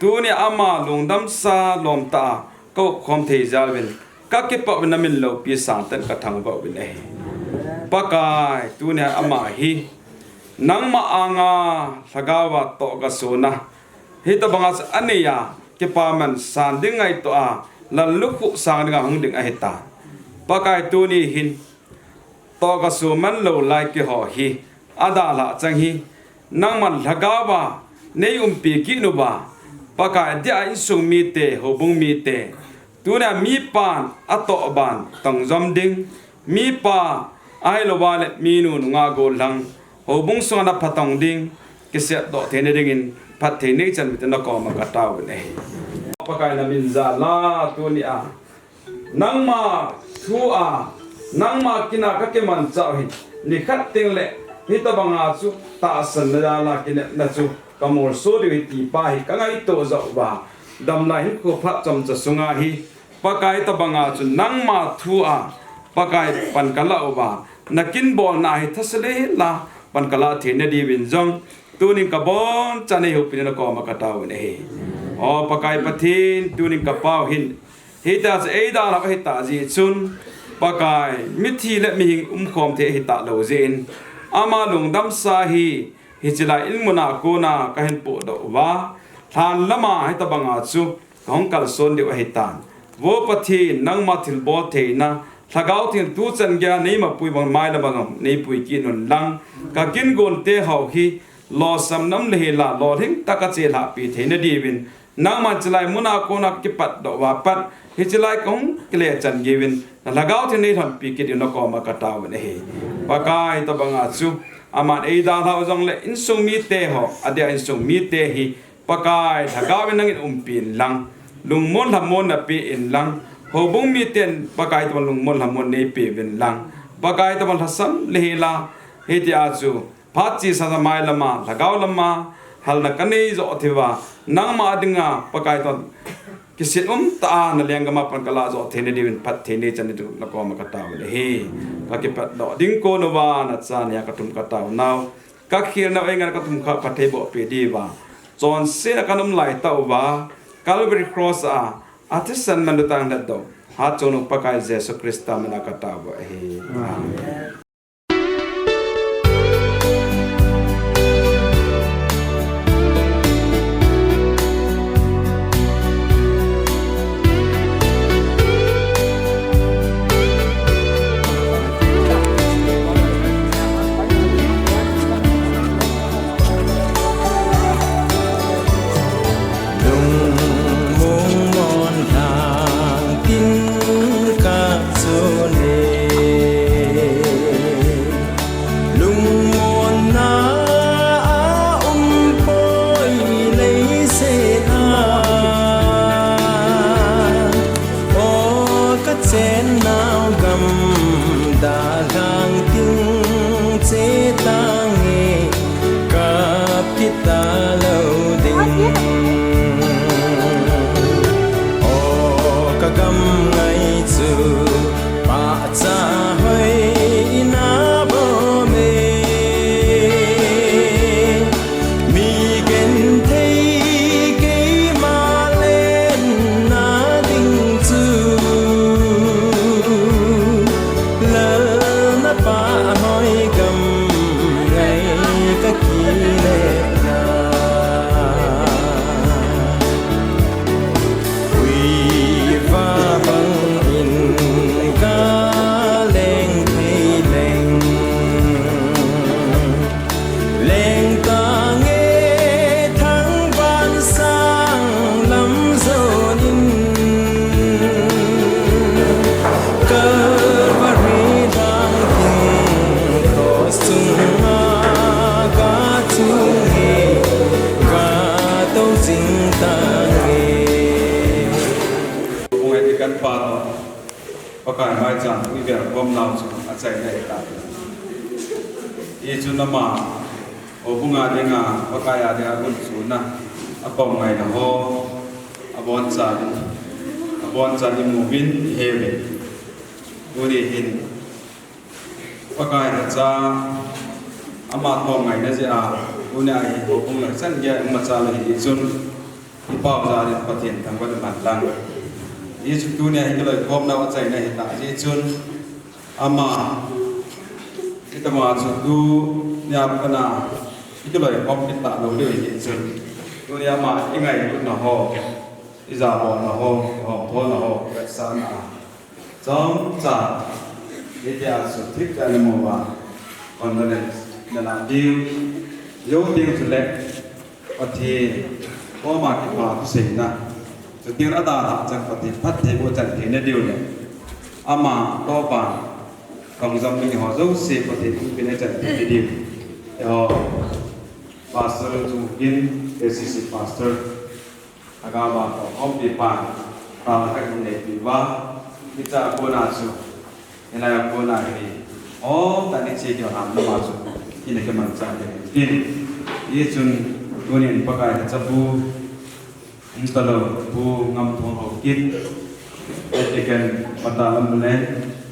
tuni ama lungdamsa lomtah a ka upkhom thei jal uvin ka kipah uvin na min loupi sangtah in ka thangvah uvin ahi. Pakai, tunia ama hi nangma anga lhagaova tohgasona hitabanga chu aneiya, kipaman san ding ngaito a, lallukhuh sang dinga hung ding ahitan. Pakai, tuni hin tohgaso manlou lai keiho hi adalhah cheng hi nangman lhagaova nei umpi kit uva, Pakai, adia insung mite, houbung mite, tunia mipan atoh ban tongjom ding, mipa ahilouva le minu nunga gollhang, houbung sunga na phatong ding, kisetdoh theina dingin phatthei neichan uvin tin na koma ka taovin ahi. Pakai, na min jal a tunia nangma thu a, nangma kin a ka kimanchah u hin, nikhat teng le hitabanga chu tahsanna jal a kinepna chu ka molso diu ahi ti pa hi ka ngaito jeh uva, damlai hinkho phat chomcha sunga hi, Pakai, hitabanga chu nangma thu a, Pakai, pan ka lah uva, na kin bolna hi thase lheh a pan ka lah theina diuvin jong tunin ka boncha nei houpi na koma ka taovin ahi. O Pakai Pathen, tunin ka Pau hin hitia chu eidalhah ahitah jeh chun, Pakai, mithi le mihing umkhom thei ahitah lou jeh in, ama lungdamsa hi hiche lai in muna kona ka hin pohdoh uva, lhan lama hitabanga chu ka hung kalson diu ahitan. Vo Pathen, nangma thilbol theina, Lhagao Theng tuchan geiya nei mapui bang mailama jong nei pui kit un lang, ka kin gonte ho hi lolsam nam le hila lolhing tah a chelhahpi theina diuvin, nangman chulai muna kona kipatdoh uva pat, hiche lai ka hung kile chan geiyin, na Lhagao Theng nei lhonpi kit diu na koma ka taovin ahi. Pakai, hitabanga chu aman eidalhah u jongle insung mite ho, adia insung mite hi Pakai, Lhagao in nangin umpi in lang, lungmon lhamon na pe in lang, houbung miten Pakai, hitabang lungmon lhamon nei peuvin lang, Pakai, hitabang lhasam le hila, hitia chu phat chesa sa mailama, Lhagao lama halna ka nei joh theiuva, nangma dinga Pakai, hitabang kisin umtah a na lenggam a pan ka lah joh theina diuvin phatthei neichan uvin tin na koma ka taovin ahi. Ka kipatdoh ding kon uva na chaniya ka thum ka taonau, ka khelnau eingaina ka thum kha phatthei boh peh diuva, chonsetna ka um laitah uva, Calvary Cross a athisan manlu tah a lhatdoh, hatchungnung Pakai Jesu Christa mina ka taovin ahi. Amen. Lungmong mon lhang tin ka chun e. Chan i vel khom nau chu achaina ahi tai. Hichun ama houbung a dinga, Pakai a dinga gunchuna, apom ngaina ho, abonchan, abonchan imu uvin, ihe uvin. Tuni hin Pakai lhacha ama thom ngaina jeh a, tunia hi houbung lhachan geiya imacha le hichun, i pao jal in Pathen thangvah in man lang. Hichu tunia hi kiloikhomnau achaina ahi tah jeh chun, ama, itama chu tunia pat a i kiloikhom kit talou diu ahi jeh chun, tunia ama i ngailutna ho, i jabolna ho, i hoptona ho, i vetsahna a chomcha, hitia chu thipbeh a na mu uva, condolence na lah diu, jou teng chule Pathen koma kipa thuseina, chuteng adalhah chan Pathen phattheiboh chan theina diu le, ama toh pan, khongjom ding ho jouse Pathen in pina chan theina diu. Eiho Pastor Chungkin, A C C Pastor, agama toh khompi pan, tao khat in neipi uva, hiche a kona chu, hilai a kona hi, o, tani che kio ham lama chu, ina kimanchah kei in. Hichun, tunin Pakai lhacha pu, umtalou, Pu Ngamthong Haokip, Vatican, Patalamullen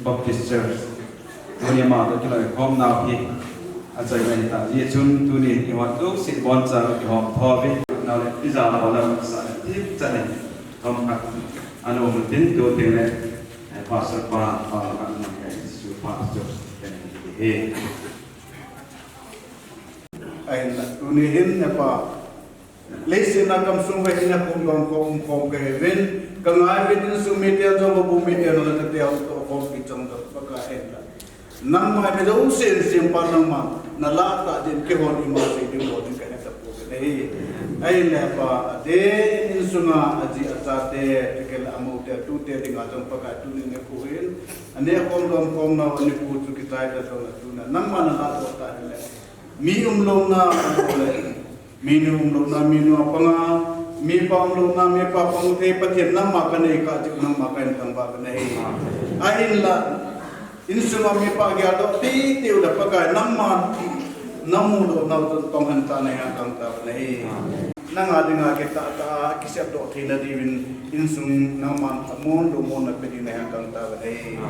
Baptist Church. Tuni ama toh kiloikhomnau hi achaina ahi tah jeh chun, tuni i hot jouse boncha i hom tho uve. Nau le i jabolna sa thipchan in thomkhat ana um tin, tu teng le, eh, Pastor pa, pa, pa, Pastor, eh, ahinla, tuni hin, eh, pa, Leiset a gamsung uva hin akhom dom khom, um khom kahiuvin, ka ngai uvin insung mite jong, houbung mite jong, le kate jong toh khompi jong toh Pakai ahinla. Nangma mi jousen sempa nangma, na lah tah jeh in keihon ima sei ding bou ding kahe tapouve ahi. Ahinla Pa, adeh in insung a, aji achate, chukit le amou te, atute dinga jong Pakai tuni nikho hin. Aneh khom dom khomnau, anikho chu kichai ta jong le tuna. Nangma na lah tah tah le. Mi umlouna, le. Minu umlouna, minu apanga, mipa umlouna, mipa pang thei Pathen nangma kanei kah jeh u nangma kahin thangvah u ahi. Ahinla, insung a mipa geldoh titi u le Pakai nangma, namu louna u tong hen tah nahe kang tauve. Nanga dinga kitah tah a kisepdoh theina diuvin insung nangman thamun, lungmonna pe ding nahe kang tauve.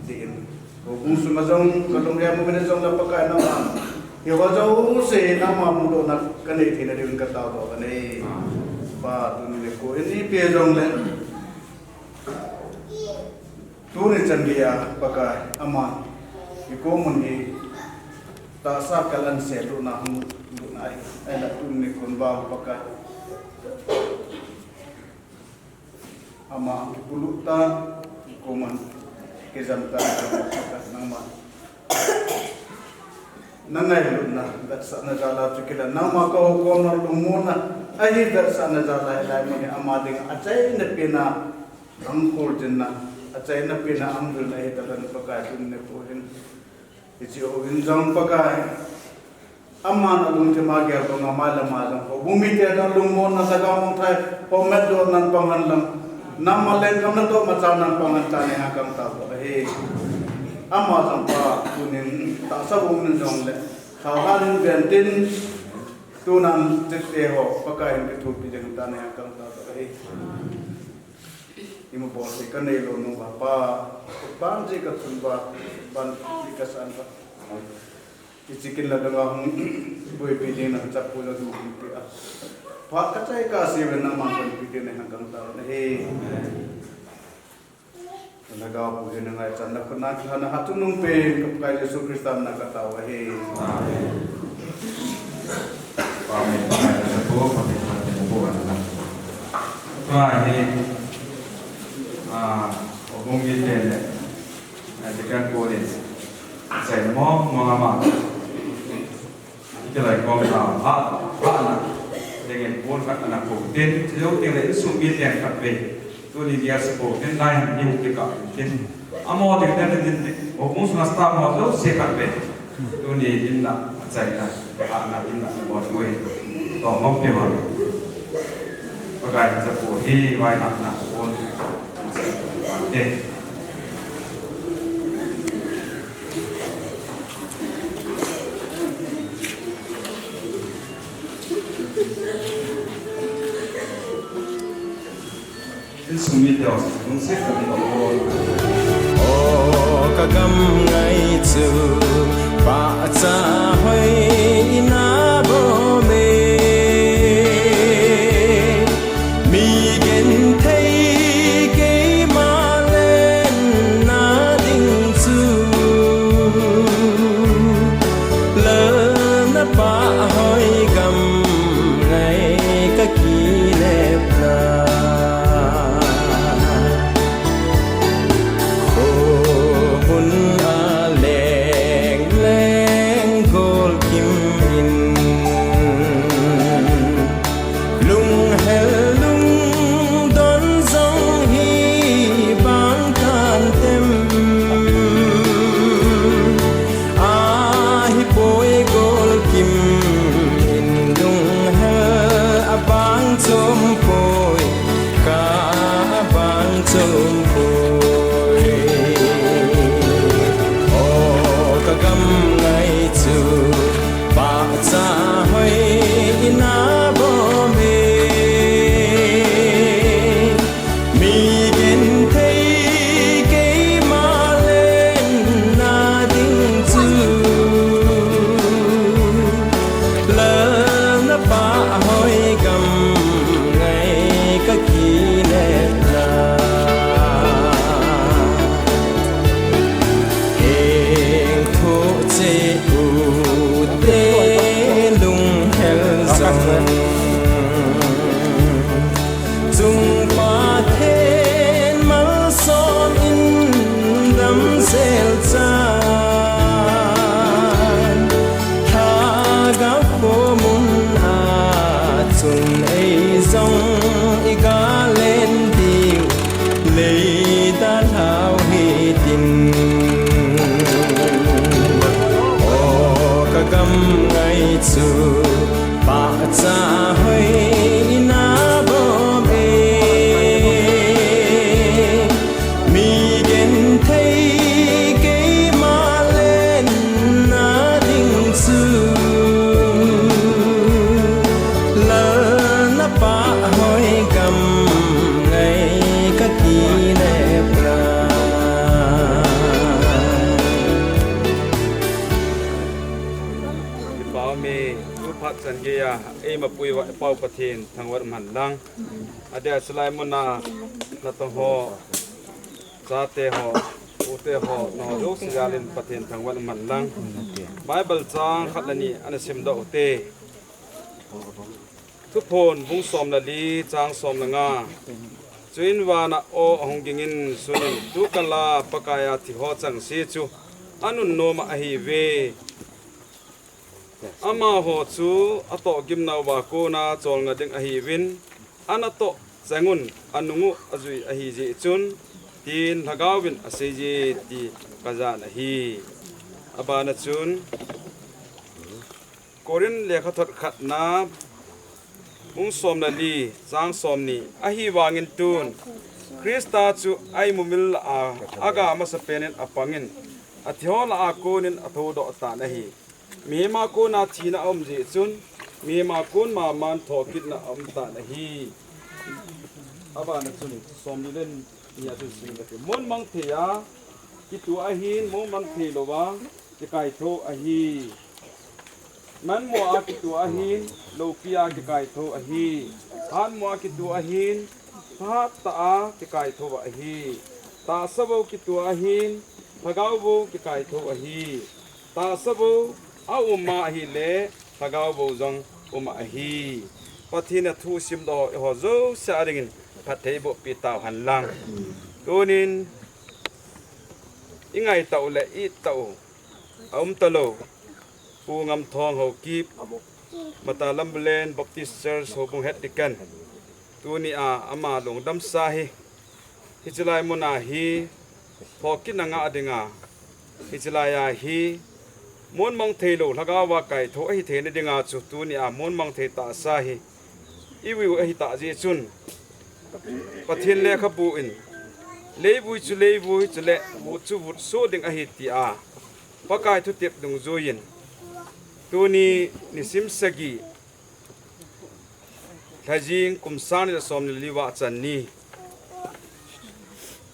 Tin. Houbung sunga jong, kalunggel mu uvin jong le Pakai nangman. Hiho jouse nangma mudouna kanei theina diuvin katao doh uve. Pa tuni nikho hin ipi jong le. Tuni chan geiya Pakai aman. Hiko mun hi tahsa kal anse lutna hung lutna ahi. Ahinla tuni nikho hin Pakai. Ama kipulut ta, koman kijam ta, nangma. Nangailutna, vetsahna jal a chu kila, nangma kahokhomna lungmonna, ahi vetsahna jal a hilai mun hi ama dinga, achaina pen a, angkol jinna, achaina pen a, angvilna ahi talou Pakai tuni nikho hin. Hiche houin jong Pakai. Aman alungthim a gel banga mailam a jong houbung mite jong lungmonna lhagao mangthai, homatdohnan pang hen lang. Nangma lenggam natoh machal nan pang hen tah nahe kang tauve. Ama jong Pa tunin tahsa bou min jong le. Thahat in ven tin tunan chite ho Pakai in kithopi ding tah nahe kang tauve. Ima bolse kanei lou nung uva Pa, ban ji kathum uva, ban ji kasan uva. Hiche kin la danga hung boipi ding na chapu la du hung pi a. Phat kachai kase uva nangman panpi ding nahe kang tauve. Lhagao pu hi nangaichan na khut na kilhana hatchungnung pen ka Pakai Jesu Christa min a katao ahi. Amen. Amen. Amen. Amen. Amen. Amen. Ah, houbung mite le, eh, Deacon Paul in, achaina mong mong ama. Ikilai khom nau, ha, ha na, dingin pon khat ana ko tin, chujou teng le insung miten khat vei. Tuni dia support tin, nai han ni hung kikah tin. Amaho ding le din, houbung sunga staff ho jouse khat vei. Tuni dinga, achaina, ha na dinga, bol uvin. Toh mong pe hon. Pakai support hi, vai na na, pon. Te. Insung mite ho lungset tah in kabol. O ka gam ngai chu pahcha hoi ina bom e. Mi genthei keima lenna ding chu lalna pah hoi gam ngai ka kinepna. Khomun a leng leng gol kim in, lunghel lungdon jong hi bang kan tem. Ahi poi gol kim in lunghel a bang chom poi, ka a bang chom poi. O ka gam ngai chu pahcha hoi ina bom e. Mi genthei keima lenna ding chu lalna pah hoi gam ngai ka kinepna. Heng thoh cheh u te lunghel jong, chung Pathen malsom in damsel chan, Lhagao khomun a chun ei jong i galen diu lei dalhau hitin. O ka gam ngai chu pahcha hoi ina bom e. Mi genthei keima lenna ding chu lalna pah hoi gam ngai ka kinepna. Kipa um e, tu phat chan geiya eima puiva i Pau Pathen thangvah um hen lang. Adeh a chulai muna natong ho, chate ho, ute ho, nangho jouse jal in Pathen thangvah um hen lang. Bible chang khat le ni ana simdoh u hite. Thuphon bung som le li chang som le nga. Chuin vana aw ahung ging in, sun in, tu kala Pakai a thi ho chengse chu anun nom ahiuve. Amaho chu atoh gimnauva kona cholngah ding ahiuvin, anatoh cheng un anung u ajui ahi jeh chun, tin Lhagao vin aseiye ti kajan ahi. Abana chun Corinth lekhathot khatna, bung som le li, chang somni, ahivangin tun Christa chu a-imumil lah a aga masapen in apangin, athiho lah a konin athoudoh tan ahi. Mihem a kona thina aum jeh chun, mihem a kon maman thokitna aum tan ahi. Abana chun somni le ni a chun simdoh u hite. Monmang thei a kitua ahin, monmang thei louva kikaithou ahi. Manmo a kitua ahin, loupi a kikaithou ahi. Hatmo a kitua ahin, thahat tah a kikaithou ahi. Tahsa bou kitua ahin, Lhagao bou kikaithou ahi. Tahsa bou aum ahile, Lhagao bou jong um ahi. Pathen a thu simdoh eiho jouse a dingin phatthei boh pi tauhen lang. Tunin ingaitah u le i-it tah u aum talou Pu Ngamthong Haokip, Matalambulen Baptist Church Houbung Head Deacon, tunia ama lungdamsa hi, hiche lai muna hi thokitna ngah dinga, hiche lai a hi monmang theilou Lhagao va kaithou ahitheina dinga chu tunia monmang thei tahsa hi iviu ahitah jeh chun, Pathen lekhabu in, leivui chu leivui, chule vut chu vutsoh ding ahi tia Pakai thutep dungjuiyin, tuni nisim sagi Lhajing kum sang ni le som ni le li vahchan ni.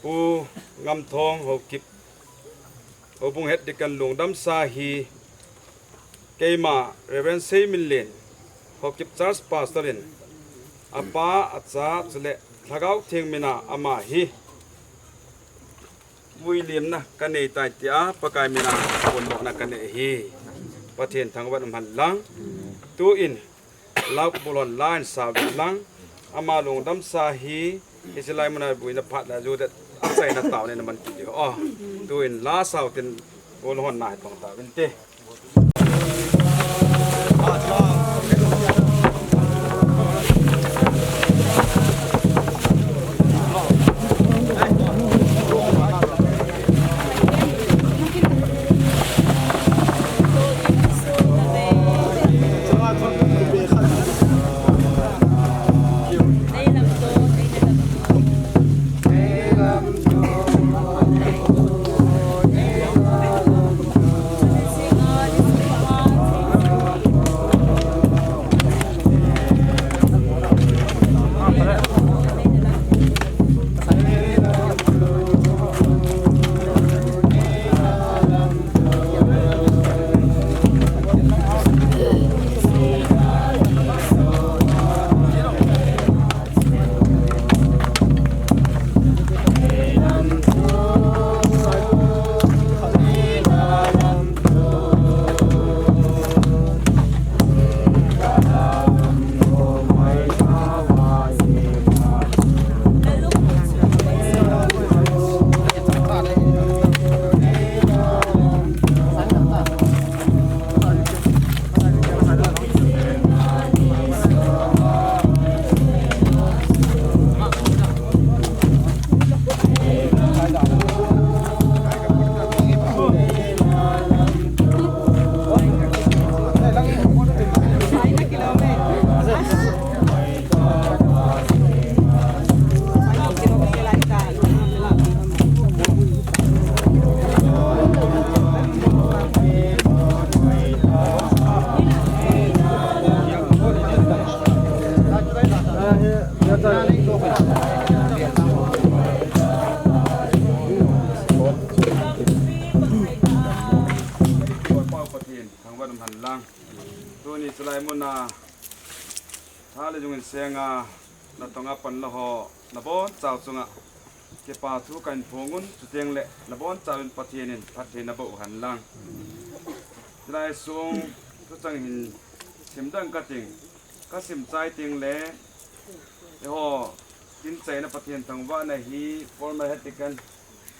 Pu Ngamthong Haokip, Houbung Head Deacon lungdamsa hi keima Reverend Seiminlen, Haokip Church Pastor in apa, acha, chule Lhagao Theng mina ama hi vuilimna kanei tai tia Pakai mina pondohna kanei ahi. Pathen thangvah in umhen lang. Tuin Love Bulhon line sa uvin lang. Ama lungdamsa hi, hiche lai muna buina phat le ajudet achaina taona in aman kit diu. Oh, tuin la sao tin Bulhon na hi tong tauvinte. Pathen thangvah in umhen lang. Tuni chulai muna tha le jung in senga, natonga panla ho nabonchau chunga kipa thu kahin phong un, chuteng le nabonchauvin Pathen in phatthei naboh uhen lang. Chulai sung thuchang hin simdoh kating, kasim chai teng le, eiho tinchaina Pathen thangvahna hi former head deacon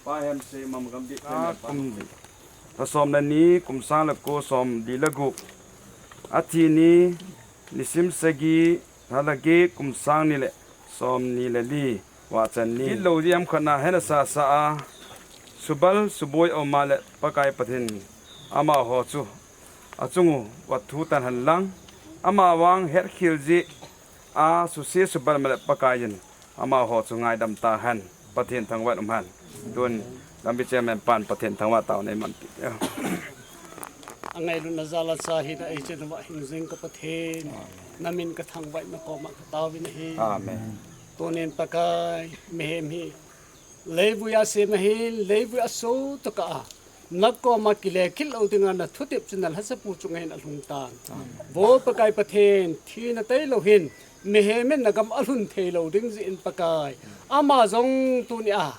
Pa Hemsei Mamgambih, ah, kum, lha som le ni, kum sang le ko, som li le gup. Athi ni, nisim sagi, tha le get, kum sang ni le som ni le li, vahchan ni. Kit lou jeh ham khat na hena sasa a, subal suboi aum a le Pakai Pathen amaho chu achung uva thu tan hen lang. Amavang hetkhel jeh a suse subal ma le Pakai in amaho chu ngaidam tahen. Pathen thangvah in umhen. Tun lampi chairman pan Pathen thangvah taona eimanpi. Angailutna jal a cha hina eichen uva hingjing ka Pathen, namin kathangvah in nakoma kataovin ahi. Amen. Tunin Pakai, mihem hi leivui a sem ahin, leivui a soh tokah a nakoma kile kit lou dinga nathutep chu nalhachapu chunga hin alhung tan. Vo Pakai Pathen, thina tailou hin mihem in nagam alhun theilou ding jeh in Pakai, ama jong tunia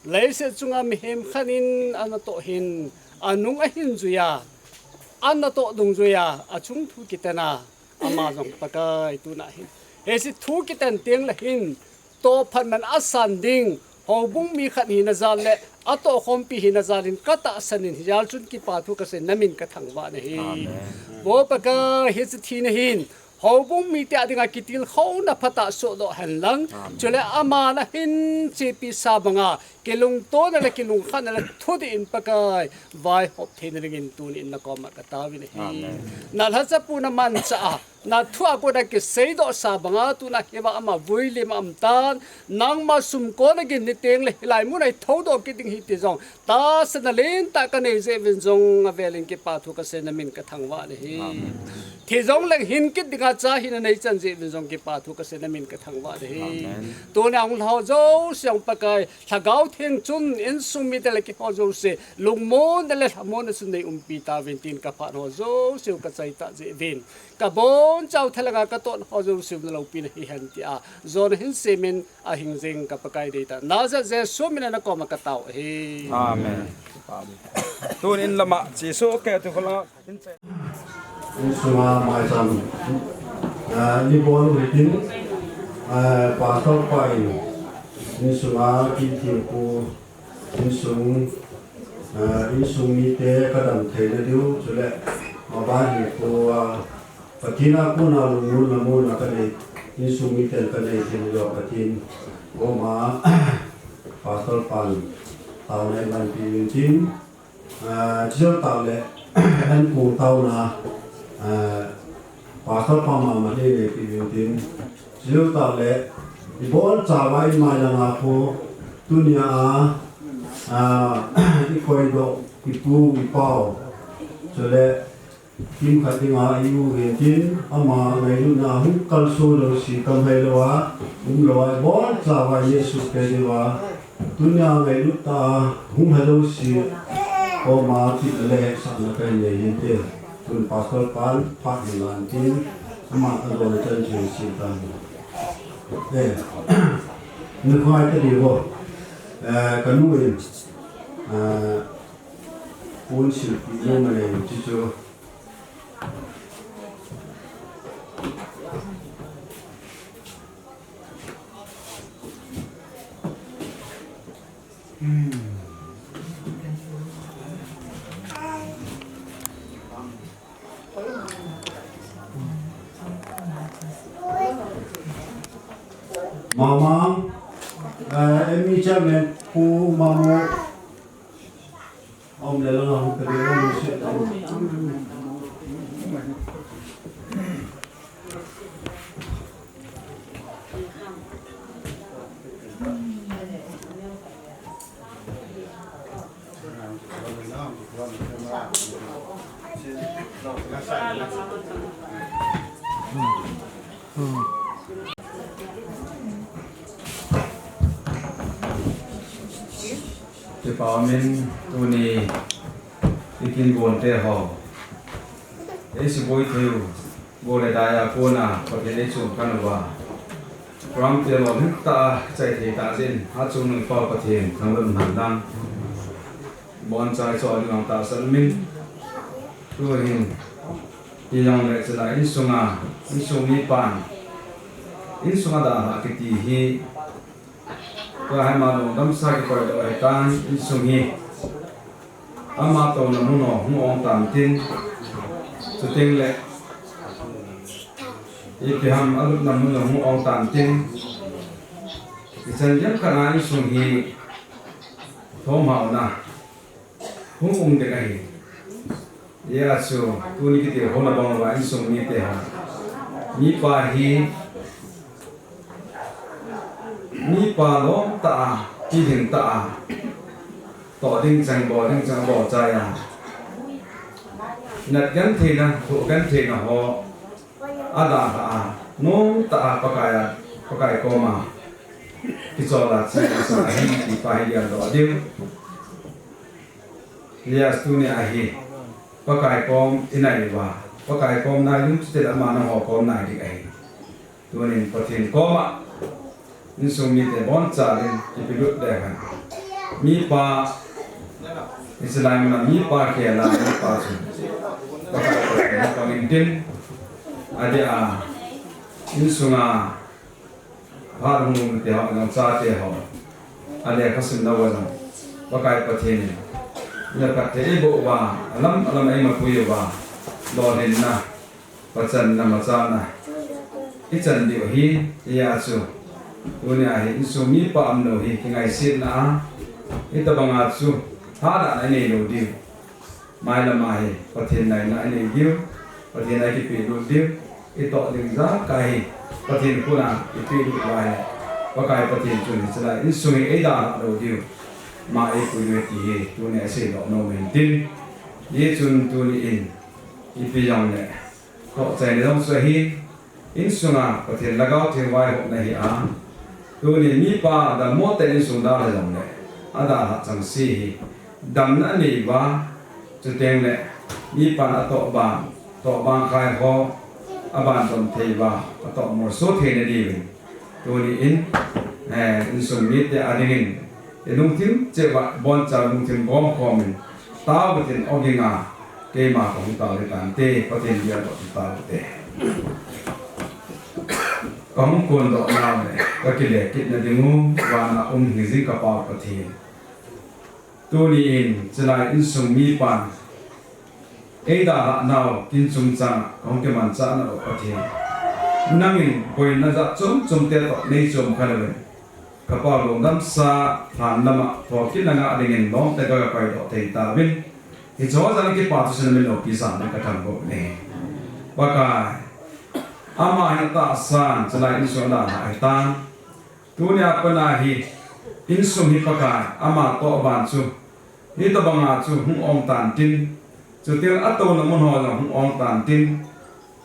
leiset chunga mihem khat in anatoh hin, anung ahin jui a, anatoh dungjuia achung thu kiten a, ama jong Pakai tuna hin hiche thu kiten teng le hin tohphatnan asan ding houbung mi khat hina jal le atohkhompi hina jal in katahsan in, hijal chun kipa thu kasei, namin kathangvah in ahi. Amen. Vo Pakai, hiche thina hin houbung mite a dinga kitilkhouna phatah sohdoh hen lang. Amen. Chule ama nahin chepi sa banga kilungtona le kilungkhatna le thudih in Pakai vaihop theina dingin tunin nakoma kataovin ahi. Amen. Nalhachapu namanchah a Na thu a kona kiseidoh sa banga tuna hiva ama vui lim a um tan, nangma sumkon a gin ni teng le hilai mun a i thoudoh kit ding hi ti jong tahsanna lentah ka nei jeh uvin jong avelin kipa thu ka sei, na min ka thangvah nahi. Amen. Thi jong leng hin kit dinga cha hina nei chan jeh uvin jong kipa thu ka sei, na min ka thangvah nahi. Amen. Tuni a hung lhao jouse jong Pakai, Lhagao Theng chun insung mite le keiho jouse lungmonna le lhamonna chun nei umpi tauvin tin ka phat ho jouse u ka chai tah jeh uvin, ka bonchau thalheng a ka totna ho jouse u na loupina hihen tia jona hin semin, ahing jing ka Pakai deitah Nazareth Jesu min a na koma ka tao ahi. Amen. Tunin lama Jesu ke tu kholanga insunga maicham, ah, ni bol u hitin, ah, Pastor pa in insunga kithempu, insung, ah, insung mite ka dam theina diu, chule maban hi pu, ah, Pathen a kona lungmonna monna ka nei, insung miten ka nei theina diu Pathen koma Pastor pan taona eimanpi uvin tin, ah, chujou tah le, an kong taona, ah, Pastor pa mama nei neipi uvin tin, chujou tah le, i bonchauva i mailang a khu, tunia a, ah, i koidoh, i pu, i pau, chule, Kimkhat dinga i u uvin tin, ama ngailutna hung kalson jouse, kamhai louva, umlouva, i bonchauva Jesu Christa diuva, tunia ngailut tah a hung lha jouse koma kit le hetsahna ka nei hinte. Tun Pastor pan phat hin lan tin, ama adon chan chu sei tan. Eh, ni khoi ta diu. Eh, ka nu in, eh, un silpi nu ma nei chu chu. Mama, eh, M E chairman, Pu Mamo. Om le lang hung ka ding, om le se. Kipa umin tuni i kin gon te ho. Ei suboi thei u, go le dai a kona, Pathen ei chungkhan uva. Program te lolhing tah a chai thei tah jeh in, a chungnung pa Pathen, thangvah in umhen lang. Bonchai choi ding ang tahsan umin. Tuhin, i jong le chula insunga, insung mipan. Insunga dalha kiti hi, Tua hi ama lungdamsa kikoi doh ahitan, insung hi. Ama touna mun a hung ong tan tin. Chuteng le. Ipi ham alupna mun a hung ong tan tin. Ichan jeng khat a insung hi. Thomhaona. Hung um ding ahi. Hijeh chun, tuni kiti ho na bang uva insung mite ho. Mipa hi, mipa lom tah a, pilhing tah a, toh ding chang, bol ding chang, bol chai a. Nat gentheina, thoh gentheina ho. Adalha a, nomtah a Pakai a, Pakai koma kichol a che asa ahi, ti pa hi geldoh diu. Hijeh chun tuni ahi, Pakai kom i nai uva, Pakai kom nai ding chuteng le ama nangho kom nai ding ahi. Tunin Pathen koma, Insung mite boncha in kipelut leu hen. Mipa, hiche lai mun a mipa khel a mipa chu. Pakai Pathen in pang intin, adeh a, insung a, phat hung um te ho, nang chate ho. Alekha sim lou a jong. Pakai Pathen in, na phatthei eiboh uva, alam alam a eima pui uva. Lolhinna. Pachanna, machalna ichan diu ahi, hijeh chun. Tunia hi insung mipa umlou hi, kingaisetna a, hitobang a chu, thahatna inei lou diu. Mailam a hi, Pathen naina inei diu, Pathen a kipelut diu. itoh ding jakai hi Pathen khut a ipelut uva ahile, Pakai Pathen chun hiche lai insung hi eidalhah lou diu, ama eipui diu ti hi tunia isei doh nom u ahin tin, hichun tuni in ipi jongle tohchaina jong chu ahin, insunga Pathen Lhagao Theng vaihopna hi a, tuni mipa dammo tah in insung dalha jongle, adalhah chengse hi damna anei uva, chutengle mipan atoh ban, toh bang khai ho, aban dom thei uva, atoh molso theina diuvin, tuni in, eh, insung mite adingin ilungthim cheh uva, boncha lungthim gomkhom in, tao utin, ogin a, keima kahung tao ding tante, Pathen bia toh tao ute. Kahung kondoh nau le kakile kitna dingu, vana um hingjing ka Pa Pathen, tuni in hiche lai insung mipan eidalhah nau kin chungchang a kahung kimanchah nau Pathen, nangin boina jat chom chomte toh neichom kha louvin, ka Pa, lungdamsa lhan lama thokit na ngah dingin lomtah in ka kipaidoh thei tauvin, hiche ho jal a kipa thusim na min loupi sah ding kathangvah uve. Pakai, ama hin atahsan hiche lai insung adalhah ahitan, tunia pat a hi insung hi Pakai, ama toh ban chu hitobanga chu hung ong tan tin, chutengle atouna mun ho jong hung ong tan tin,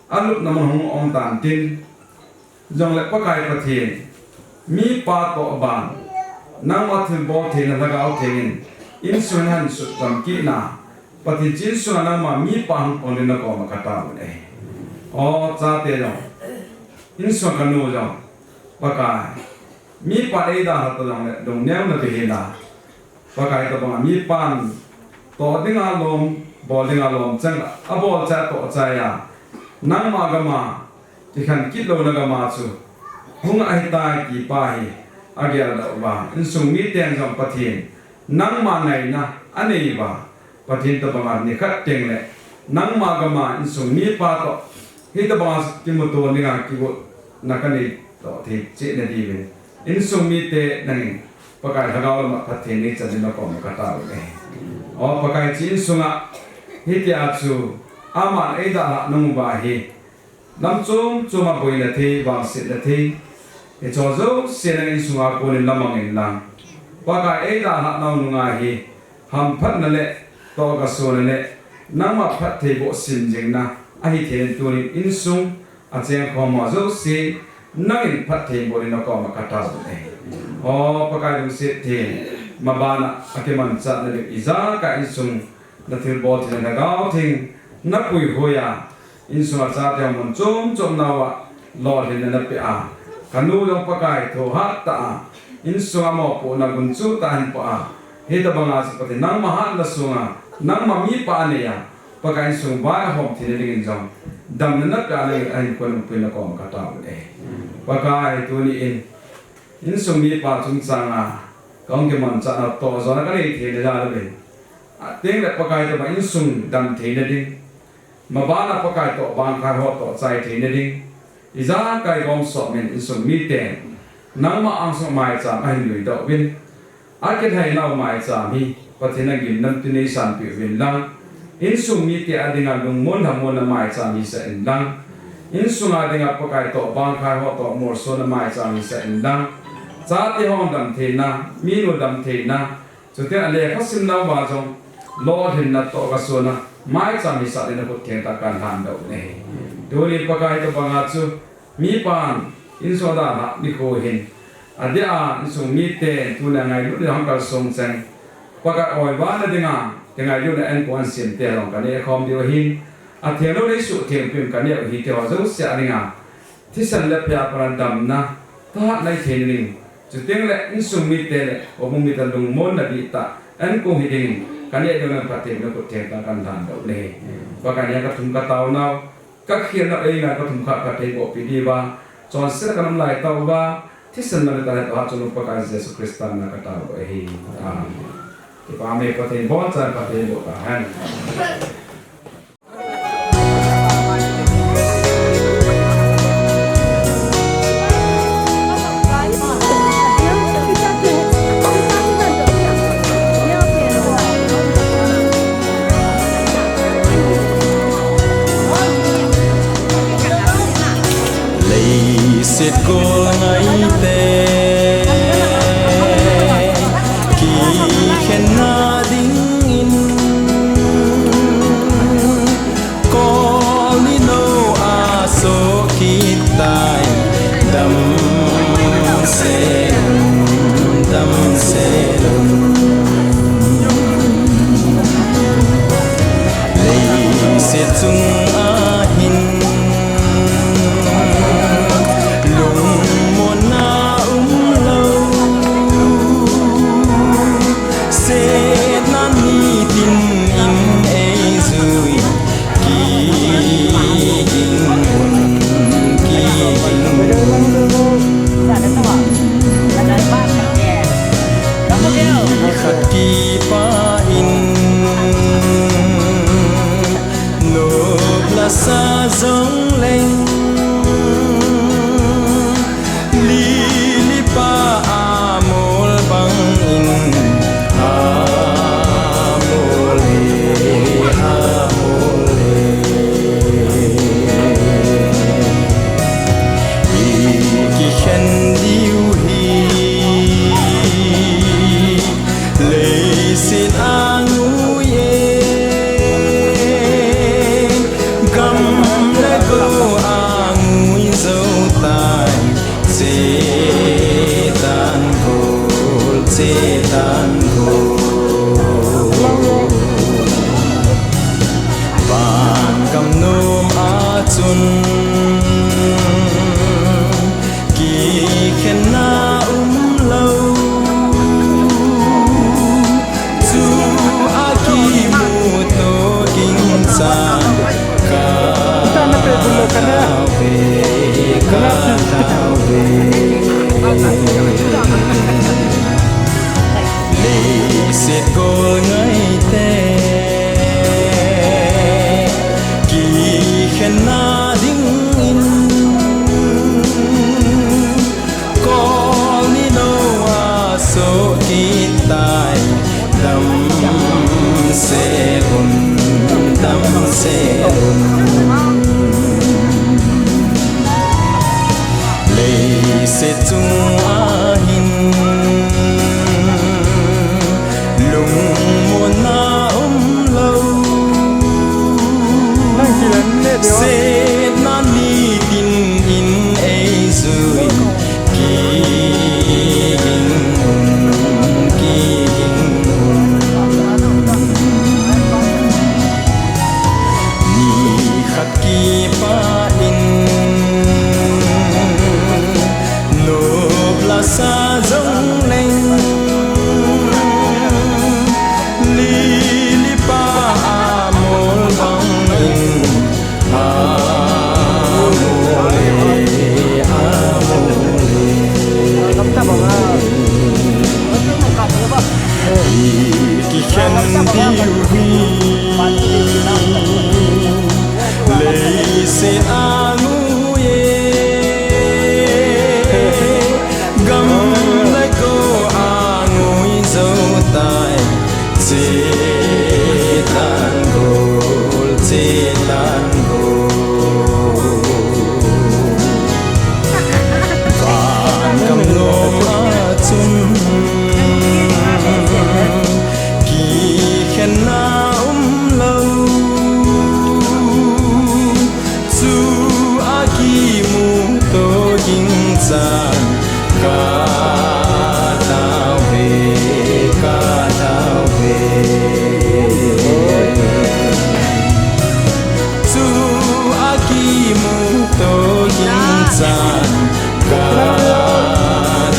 alupna mun hung ong tan tin, jongle Pakai Pathen, mipa toh ban nangma thilbol theina Lhagao Theng in insung hin ahin sutdam kitna, Pathen, hiche insunga nangma mipa hung pang dingin nakoma katao uve. O chate jong, insunga kanu jong, Pakai, mipan eidalhah toh jongle lungneo nabeh hih in, Pakai, tobanga mipan toh dinga lom, bol dinga lom chang, abol chai atoh chai a, nangma gam a, kikhen kit louna gam a chu hung ahitai ti pa hi ageldoh uva, insung miten jong Pathen, nangma ngaina anei uva, Pathen, tobanga nikhat tengle nangma gam a insung mipa toh hitobanga kimuto dinga kigotna kanei toh thei cheh na diuvin, insung mite nangin Pakai, Lhagao lama phatthei neichan dingin nakoma katao uve. O Pakai, hiche insunga hitia chu aman eidalhah nung uva hi lam chom choma boina thei, vangsetna thei, hiche ho jouse nangin insunga konin lamang inlang, Pakai, eidalhah nau nunga hi hamphatna le tohgasona le nangma phattheiboh simjingna ahitheina dingin tunin insung achengkhom ho jouse nangin phattheiboh dingin nakoma katao uve. O Pakai, lungset thei, mabana akimanchah nadiu ijakai insung nathilbol theina Lhagao Theng napuihoi a, insunga chate ho mun chom chom nauva lolhinna napeh a, kanu jong, Pakai, thohhat tah a, insunga mopohna gunchu tah a ahin poh a, hitobanga chu Pathen, nangma hatna sunga nangma mipa anei a, Pakai, insung vai ahom theina dingin jong damna napeh a, nangin ahinkhon umpin nakoma katao uve. Pakai, tuni in insung mipa chungchanga kahung kimanchah nau toh jona kanei theina jal uvin, atengle Pakai, tobang insung dam theina ding, mabana Pakai, toh bang khai ho toh chai theina ding, ijakai gomsot min insung miten nangma angsunga maicham ahin luidoh uvin, akilhai nau maicham hi Pathen, nangin namtin neisanpeh uvin lang, insung mite adinga lungmonna lhamonna maicham hisah in lang, insunga dinga Pakai, toh bang khai ho toh molsona maicham hisah in lang, chate ho dam theina, minu dam theina, chutengle lekha simnauva jong lolhinna, tohgasona maicham hisah dingin nakhut thengtah a kalhandoh uve. Tuni Pakai, tobanga chu mipan insung adalhah nikho hin, adeh a insung miten tunia ngailutna hung kalsong cheng, Pakai, oivana dinga kingailutna ankong ansemte jong kanehkhom diu ahin, atheng lou neisuhthengpeh in kaneh u hi, keiho jouse a dinga thisan le phey a pat a damna, thahatna hitheina ding, chutengle insung mite le houbung mite lungmonna dihtah ankong hi dingin kaneh diu, nangin phatthei boh dingin nakhut thengtah a kalhandoh uve. Pakai, nia kathum katao nau, kakhelna eina kathum kha phattheibohpi diuva, chonsetna kanom laitah uva, thisan lam le tahsan toh hatchungnung Pakai Jesu Christa mina katao uve. Amen. Kipa me, Pathen in abonchauvin phatthei boh tahen. Leiset gol ngaite kikhenna dingin, kol ni nou a soh kit tai. Damsel un, damsel un. Leiset chung ahin lungmonna umlou, setna nitin in eijui. Kiging un, kiging un. Ni khat kipah in nop lasa jongleng, lili pa amol bangin amol e, amol e. Ikikhen diu hi leiset angui e, gam le go angui jou tai. Chetan gol, chetan gol. Vangam nom a chun kikhenna umlou, chu a kimuto ging chan ka tao ve, ka tao ve. Leiset gol ngaite kikhenna dingin, kol ni nou a soh kit tai. Damsel un, damsel un. Leiset chung ahin lungmonna umlou, setna nitin in eijui. Kiging un, kiging un. Ni khat kipah in nop lasa jongleng, lili pa amol bangin amol e, amol e. Ikikhen diu hi leiset angui e, gam le go angui jou tai. Chetan gol, chetan gol. Vangam nom a chun kikhenna umlou, chu a kimuto ging chan ka tao ve, ka tao ve. Chu a kimuto ging chan ka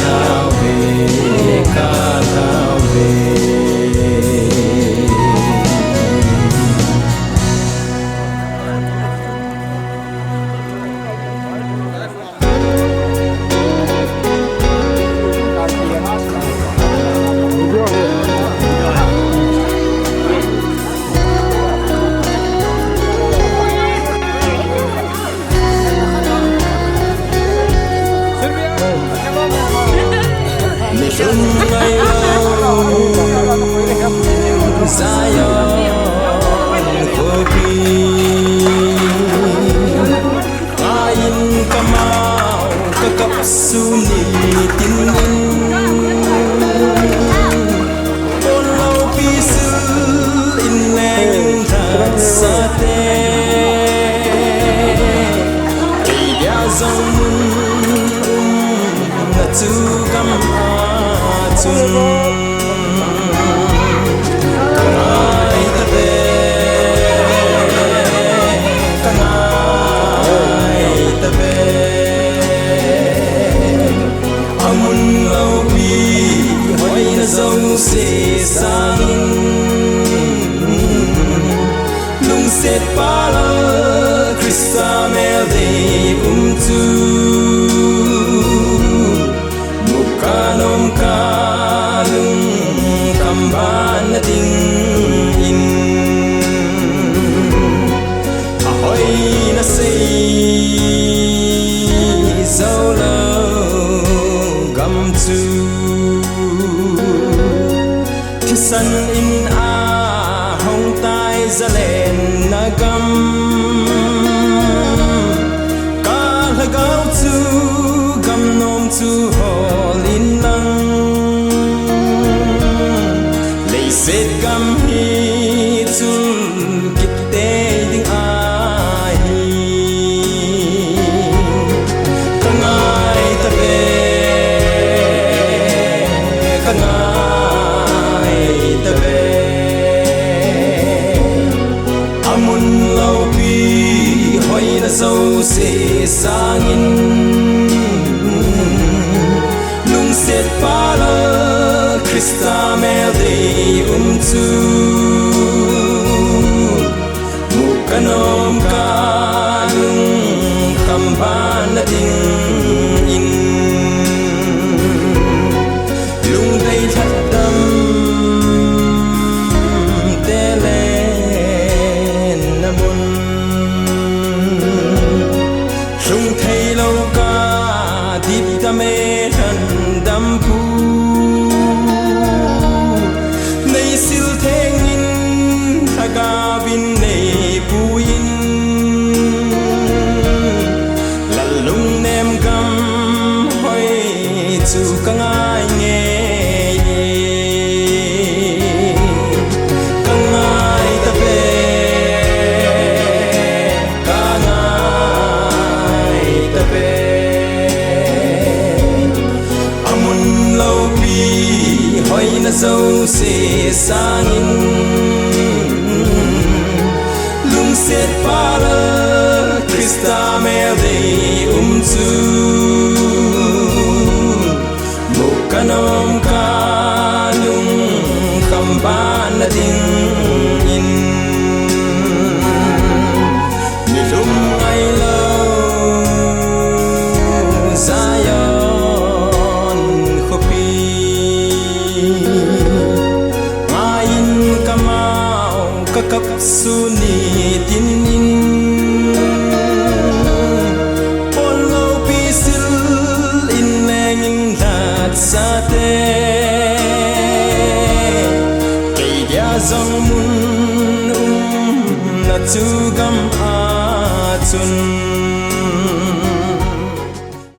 tao ve, ka tao ve. Nilhum ngai lou Zion khopi, ngai in kamau Suni tin in, Paul loupi sil in leng in lhat sate, kei dia jong mun umna chu gam a chun ka ngai ta ve, ka ngai ta ve. Amun loupi hoina jouse sangin, lungset pal a Christa mel dei um chu, mu ka nom ka lungkham ban na ding in, ahoina sei jou lou gam chu, thisan in a hong tai zalenna gam. Ka lhagao chu gam nom chu hol in lang, leiset gam hi chun kit tei ding ahi. Ka ngai ta ve, ka ngai ta ve. Amun loupi hoina jouse sangin, lungset pal a Christa mel dei um chu, mu ka nom ka lungkham ban na ding in, lungdei lhadam te lenna mun, lhung thei lou ka dipdam e lhandam pu, nei sil theng in lhagao in nei pui in, lal lungnem gam hoi chu ka ngai ngei e. Ka ngai ta ve, ka ngai ta ve. Amun loupi hoina jouse sangin, lungset pal a Christa mel dei um chu, mu ka nom ka lungkham ban na ding in, nilhum ngai lou Zion khopi, ngai in ka mau ka kap suni tin in, Paul loupi sil in leng in lhat sate, kei dia jong mun umna chu gam a chun